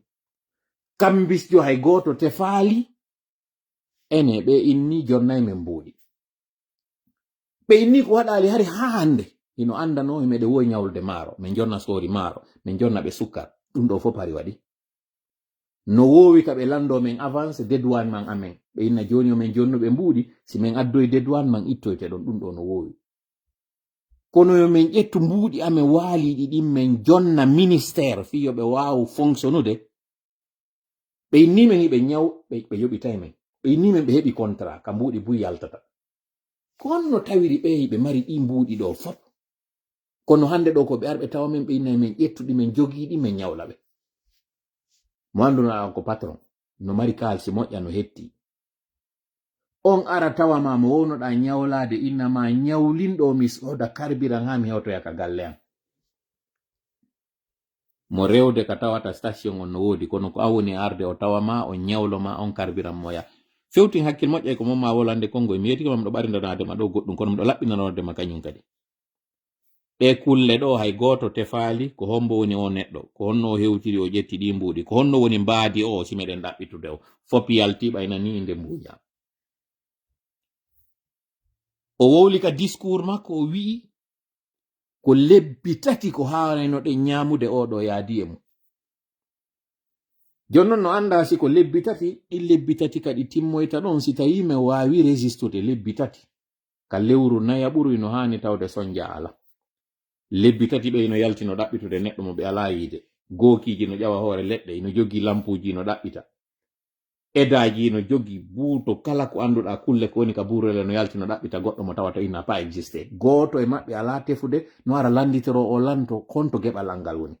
Kambisjo hay gooto tefaali ene ɓe inni jonnay men mbuuɗi. Ɓe inni ko waɗaali hari haa hannde hino anndanoo meɗe wowi ñawlude maaro min jonna soori maaro min jonna ɓe sukkar ɗum ɗo fof hari waɗi. No woowi ka ɓe lanndo men avance dédouanement amen ɓe inna jooni yo men jonnuɓe mbuuɗi si men addoyi dédouanement ittoyte ɗon ɗum ɗo no woowi. Kono yo men ƴettu mbuuɗi amen waaliiɗi ɗin men jonna ministère fii yo ɓe waawu fonctionnude. Ɓe inni men hiɓe ñaw ɓe yoɓitay men ɓe inni men ɓe heɓi contrat ka mbuuɗi buy yaltata. Ko honno tawiri ɓe hiɓe mari ɗi mbuuɗi ɗo fop? Kono hannde ɗo ko ɓe arɓe tawa men ɓe innay men ƴettuɗi men jogiiɗi men ñawla ɓe. Mo annduno an ko patron no mari kaalisi moƴƴa no hetti. On ara tawa ma mo wownoɗa ñawlaade inna ma ñawlin ɗo mi sooda karbiran ha mi hewtoya ka galle an. Mo rewde ka tawata station on no woodi kono ko an woni arde o tawa ma o ñawlo ma on karbiran moya. Fewtin hakkil moƴƴa e ko momma wolande konngo e mi yeetike ma miɗo ɓarindanaade ma ɗo goɗɗum kono miɗo laɓɓinanorde ma kañum kadi. Ɗe kulle ɗo hay gooto tefaali ko hombo woni o neɗɗo ko honno o hewtiri o ƴetti ɗi mbuuɗi ko honno woni mbaadi o si meɗen ɗaɓɓitude o fop yalti ɓayna ni inde mbuuña. O wowli ka discours makko o wi'i ko lebbi tati ko haanayno ɗen ñaamude oɗo yaadi e mum. Jooni non no annda si ko lebbi tati ɗin lebbi tati kadi timmoyta ɗon si tawi men waawi résistude lebbi tati ka lewru nayaɓuru ino haani tawde sonja ala. Lebbi tati ɓe ino yalti no ɗaɓɓitude neɗɗo mo ɓe alaa yiide. Gookiiji no ƴawa hoore leɗɗe ino jogii lampuuji ino ɗaɓɓita. Edaaji ino jogii buuto kala ko annduɗaa kulle ko woni ka buurele no yalti no ɗaɓɓita goɗɗo mo tawata il n'a pas existé. Gooto e maɓɓe alaa tefude no ara lannditoro o lanto konto geɓal an ngal woni.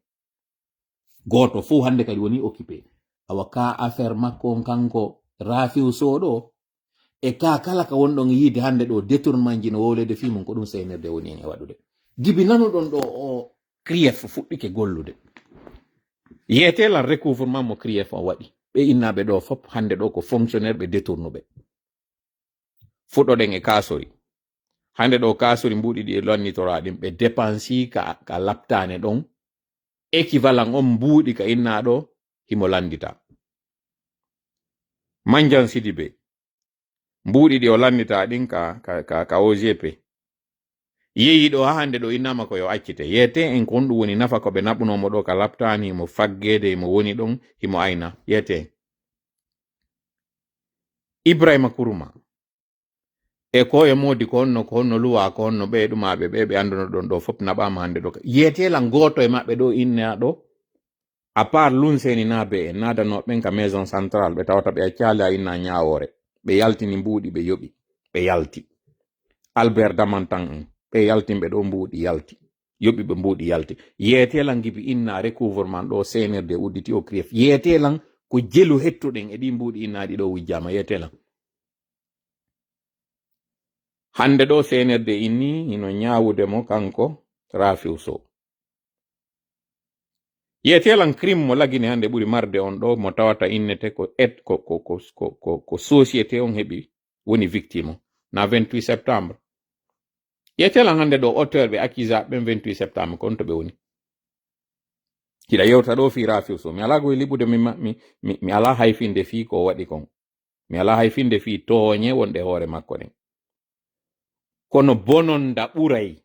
Gooto fof hannde kadi woni occupé. Awa ka affaire makko on kanko Rafiu Sow ɗo e ka kala ka wonɗon yiide hannde ɗo détournement ji no wowlede fii mum ko ɗum seynirde woni en e waɗude. Gibi nanuɗon ɗo o Krief fuɗɗike gollude. Yeete lan recouvrement mo Krief on waɗi. Ɓe innaaɓe ɗo fop hannde ɗo ko fonctionnaire ɓe détournuɓe. Fuɗɗoɗen e kaasori. Hannde ɗo kaasori mbuuɗi ɗi e lannitoraa ɗin, ɓe dépensi ka, ka laptaane ɗon. Équivalent on mbuuɗi ka innaa ɗo, himo lanndita. Manjan Sidibe, mbuuɗi ɗi o lannditaa ɗin ka, ka, ka, ka O G P. Yehi ɗo haa hannde ɗo innaama ko yo accite. Yeetee en ko honɗum woni nafa ko ɓe naɓunoo mo ɗo ka laptaani, himo faggeede, himo woni ɗon, himo ayna. Yeetee en. Ibrahima Kuruma. E ko e moodi ko honno, ko honno luwaa, ko honno ɓe ɗumaaɓe, ɓe ɓe annduno ɗon ɗo fop naɓaama hannde ɗo. Yeetee lan gooto e maɓɓe ɗo innaa ɗo, à part Lunseeni naa be en naadanoo ɓen ka maison centrale, ɓe tawata ɓe accaali a inna ñaawoore. Ɓe yaltini mbuuɗi, ɓe yoɓi, ɓe yalti. Albert Damantan en, ɓe yaltinɓe ɗo mbuuɗi yalti. Yoɓi ɓe mbuuɗi yalti. Yeetee lan Gibi inna recouvrement ɗo C N R D udditi o CRIEF. Yeetee lan ko jelu hettuɗen e ɗi mbuuɗi innaaɗi ɗo wujjaama. Yeetee lan. Hannde ɗo C N R D inni hino ñaawude mo kanko Rafiu Sow. Yeetee lan crime mo lagini hannde ɓuri marde on ɗo mo tawata innete ko et-, ko, ko, ko, ko, ko, ko société on heɓi woni victime o. Na vingt-huit septembre. Yeetee lan hannde ɗo auteur ɓe accusé ɓen vingt-huit septembre kon to ɓe woni. Hiɗa yewta ɗo fii Rafiu Sow. Mi alaa goy liɓude mi, ma-, mi, mi, mi alaa hayfinde fii ko o waɗi kon. Mi alaa hayfinde fii tooñe wonɗe hoore makko ɗen. Kono bononda ɓuray.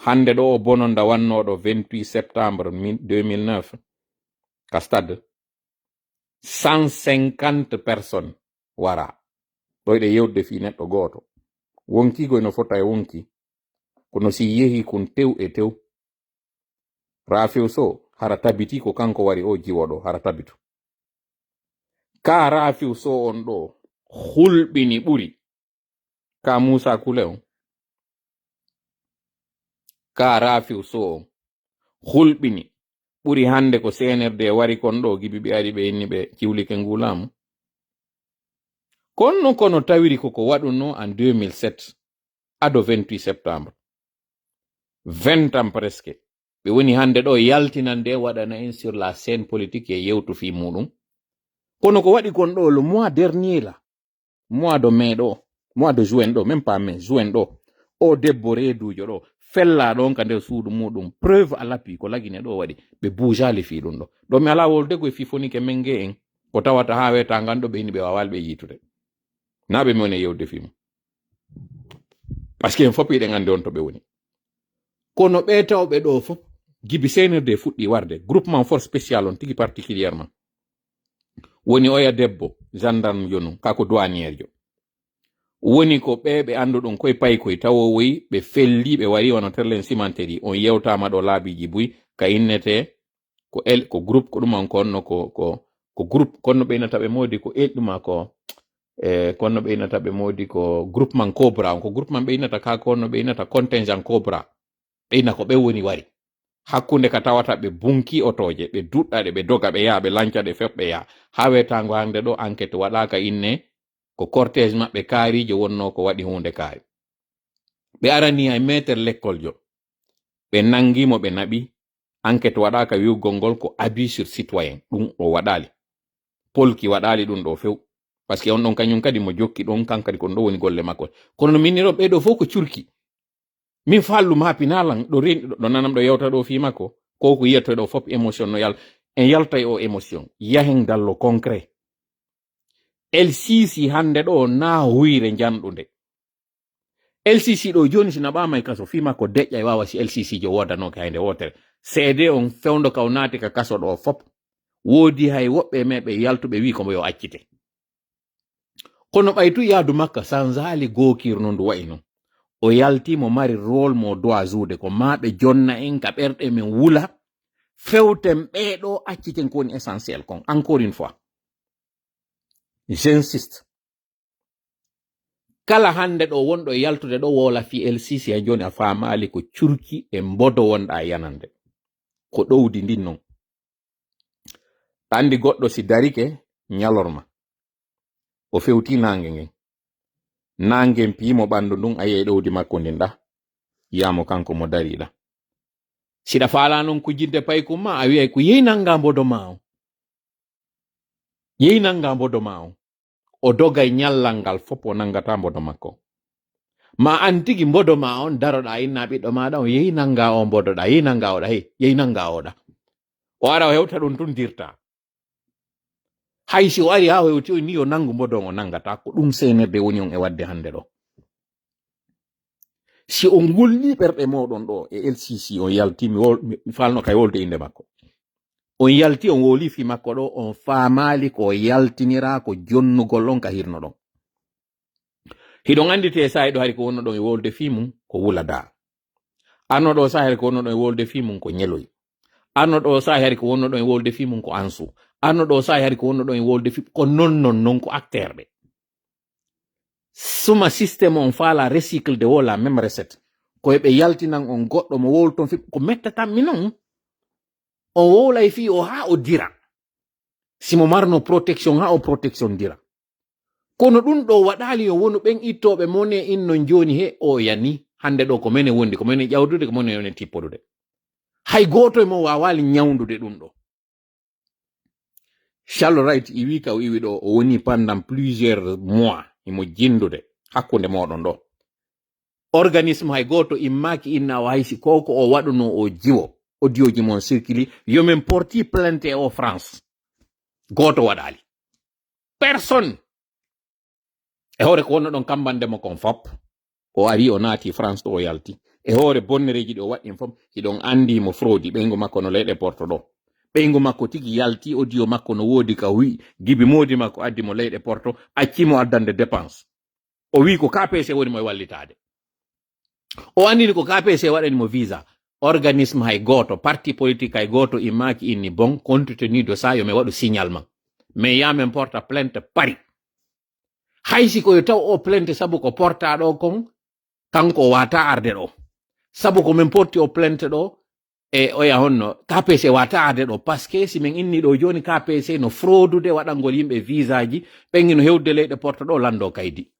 Hannde ɗo o bononda wannooɗo vingt-huit septembre mille, deux mille neuf ka stade. Cent cinquante personnes wara. Ɗo hiɗen yewtude fii neɗɗo gooto. Wonki goy no fota e wonki. Kono si yehi kun tew e tew. Rafiu Sow, hara tabiti ko kanko wari o jiwo ɗo, hara tabitu. Ka Rafiu Sow on ɗo hulɓini ɓuri. Ka Musa Kule on. Ka Rafiu Sow on. Hulɓini. Ɓuri hannde ko C N R D wari kon ɗo, Gibi ɓe ari ɓe inni ɓe ciwlike nguu laamu. Kono, kono tawiri koko waɗunoo en deux mille sept, ado vingt-huit septembre. Vingt ans presque. Ɓe woni hannde ɗo yaltinande waɗana en sur la scène politique e yewtu fii muɗum. Kono ko waɗi kon ɗo le mois dernier la, mois de mai ɗo, mois de juin ɗo, même pas mai, juin ɗo, o debbo reeduujo ɗo, fellaa ɗon ka nder suudu muɗum, preuve à l'appui ko lagine ɗo waɗi, ɓe buujaali fii ɗum ɗo. Ɗo mi alaa wolde ko e fii fonike men nge en, ko tawata haa weeta ngan ɗo ɓe ini ɓe waawaali ɓe yiitude. Naa ɓe mi woni e yewde fii mum. Parce que en fof hiɗen anndi on to ɓe woni. Kono ɓe tawɓe ɗo fof, Gibi C N R D fuɗɗi warde, groupement force spécial on tigi particulièrement. Woni oya debbo, gendarme yo non, ka ko douanier jo. Woni ko ɓe ɓe annduɗon koye paykoye tawowoyi, ɓe felli, ɓe wari wano terlen cimenterie, on yewtaama ɗo laabiiji buy, ka innete ko el, ko groupe, ko ɗum on ko honno ko, ko, ko groupe, kono ɓe innata ɓe moodi ko el ɗuma ko, e, kono ɓe innata ɓe moodi ko groupement Cobra, on ko groupement ɓe innata ka, kono ɓe innata contingent Cobra. Ɓe inna ko ɓe woni wari. Hakkunde ka tawata ɓe bunki otooje, ɓe duɗɗa ɗe, ɓe doga, ɓe yaha, ɓe lanca ɗe, fep ɓe yaha. Haa weetaango hannde ɗo, enquête waɗaaka inne, ko cortège maɓɓe kaariijo wonnoo ko waɗi huunde kaari. Ɓe arani hay maître l'école jo. Ɓe nangi mo, ɓe naɓi. Enquête waɗaaka wi'ugol ngol ko abus sur citoyen. Ɗum o waɗaali. Polki waɗaali ɗum ɗo few. Parce que on ɗon kañum kadi mo jokki ɗon, kan kadi ko ɗum ɗo woni golle makko. Kono no minniroo ɓee ɗo fof ko curki. Min faallu ma pinalan ɗo ren-, ɗo nanam ɗo yewta ɗo fii makko. Ko ko yiyata ɗo fof émotion no yal-, en yalta e o émotion. Yahen dans le concret. L C C hannde ɗo na huyre njanɗunde. L C C ɗo jooni si naɓaama e kaso fii makko deƴƴa e waawa si L C C jo woodanooke hay nde wootere. Seede on fewndo ka o naati ka kaso ɗo fof. Woodi hay woɓɓe e meeɓe yaltuɓe wi'i ko mo yo accite. Kono ɓay tu yaadu makka sanzaali gookirno ndu wayi non. O yalti mo mari rôle mo doit jouer ko maa ɓe jonna en ka ɓerɗe men wula. Fewten ɓee ɗo acciten ko woni essentiel kon. Encore une fois. J'insiste. Kala hannde ɗo wonɗo e yaltude ɗo woola fii L C C hay jooni a faamaali ko curki e mbodo wonɗa yanande. Ko ɗowdi ndin non. Anndi goɗɗo si darike ñalorma, o fewti naange ngen. Naange ngen piimo ɓanndu ndun, a yi'ay ɗowdi makko ndin ɗa. Yi'aa mo kanko mo dari ɗa. Siɗa faalaa non kujjinde paykum ma, a wi'ay ko yehi nannga mbodo ma on. Yehi nannga mbodo ma on. O dogay ñallal ngal fof, o nanngata mbodo makko. Ma an tigi mbodo ma on, daroɗaa inna ɓiɗɗo maaɗa on, yehi nannga o mbodoɗaa, yehi nannga oɗa, hey, yehi nannga oɗa. O ara o hewta ɗum tun dirta. Hay si o ari haa o hewti on ni yo nanngu mbodo on, o nanngata. Ko ɗum seenerde woni on e waɗde hannde ɗo. Si on ngulni ɓerɗe mooɗon ɗo e L C C, on yalti, mi wol-, mi, mi falno kay wolde innde makko. On yalti, on woli fi makko ɗo, on faamaali ko yaltinira ko jonnugol on ka hirno ɗon. Hiɗon anndi te saa'i ɗo hari ko wonno ɗon e wolde fi mum ko wulada. Anno ɗo saa'i hari ko wonno ɗon e wolde fi mum ko ñeloy. Anno ɗo saa'i hari ko wonno ɗon e wolde fi mum ko ansu. Anno ɗo saa'i hari ko wonno ɗon e wolde fi ko non non non ko acteur ɓe. Suma système on faala recycle de wo la même recette. Ko ɓe yaltinan on goɗɗo mo wowlton fi ko mettatanmi non. On wowlay fii o haa o dira. Si mo marno protection haa o protection dira. Kono ɗum ɗo waɗaali yo wonu ɓen ittooɓe mone in non jooni he o yani. Hannde ɗo ko menen wondi, ko menen ƴawdude, ko menen woni tippodude. Hay gooto e mon waawaali ñawndude ɗum ɗo. Charles Wright iwi ka o iwi ɗo, o woni pendant plusieurs mois, himo jindude hakkunde mooɗon ɗo. Organisme hay gooto immaaki inna o hay si ko ko o waɗuno o jiwo. Audio ji mon circuli, yo men porti plainte e o France. Gooto waɗaali. Personne. E hoore ko wonno ɗon kambande mo kon fop. O ari, o naati France ɗo, o yalti. E hoore bonnereeji ɗi o waɗɗin fop, hiɗon anndi mo frodi. Ɓeyngu makko no leyɗe Porto ɗo. Ɓeyngu makko tigi yalti, audio makko no woodi ka o wi'i, Gibi moodi makko addi mo leyɗe Porto, acci mo addande dépense. O wi'i ko K P C woni mo e wallitaade. O anndini ko K P C waɗani mo visa. Organisme hay gooto, parti politique hay gooto immaaki inni, bon, compte tenu de ça, yo mi waɗu signalement. Mais ya men porta plainte Paris. Hay si ko yo taw o plainte sabu ko porta ɗo kon, kanko o wata arde ɗo. Sabu ko men porti o plainte ɗo, e oya honno, K P C wata arde ɗo. Parce que si men inni ɗo jooni, K P C no fraudude waɗangol yimɓe visa ji, ɓen hino hewde leyɗe Porto ɗo lando kaydi.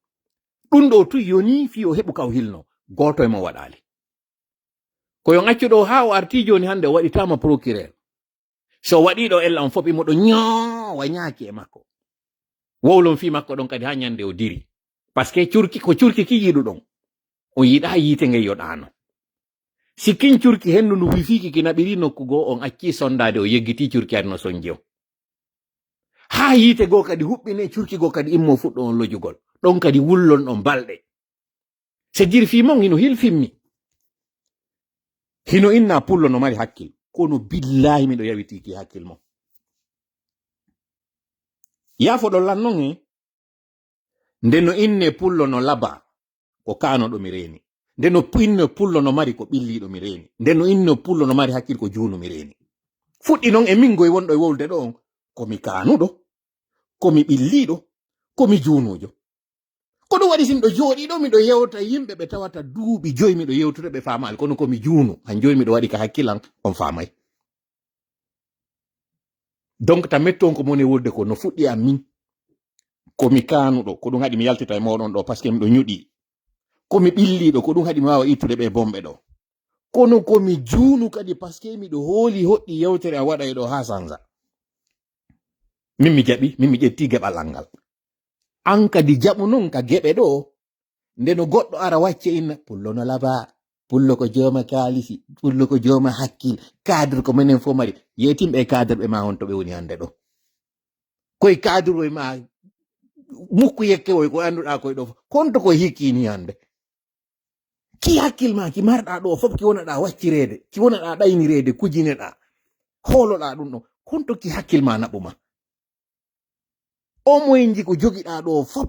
Ɗum ɗo tu yoni fii o heɓu ka o hilno. Gooto e mo waɗaali. Ko yo accu ɗo haa o arti jooni hannde o waɗitaama procureur. So o waɗi ɗo ella on fop imo ɗo ñoowa ñaaki e makko. Wowlon fii makko ɗon kadi haa ñande o diri. Parce que curki, ko curki ki yiɗuɗon. On yiɗaa yiite ngey yo ɗaano. Si kin curki hendu ndu wifiiki ki naɓiri nokku goo, on acci sondaade, o yeggiti curki adi no sonji on. Haa yiite goo kadi huɓɓine, curki goo kadi immo fuɗɗo on lojugol. Ɗon kadi wullon ɗon balɗe. C'est-à-dire fii mon hino hilfimmi. Hino inna pullo no mari hakkil. Kono billaahi miɗo yawiti ki hakkil mon. Yaafoɗon lan non he. Nde no inne pullo no laba, ko kaanoɗo mi reeni. Nde no pu-, inne pullo no mari ko ɓilliiɗo mi reeni. Nde no inne pullo no mari hakkil ko juunu mi reeni. Fuɗɗi non e min goy wonɗo e wowlde ɗo on, ko mi kaanuɗo, ko mi ɓilliiɗo, ko mi juunuujo. Ko ɗum waɗi si miɗo jooɗii ɗo, miɗo yewta yimɓe ɓe tawata duuɓi joyi miɗo yewtude ɓe faamaali, kono ko mi juunu. Han jooni miɗo waɗi ka hakkilan, on faamay. Donc, ta metton ko moni wolde ko no fuɗɗi an min. Ko mi kaanuɗo, ko ɗum haɗi mi yaltita e moɗon ɗo, parce que miɗo ñuɗi. Ko mi ɓilliiɗo, ko ɗum haɗi mi waawa ittude ɓe bomɓe ɗo. Kono ko mi juunu kadi, parce que miɗo hooli hoɗɗi yewtere a waɗa e ɗo haa sanza. Min mi jaɓi, min mi ƴetti geɓal an ngal. An kadi jaɓu non ka geɓe ɗo. Nde no goɗɗo ara wacce inna, pullo no laba, pullo ko jooma kaalisi, pullo ko jooma hakkil, cadre ko menen fof mari. Yeetimɓe e cadre ɓe ma honto ɓe woni hannde ɗo. Koye cadre oye ma mukku yekke oye ko annduɗaa koye ɗo fof. Honto koye hikkini hannde? Ki hakkil ma, ki marɗaa ɗo fof, ki wonaɗaa waccireede, ki wonaɗaa ɗaynireede, kujineɗaa, hooloɗaa ɗum ɗo. Honto ki hakkil ma naɓu ma? O moyenji ko jogiɗaa ɗo fof,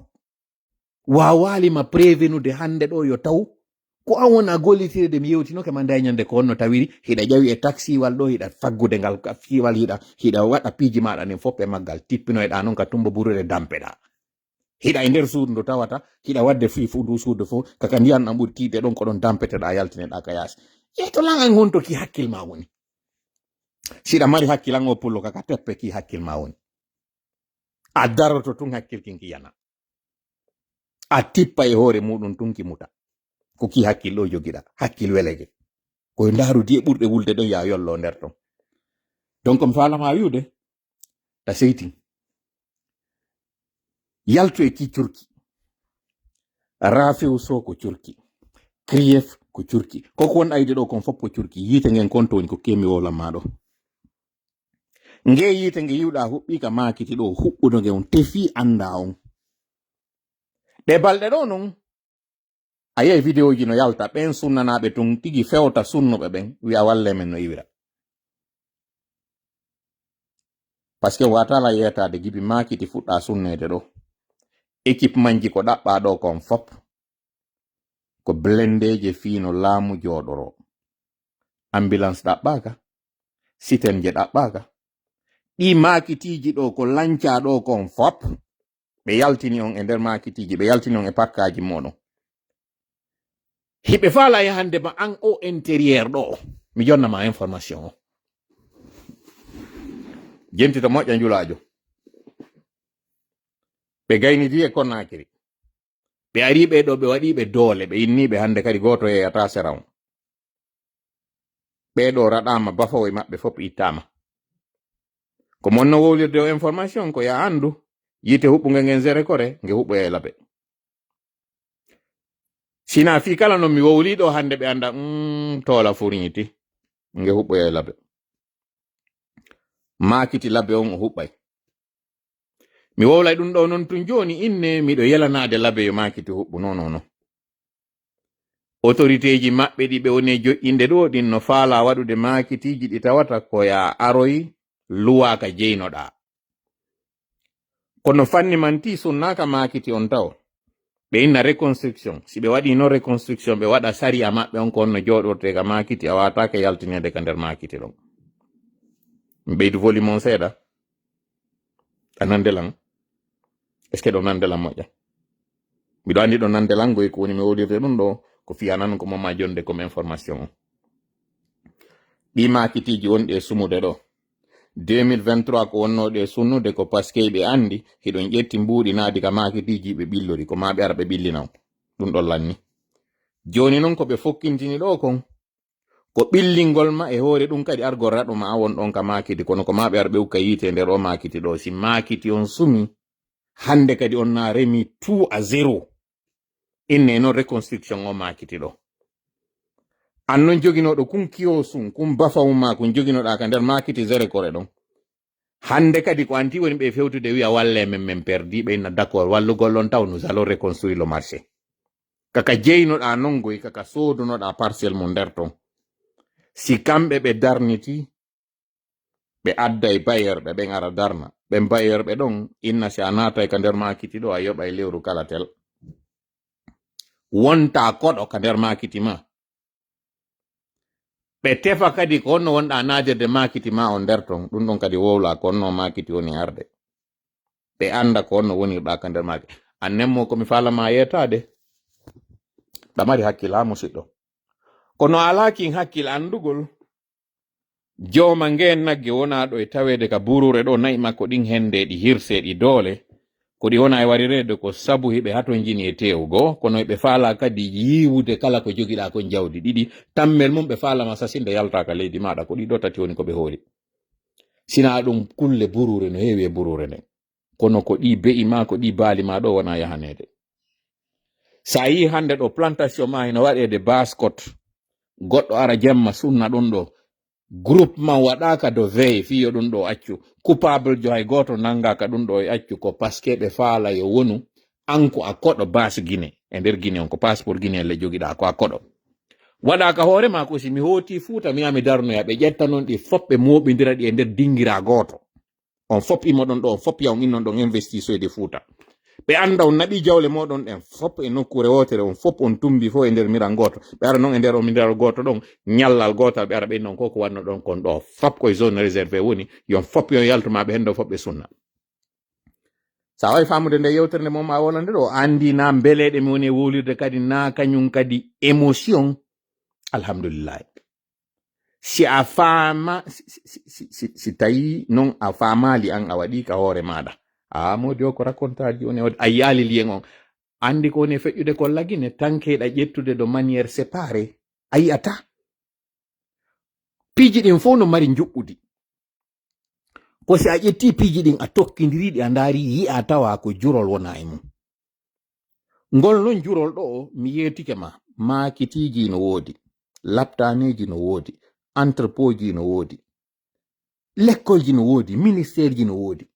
waawaali ma prévenude hannde ɗo yo taw ko an wona gollitireede. Mi yewtinoke ma nde ñande ko honno tawiri, hiɗa ƴawi e taksiwal ɗo, hiɗa faggude ngal taksiwal, hiɗa, hiɗa waɗa piiji maɗa nin fof e maggal, tippinoyɗa non ka tumba burure dampeɗa. Hiɗa e nder suudu ndu tawata, hiɗa wadde fii fu-, ndu suudu fof, kaka ndiyan ɗan ɓuri tiiɗde ɗon, ko ɗon dampeteɗa, yaltineɗa ka yaasi. Yeeto lan an honto ki hakkil ma woni? Siɗa mari hakkil an o pullo, kaka teppe ki hakkil ma woni. A daroto tun hakkil kin ki yana. A tippa e hoore muɗum tun ki muta. Ko ki hakkil ɗo jogiɗa, hakkil welege. Koye ndaaru diye ɓurɗe wulde ɗon ya yollo nder ton. Donc, mi faalama wi'ude, ta seytin. Yaltu e ki curki. Rafiu so ko curki. Kriyef ko curki. Koko won ayde ɗo kon fof ko curki. Yiite ngen kon toon ko kemi wowlan ma ɗo. Nge yiite nge yiwɗa huɓɓi ka makiti ɗo huɓɓudo nge on tefi anda on. Ɗe balɗe ɗo non. A yiyay vidéo ji no yalta, ɓen sunnanaaɓe tun tigi fewta sunnuɓe ɓen, wi'a walle men no iwira. Parce que watala yeetaade gibi makiti fuɗɗa sunneede ɗo. Équipe manji ko ɗaɓɓa ɗo kon fop. Ko blendeeje fii no laamu jooɗoro. Ambulance ɗaɓɓaaka, sitenje ɗaɓɓaaka. Ɗi makitiiji ɗo ko lancaa ɗo kon fop. Ɓe yaltini on e nder makitiiji, ɓe yaltini on e pakkaaji moɗon. Hiɓe faala yahande ma an o intérieur ɗo. Mi jonna ma information o. Jentita moƴƴa njulaajo. Ɓe gaynidi e Konakiri. Ɓe ari ɓe ɗo, ɓe waɗi ɓe doole, ɓe inni ɓe hande kadi gooto yeyata sera on. Ɓee ɗo raɗaama, bafawo e maɓɓe fof ittaama. Ko mon no wowlirde o information ko ya anndu, yiite huɓɓunge ngen zere kore, nge huɓɓoya e labe. Sina fii kala no mi wowli ɗo hannde ɓe annda, mm, toola furñiti, nge huɓɓoya e labe. Maakiti labe on o huɓɓay. Mi wowlay ɗum ɗo non tun jooni inne, miɗo yelanaade labe yo maakiti huɓɓu, non, non, non. Autorité ji maɓɓe ɗi ɓe woni e joƴƴinde ɗo, ɗin no faala waɗude maakitiiji ɗi tawata ko ya aroy luwaaka jeynoɗaa. Kono fanni man ti sunnaaka maakiti on taw. Ɓe inna reconstruction. Si ɓe waɗi non reconstruction, ɓe waɗa sariya maɓɓe on ko on no jooɗortee ka maakiti, a waataake yaltineede ka nder maakiti ɗon. Mi ɓeydu volume on seeɗa. A nande lan? Est-ce que ɗo nande lan moƴƴa? Miɗo andi ɗo nande lan goy ko woni mi wowlirde ɗum ɗo, ko fiyanan ko moma jonde comme information on. Ɗi maakitiiji wonɗi e sumude ɗo. Deux mille vingt-trois ko wonnooɗi e sunnude ko parce que ɓe andi hiɗon ƴetti mbuuɗi naadi ka maakitiiji ɓe ɓillori, ko ma ɓe ara ɓe ɓillina on. Ɗum ɗon lanni. Jooni non ko ɓe fokkintini ɗo kon, ko ɓillingol ma e hoore ɗum kadi argol raɗo ma a won ɗon ka maakiti, kono ko ma ɓe ara ɓe ukka yiite e nder o maakiti ɗo. Si maakiti on sumi, hannde kadi on na remi tout à zéro. Inne non reconstruction o maakiti ɗo. An non joginooɗo kun kiyosun, kun bafawun ma, kun joginoɗaa ka nder maakiti zere kore ɗon. Hannde kadi ko anti woni ɓe fewtude wi'a walle men, men perdi, ɓe inna d'accord, wallugol on taw, nous allons reconstruire le marché. Kaka jeynoɗaa non goy, kaka soodunoɗaa parcelle mum nder ton. Si kamɓe ɓe darniti, ɓe adday bailleur ɓe, ɓen ara darna. Ɓen bailleur ɓe ɗon, inna si a naatay ka nder maakiti ɗo, a yoɓay lewru kala tel. Wonta koɗo ka nder maakiti ma. Ɓe tefa kadi ko honno wonɗa naadirde maakiti ma on nder ton. Ɗum ɗon kadi wowla ko honno maakiti woni arde. Ɓe annda ko honno wonirɗa ka nder maakiti. Annen mo ko mi faalama yeetaade. Ɗa mari hakkil ha musiɗɗo. Kono alaa kin hakkil anndugol. Jooma ngeen nagge wonaa ɗo e taweede ka buruure ɗo na'i makko ɗin hende ɗi hirse ɗi doole. Ko ɗi wona e warireede ko sabu hiɓe hatonjini e teewu goo, kono hiɓe faalaa kadi yiiwude kala ko jogiɗaa kon jawdi ɗiɗi, tammel mum ɓe faalama sasinde yaltaa ka leydi maaɗa, ko ɗi ɗo tati woni ko ɓe hooli. Sinaa ɗum kulle buruure no heewi e buruure nden. Kono ko ɗi be'i maa, ko ɗi baali maa ɗo wona yahaneede. Sa yii hannde ɗo plantation maa hino waɗeede baskot, goɗɗo ara jemma sunna ɗum ɗo, groupement waɗaaka de veille fii yo ɗum ɗo accu. Coupable jo hay gooto nanngaaka ɗum ɗo e accu, ko parce que ɓe faala yo wonu an ko a koɗo base Guinée. E nder Guinée on ko passeport Guinée le jogiɗaa, ko a koɗo. Waɗaaka hoore maa ko si mi hooti Fuuta, mi yaha mi darnoya, ɓe ƴetta non ɗi fof, ɓe mooɓindira ɗi e nder dingira gooto. On fof imoɗon ɗo, on fof ya on innon ɗon investisoyde Fuuta. Ɓe annda on naɓi jawle moɗon ɗen fof e nokkuure wootere, on fof on tumbi fof e nder miran gooto. Ɓe ara non e nder on miran gooto ɗon, ñallal gootal ɓe ara ɓe innon ko ko wanno ɗon kon ɗo. Fof koye zone réservé woni, yon fof yon yaltu ma ɓe hendo fof ɓe sunna. Sa wawi famude nde yewtere nde mom a wolande ɗo, andi na mbeleɗe mi woni e wowlirde kadi na kañum kadi émotion. Alhamdulillahi. Si a faama, si, si, si, si, si tawi non a faamaali an a waɗi ka hoore maaɗa. A modi o ko racontaji on e wadi a yaali liyen on. Andi ko woni e feƴƴude ko lagine, tankeɗa ƴettude de manière séparée. A yi'ata. Piiji ɗin fof no mari njuɓɓudi. Ko si a ƴetti piiji ɗin a tokkindiri ɗi a ndaari yi'a tawa ko jurol wona e mum. Ngol non jurol ɗo mi yeetike ma, maakitiiji no woodi, laptaneeji no woodi, entrepotji no woodi, lekkolji no woodi, ministeerji no woodi.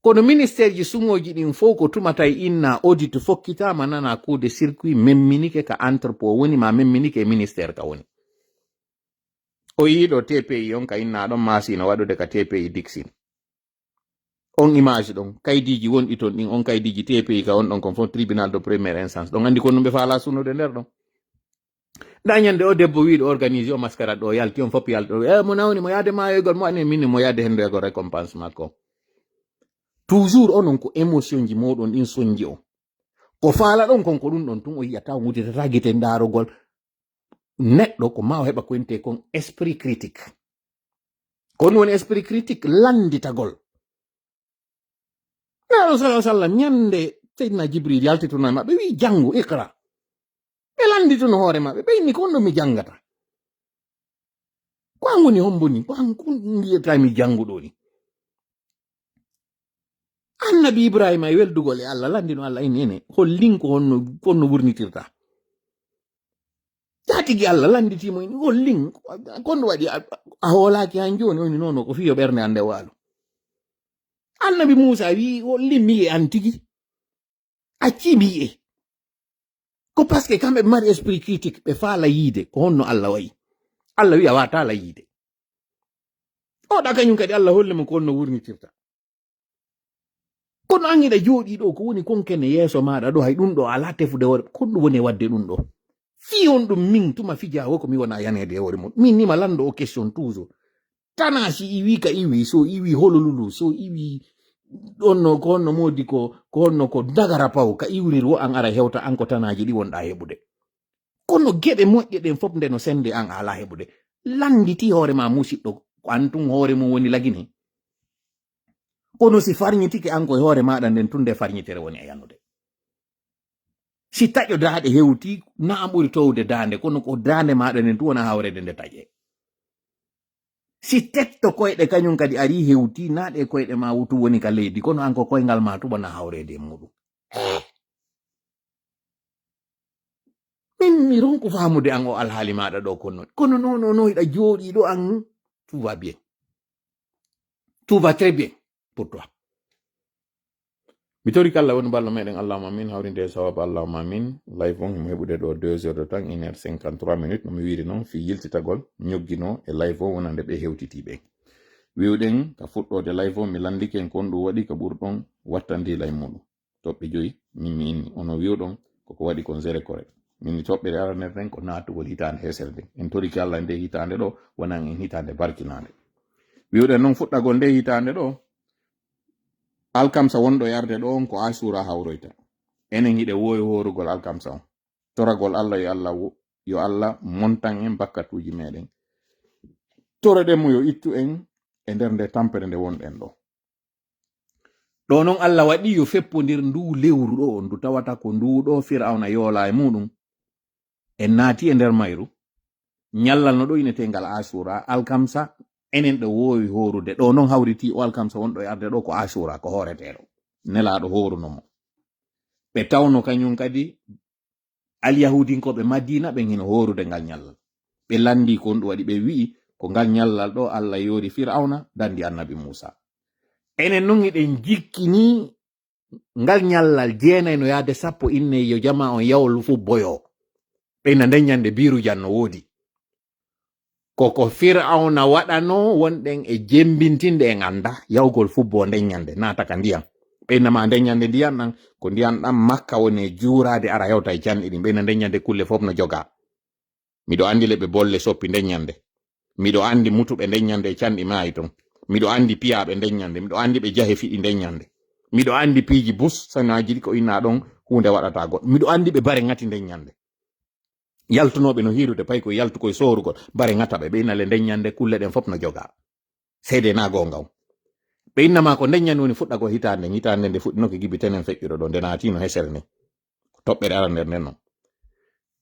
Kono ministeerji suŋooji ɗin fof ko tuma tawi inna audit fokkitaama nana coup de circuit memminike ka entrepot woni ma memminike e ministeer ka woni. O yii ɗo T P I on ka inna ɗon maasino waɗude ka T P I Dixine. On image ɗon, kaydiiji wonɗi ton ɗin, on kaydiiji T P I ka on ɗon kon fof tribunal de première instance. Ɗon anndi ko ɗum ɓe faala sunude nder ɗon. Nda ñande o debbo wiiɗo organise o mascarade ɗo yalti on fof yalti ɗo. E mo nawni mo yaade maayoygol mo ani min mo yaade henndoygol récompense makko. Toujours onon ko émotion ji moɗon ɗin sonji on. Ko faala ɗon kon ko ɗum ɗon tun o yi'ata on wuditata gite ndaarogol. Neɗɗo ko ma o heɓa ko wiyetee kon esprit critique. Ko ɗum woni esprit critique lannditagol. Naaɗo sallallahu sallam ñande Seydina Jibril yaltituno e maɓɓe wi janngu iqra. Ɓe lanndituno hoore maɓɓe ɓe inni ko honɗum mi janngata. Ko an woni hombo ni ko an ko mbiyata mi jannguɗo ni. Annabi Ibrahima e weldugol e Allah lanndino Allah inni ene hollin ko honno ko honno wurnitirta. Jaatigi Allah lannditimo inni hollin ko honno waɗi a hoolaaki han jooni o inni nono ko fiyo ɓernde an nde waalo. Annabi Muusa wii hollin mi e an tigi. Accii mi yi'e. Ko parce que kamɓe ɓe mari esprit critique ɓe faala yiide ko honno Allah wayi. Allah wiya wata la yiide. Oɗa kañum kadi Allah holle mo ko honno wurnitirta. Kono an hiɗa jooɗi ɗo ko woni konkene yeeso maɗa ɗo hay ɗum ɗo ala tefude hoore ko ɗum woni e wadde ɗum ɗo. Fii on ɗum min tuma fija wo ko mi wona yaneede e hoore mum min nima lanndo o question toujours. Tana si iwi ka iwi so iwi hololulu so iwi ɗonno ko honno modi ko ko honno ko dagara paw ka iwrir wo an ara hewta an ko tanaji ɗi wonɗa heɓude. Kono geɗe moƴƴe ɗen fof nde no sende an a ala heɓude. Lannditi hoore ma musiɗɗo ko an tun hoore mum woni lagine. Kono si farñitike an koye hoore maɗa nden tunde farñitere woni e yanude. Si taƴo daaɗe hewti na an ɓuri towde daande kono ko daande maɗa nden tun wona hawrede nde taƴe. Si tetto koyɗe kañum kadi ari hewti na ɗe koyɗe ma wutu woni ka leydi kono an ko koyngal ma tuɓana hawrede e muɗum. Min mi ronku faamude an o alhaali maɗa ɗo kono kono non non non hiɗa jooɗi ɗo an tout va bien. Tout va très bien pour toi. Mi tori kala woni ballo meɗen allahuma amin hawrinde e sawaba allahuma amin. Live on himo heɓude ɗo deux heures de temps une heure cinquante trois minutes no mi wiiri noon fi yiltitagol ñoggino e live o wonande ɓe hewtiti ɓen. Wiwɗen ka fuɗɗode live o mi landike en kon ɗum waɗi ka ɓurɗon wattandila e muɗum. Toɓɓe joyi min mi inni ono wiwɗon koko waɗi kon zere kore. Min ni toɓɓere aranere nden ko naatugol hitaande hesere nden en toriki allah nde hitaande ɗo wonan en hitaande barkinaande. Wiwɗen noon fuɗɗagol nde hitaande ɗo alkamsa wonɗo e arde ɗo on ko asura hawroyta. Enen hiɗe wowi horugol alkamsa on toragol allah yo allah wo- yo allah montan en bakkatuji meɗen. Toroɗen mo yo ittu en e nder nde tampere nde wonɗen ɗo. Ɗo non allah waɗi yo feppodir ndu lewru ɗo ndu tawata ko ndu ɗo firawna yoola e muɗum. En naati e nder mayru ñallal no ɗo inetengal asura alkamsa. Enen ɗo wowi horude ɗo non hawriti o alkamsa wonɗo e arde ɗo ko asura ko horeteɗo nelaɗo horuno mo. Ɓe tawno kañum kadi alyahudinkooɓe madina ɓen hino horude ngal ñallal. Ɓe lanndi ko honɗum waɗi ɓe wi'i ko ngal ñallal ɗo allah yoori firawna dandi annabi muusa. Enen non hiɗen jikkini ngal ñallal jeenay no yahde sappo inne yo jama on yawlu fof boyo. Ɓeyna nden ñande birujan no woodi. Koko firawna waɗano wonɗen e jembintinde en annda yawgol fubbo nden ñande naata ka ndiyan. Ɓeynama nden ñande ndiyan ɗan ko ndiyan ɗan makka woni e juuraade ara hewta e canɗi ɗin ɓeyna nden ñande kulle fof no joga. Miɗo anndi leɓɓe bolle soppi nden ñande. Miɗo anndi mutuɓe nden ñande e canɗi maayi ton. Miɗo anndi piyaaɓe nden ñande. Miɗo anndi ɓe jahe fiɗi nden ñande. Miɗo anndi piiji bus sanaaji ɗi ko inna ɗon huunde waɗata goɗɗo. Miɗo anndi ɓe bare ŋati nden ñande. Yaltunooɓe no hiirude pay ko yaltu koye soorugol bare ŋata ɓe ɓe inna le nden ñande kulle ɗen fof no joga. Seede na goonga on. Ɓe innama ko nden ñande woni fuɗɗagol hitaande nden hitaande nde fuɗɗinoke gibi tenen feƴƴuɗo ɗo nde naatino hesere nden. Toɓɓere ara nder nden non.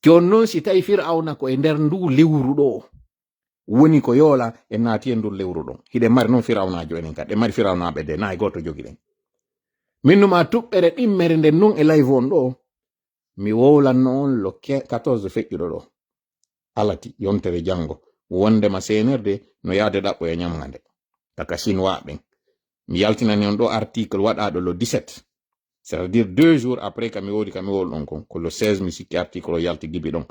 Jooni noon si tawi firawna ko e nder ndu lewru ɗo woni ko yoola, en naati e ndur lewru ɗon. Hiɗen mari noon firawnaajo enen kadi, en mari firawnaaɓe de, na e gooto jogiɗen. Min numa tuɓɓere ɗimmere nden nun e live on ɗo, mi wowlanno on lo quinze, quatorze feƴƴuɗo ɗo. Alati, yontere janngo, wondema C N R D no yaade ɗaɓɓoya ñamande. Taka Chinois ɓen. Mi yaltinani on ɗo article waɗaaɗo lo dix-sept. C'est-à-dire deux jours après ka mi woodi ka mi wowluɗon kon. Ko lo seize mi sikki article o yalti gibi ɗon.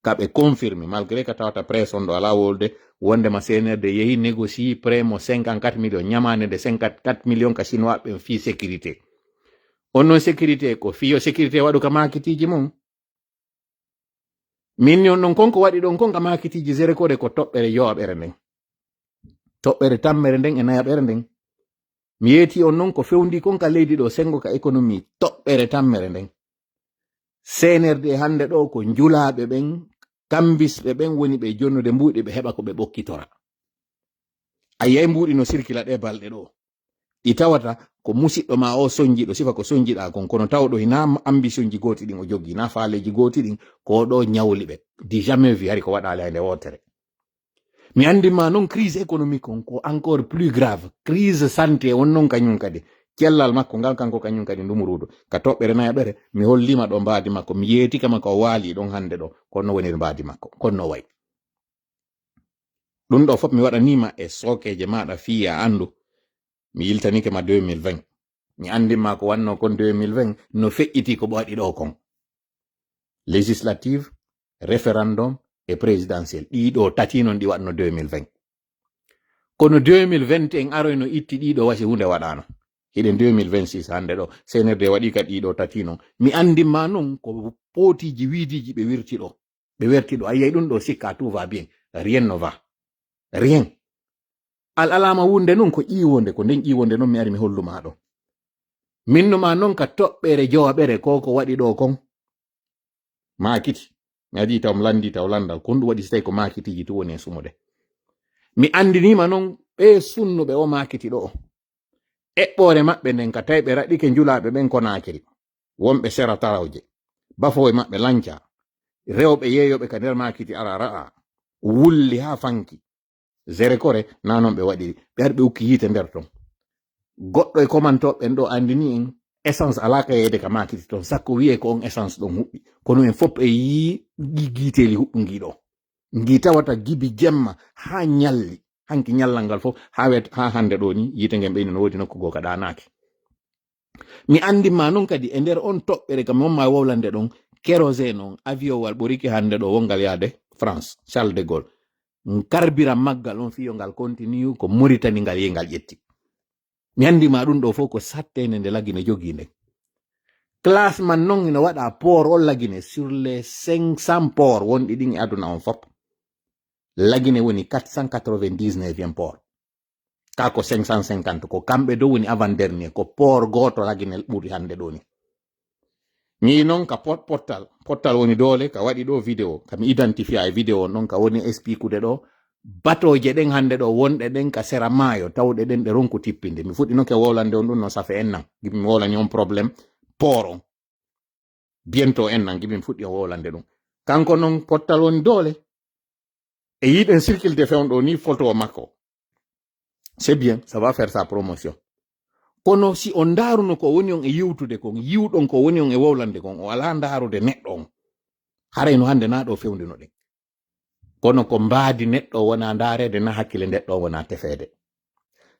Ka ɓe confirme, malgré ka tawata presse on ɗo alaa wowlude, wondema C N R D yehi négocier prêt mo cinquante-quatre millions, ñamaande nde cinquante-quatre millions ka Chinois ɓen fii sécurité. On non sécurité ko fii yo sécurité waɗu ka maakitiiji mum. Min ni on non kon ko waɗi ɗon kon ka maakitiiji Zerekore ko toɓɓere yowaɓere nden. Toɓɓere tammere nden e nayaɓere nden. Mi yeeti on non ko fewndi kon ka leydi ɗo sengo ka économie toɓɓere tammere nden. C N R D hannde ɗo ko njulaaɓe ɓen, kambisɓe ɓen woni ɓe jonnude mbuuɗi ɓe heɓa ko ɓe ɓokkitora. A yiyay mbuuɗi no sirkila ɗe balɗe ɗo. Ɗi tawata ko musiɗɗo ma o sonjiɗo, sifa ko sonjiɗa kon, kono taw ɗo hina ambition ji gooti ɗin o jogii, na faaleji gooti ɗin, ko ɗo ñawli ɓe. Di jamais vu hari ko waɗaali hay nde wootere. Mi anndi ma non crise économique on ko encore plus grave. Crise santé on non kañum kadi. Cellal makko ngal kanko kañum kadi ndumuruudo. Ka toɓɓere nayaɓere, mi hollima ɗo mbaadi makko, mi yeetika ma ko waali ɗon hannde ɗo, kono no woniri mbaadi makko, kono no wayi. Ɗum ɗo fof mi waɗanima e sookeeje maaɗa fii a anndu. Mi yiltanike ma deux mille vingt. Mi anndin ma ko wannoo kon deux mille vingt, no feƴƴiti ko waɗi ɗo kon. Législative, référendum e présidentiel. Ɗii ɗo tati non ɗi waɗno deux mille vingt. Kono deux mille vingt en aroyno itti ɗii ɗo wasi huunde waɗaano. Hiɗen deux mille vingt-six hannde ɗo, C N R D waɗi ka ɗii ɗo tati non. Mi anndin ma non ko pootiji wiidiiji ɓe wirti ɗo. Ɓe werti ɗo. A yiyay ɗum ɗo sikka tout va bien. Rien ne va. Rien. Al alama wunde non ko ƴiwonde, ko nden ƴiwonde non mi ari mi holluma ɗo. Min no ma non ka toɓɓere jowaɓere ko ko waɗi ɗo kon. Maakiti. Mi adi taw mi landi taw landal. Kon ɗum waɗi si tawi ko maakitiji tu woni e sumude. Mi andinima non ɓe sunnuɓe o maakiti ɗo. Eɓɓoore maɓɓe nden ka tawi ɓe raɗike njulaaɓe ɓen Konaakiri. Wonɓe sera tarawje. Bafooje maɓɓe lanca. Rewɓe yeeyoɓe ka nder maakiti ara ra'a. Wulli haa fanki. Zerekore, na non ɓe waɗiri. Ɓe ari ɓe ukki yiite nder ton. Goɗɗo e komantooɓe ɓen ɗo andini en essence alaa ka yeeyde ka maakiti ton. Sakko wi'e ko on essence ɗon huɓɓi. Kono en fof e yii giiteeli huɓɓu ngii ɗo. Ngii tawata gibi jemma haa ñalli. Hanki ñallal ngal fof haa wet-, haa hannde ɗo ni yiite ngen ɓeyni no woodi nokku goo ka ɗaanaaki. Mi anndin ma non kadi e nder on toɓɓere kam on ma wowlande ɗon kérosène on avion wal ɓoriki hannde ɗo wongal yaade France, Charles de Gaulle. Carburant maggal on fiyo ngal continue ko Mauritanie ngal yehi ngal ƴetti. Mi anndi ma ɗum ɗo fof ko sattende nde Lagine jogii nden. Classement non ina waɗa port on Lagine sur les cinq cents ports wonɗi ɗin e aduna on fof. Lagine woni quatre cent quatre-vingt-dix-neuvième port. Ka ko cinq cent cinquante, ko kamɓe dow woni avant-dernier, ko port gooto Lagine ɓuri hannde ɗo ni. Mi yi non ka pot-, pottal, pottal woni doole, ka waɗi ɗo vidéo, ka mi identifia e vidéo non, ka woni expliquude ɗo, batooje ɗen hannde ɗo wonɗe ɗen ka sera maayo, tawɗe ɗen ɗe ronku tippinde. Mi fuɗɗi non ke wowlande on ɗum no safe en nan, gibi mi wowlani on problème port on. Bientôt en nan, gibi mi fuɗɗi on wowlande ɗum. Kanko non pottal woni doole. E yiɗen circuler fewndo ni photo makko. C'est bien, ça va faire sa promotion. Kono si on ndaaruno ko woni on e yewtude kon, yiwɗon ko woni on e wowlande kon, o alaa ndaarude neɗɗo on. Haray no hannde na ɗo fewndino ɗen. Kono ko mbaadi neɗɗo wona ndaareede, na hakkile neɗɗo wona tefeede.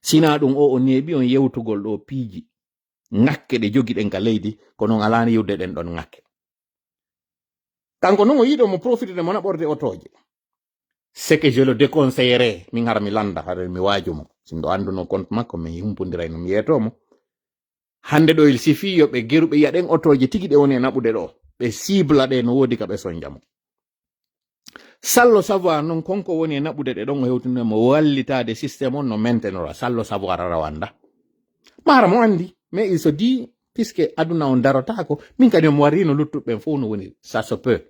Sina ɗum o, o neeɓi on yewtugol ɗo piiji ŋakke ɗe jogiɗen ka leydi, kono on alaa yiwde ɗen ɗon ŋakke. Kanko non o yiɗo mo profitude mo naɓorde otooje. C'est que je le déconseillerais, min hara mi landa, hara mi waaju mo. Si miɗo anduno compte makko, mi humpondiray no mi yeeto mo. Hannde ɗo il suffit yo ɓe geru ɓe yiya ɗen otooje tigi ɗe woni e naɓude ɗo. Ɓe sibla ɗe no woodi ka ɓe sonja mo. Sallo savoir non kon ko woni e naɓude ɗe ɗon o hewtino mo wallitaade système on no maintenora. Sallo savoir ara wanda. Mara mo andi, mais il se dit, puisque aduna on darotaako, min kadi mo warino luttuɓe ɓen fof no woni, ça se peut.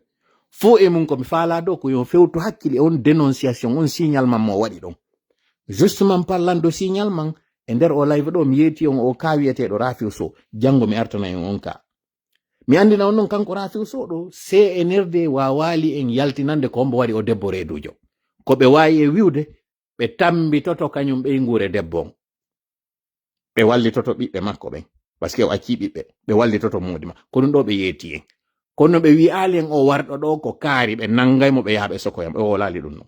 Fof e mum ko mi faala ɗo ko yo fewtu hakkille on dénonciation, on signalement mo waɗi ɗon. Justement parlant de signalement, e nder o live ɗo mi yeeti on o ka wiyeteeɗo Rafiu Sow, janngo mi artana en on ka. Mi anndina on non kanko Rafiu Sow ɗo, C N R D waawaali en yaltinande ko hombo waɗi o debbo reeduujo. Ko ɓe waawi e wi'ude, ɓe tammbitoto kañum ɓeynguure debbo on. Ɓe wallitoto ɓiɓɓe makko ɓen. Parce que o accii ɓiɓɓe. Ɓe wallitoto moodi ma. Ko ɗum ɗo ɓe yeeti en. Kono ɓe wi'aali en o warɗo ɗo ko kaari, ɓe nanngay mo, ɓe yaha ɓe sokoya mo. Ɓe wowlaali ɗum non.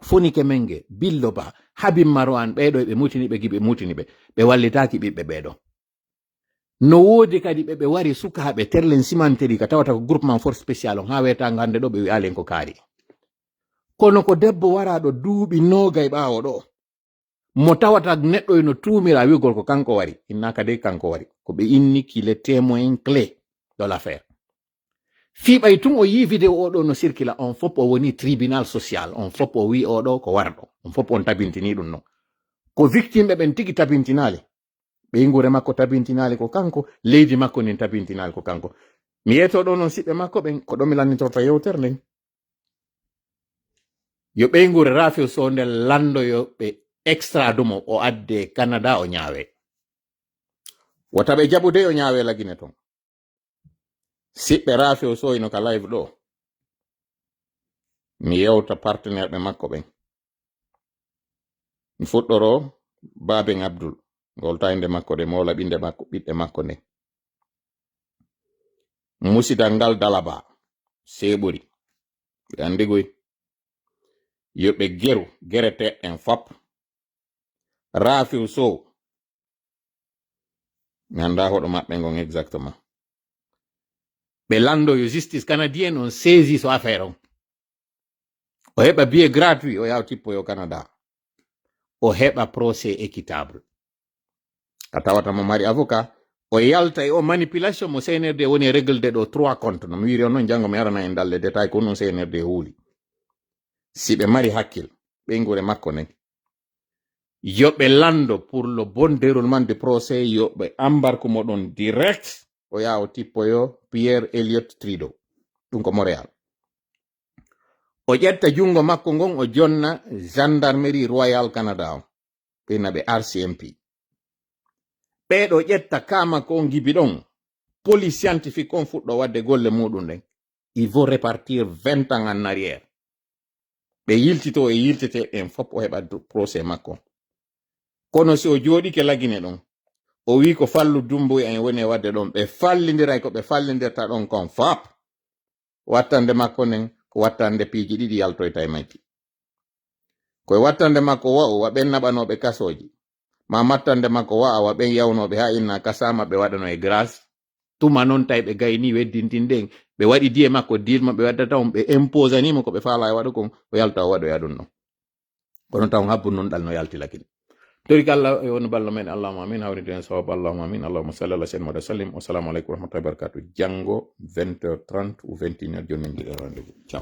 Fonike Menge, Billo Ba, Habib Marwan, ɓee ɗo ɓe mutini ɓe, gi ɓe mutini ɓe. Ɓe wallitaaki ɓiɓɓe ɓee ɗo. No woodi kadi ɓe, ɓe wari sukaaɓe terlen simanteri ka tawata ko groupement force spécial on, haa weetaango hannde ɗo ɓe wi'aali en ko kaari. Kono ko debbo waraaɗo duuɓi noogay ɓaawo ɗo, mo tawata neɗɗo ino tuumira wi'ugol ko kanko wari, innaaka dey kanko wari. Ko ɓe inni ki les témoins clés de l'affaire. Fii ɓay tun o yii vidéo o ɗo no circula, on fop o woni tribunal social, on fop o wi'i o ɗo ko warɗo, on fop on tabintini ɗum non. Ko victime ɓe ɓen tigi tabintinaali. Ɓeynguure makko tabintinaali ko kanko, leydi makko ndin tabintinaali ko kanko. Mi yeeto ɗo non siɓɓe makko ɓen, ko ɗo mi lannitorta yewtere nden. Yo ɓeynguure Rafiu Sow nde lanndo yo ɓe extradu mo, o adde Canada o ñaawe. Wota ɓe jaɓu dey o ñaawe Lagine ton. Siɓɓe Rafiu Sow ino ka live ɗo. Mi yewta partenaire ɓe makko ɓen. Mi fuɗɗoro Baaben Abdul, ngol taynde makko de, moola ɓinde makko, ɓiɗɗe makko nde. Musidal ngal Dalaba, Seeɓori. Ɓe anndi goy. Yo ɓe geru, gerete en fop. Rafiu Sow. Mi anndaa hoɗo maɓɓe ngon exactement. Ɓe lanndo yo justice canadienne on saisi so affaire on. O heɓa billet gratuit, o yaha o tippoyo Canada. O heɓa procès équitable. A tawata mo mari avocat, o yalta e o manipulation mo C N R D woni e règle de ɗo trois comptes. No mi wiiri on non, janngo mi arana en dalle détail ko non C N R D huuli. Si ɓe mari hakkil, ɓeynguure makko nden. Yo ɓe lanndo pour le bon déroulement du procès, yo ɓe embarque mo ɗon direct, o yaha o tippoyo Pierre Elliott Trudeau. Ɗum ko Montréal. O ƴetta junngo makko ngon, o jonna Gendarmerie Royale Canada on. Ɓe na ɓe R C M P. Ɓee ɗo ƴetta ka makko on gibi ɗon. Police scientifique on fuɗɗo waɗde golle muɗum ɗen. Il faut repartir vingt ans en arrière. Ɓe yiltito e yiltete en fop o heɓa du-, procès makko. Kono si o jooɗike Lagine ɗon, o wi ko Fallu Dumbuya en woni e waɗde ɗon, ɓe fallindiray ko ɓe fallindirta ɗon kon fop. Wattande makko nden ko wattande piiji ɗiɗi yaltoyta e majji. Ko e wattande makko wa'u wa ɓen naɓanooɓe kasooji. Ma mattande makko wa'a wa ɓen yawnooɓe haa inna kasaama ɓe waɗano e grâce. Tuma non tawi ɓe gayni weddintinde en. Ɓe waɗi diye makko deal mo ɓe waddata on, ɓe imposani mo ko ɓe faala e waɗu kon, o yalta o waɗoya ɗum non. Kono taw habbu non ɗal no yalti lakin. Torika Allah e wonu ballo men, Allahumma amin, hawri den sawab, Allahumma amin, Allahumma salli ala sayyidina Muhammad wa sallim. Wassalamu alaikum warahmatullahi wabarakatuh. Janngo vingt heures trente ou vingt et une heures, jooni men jiɗo rendez-vous. Ciao.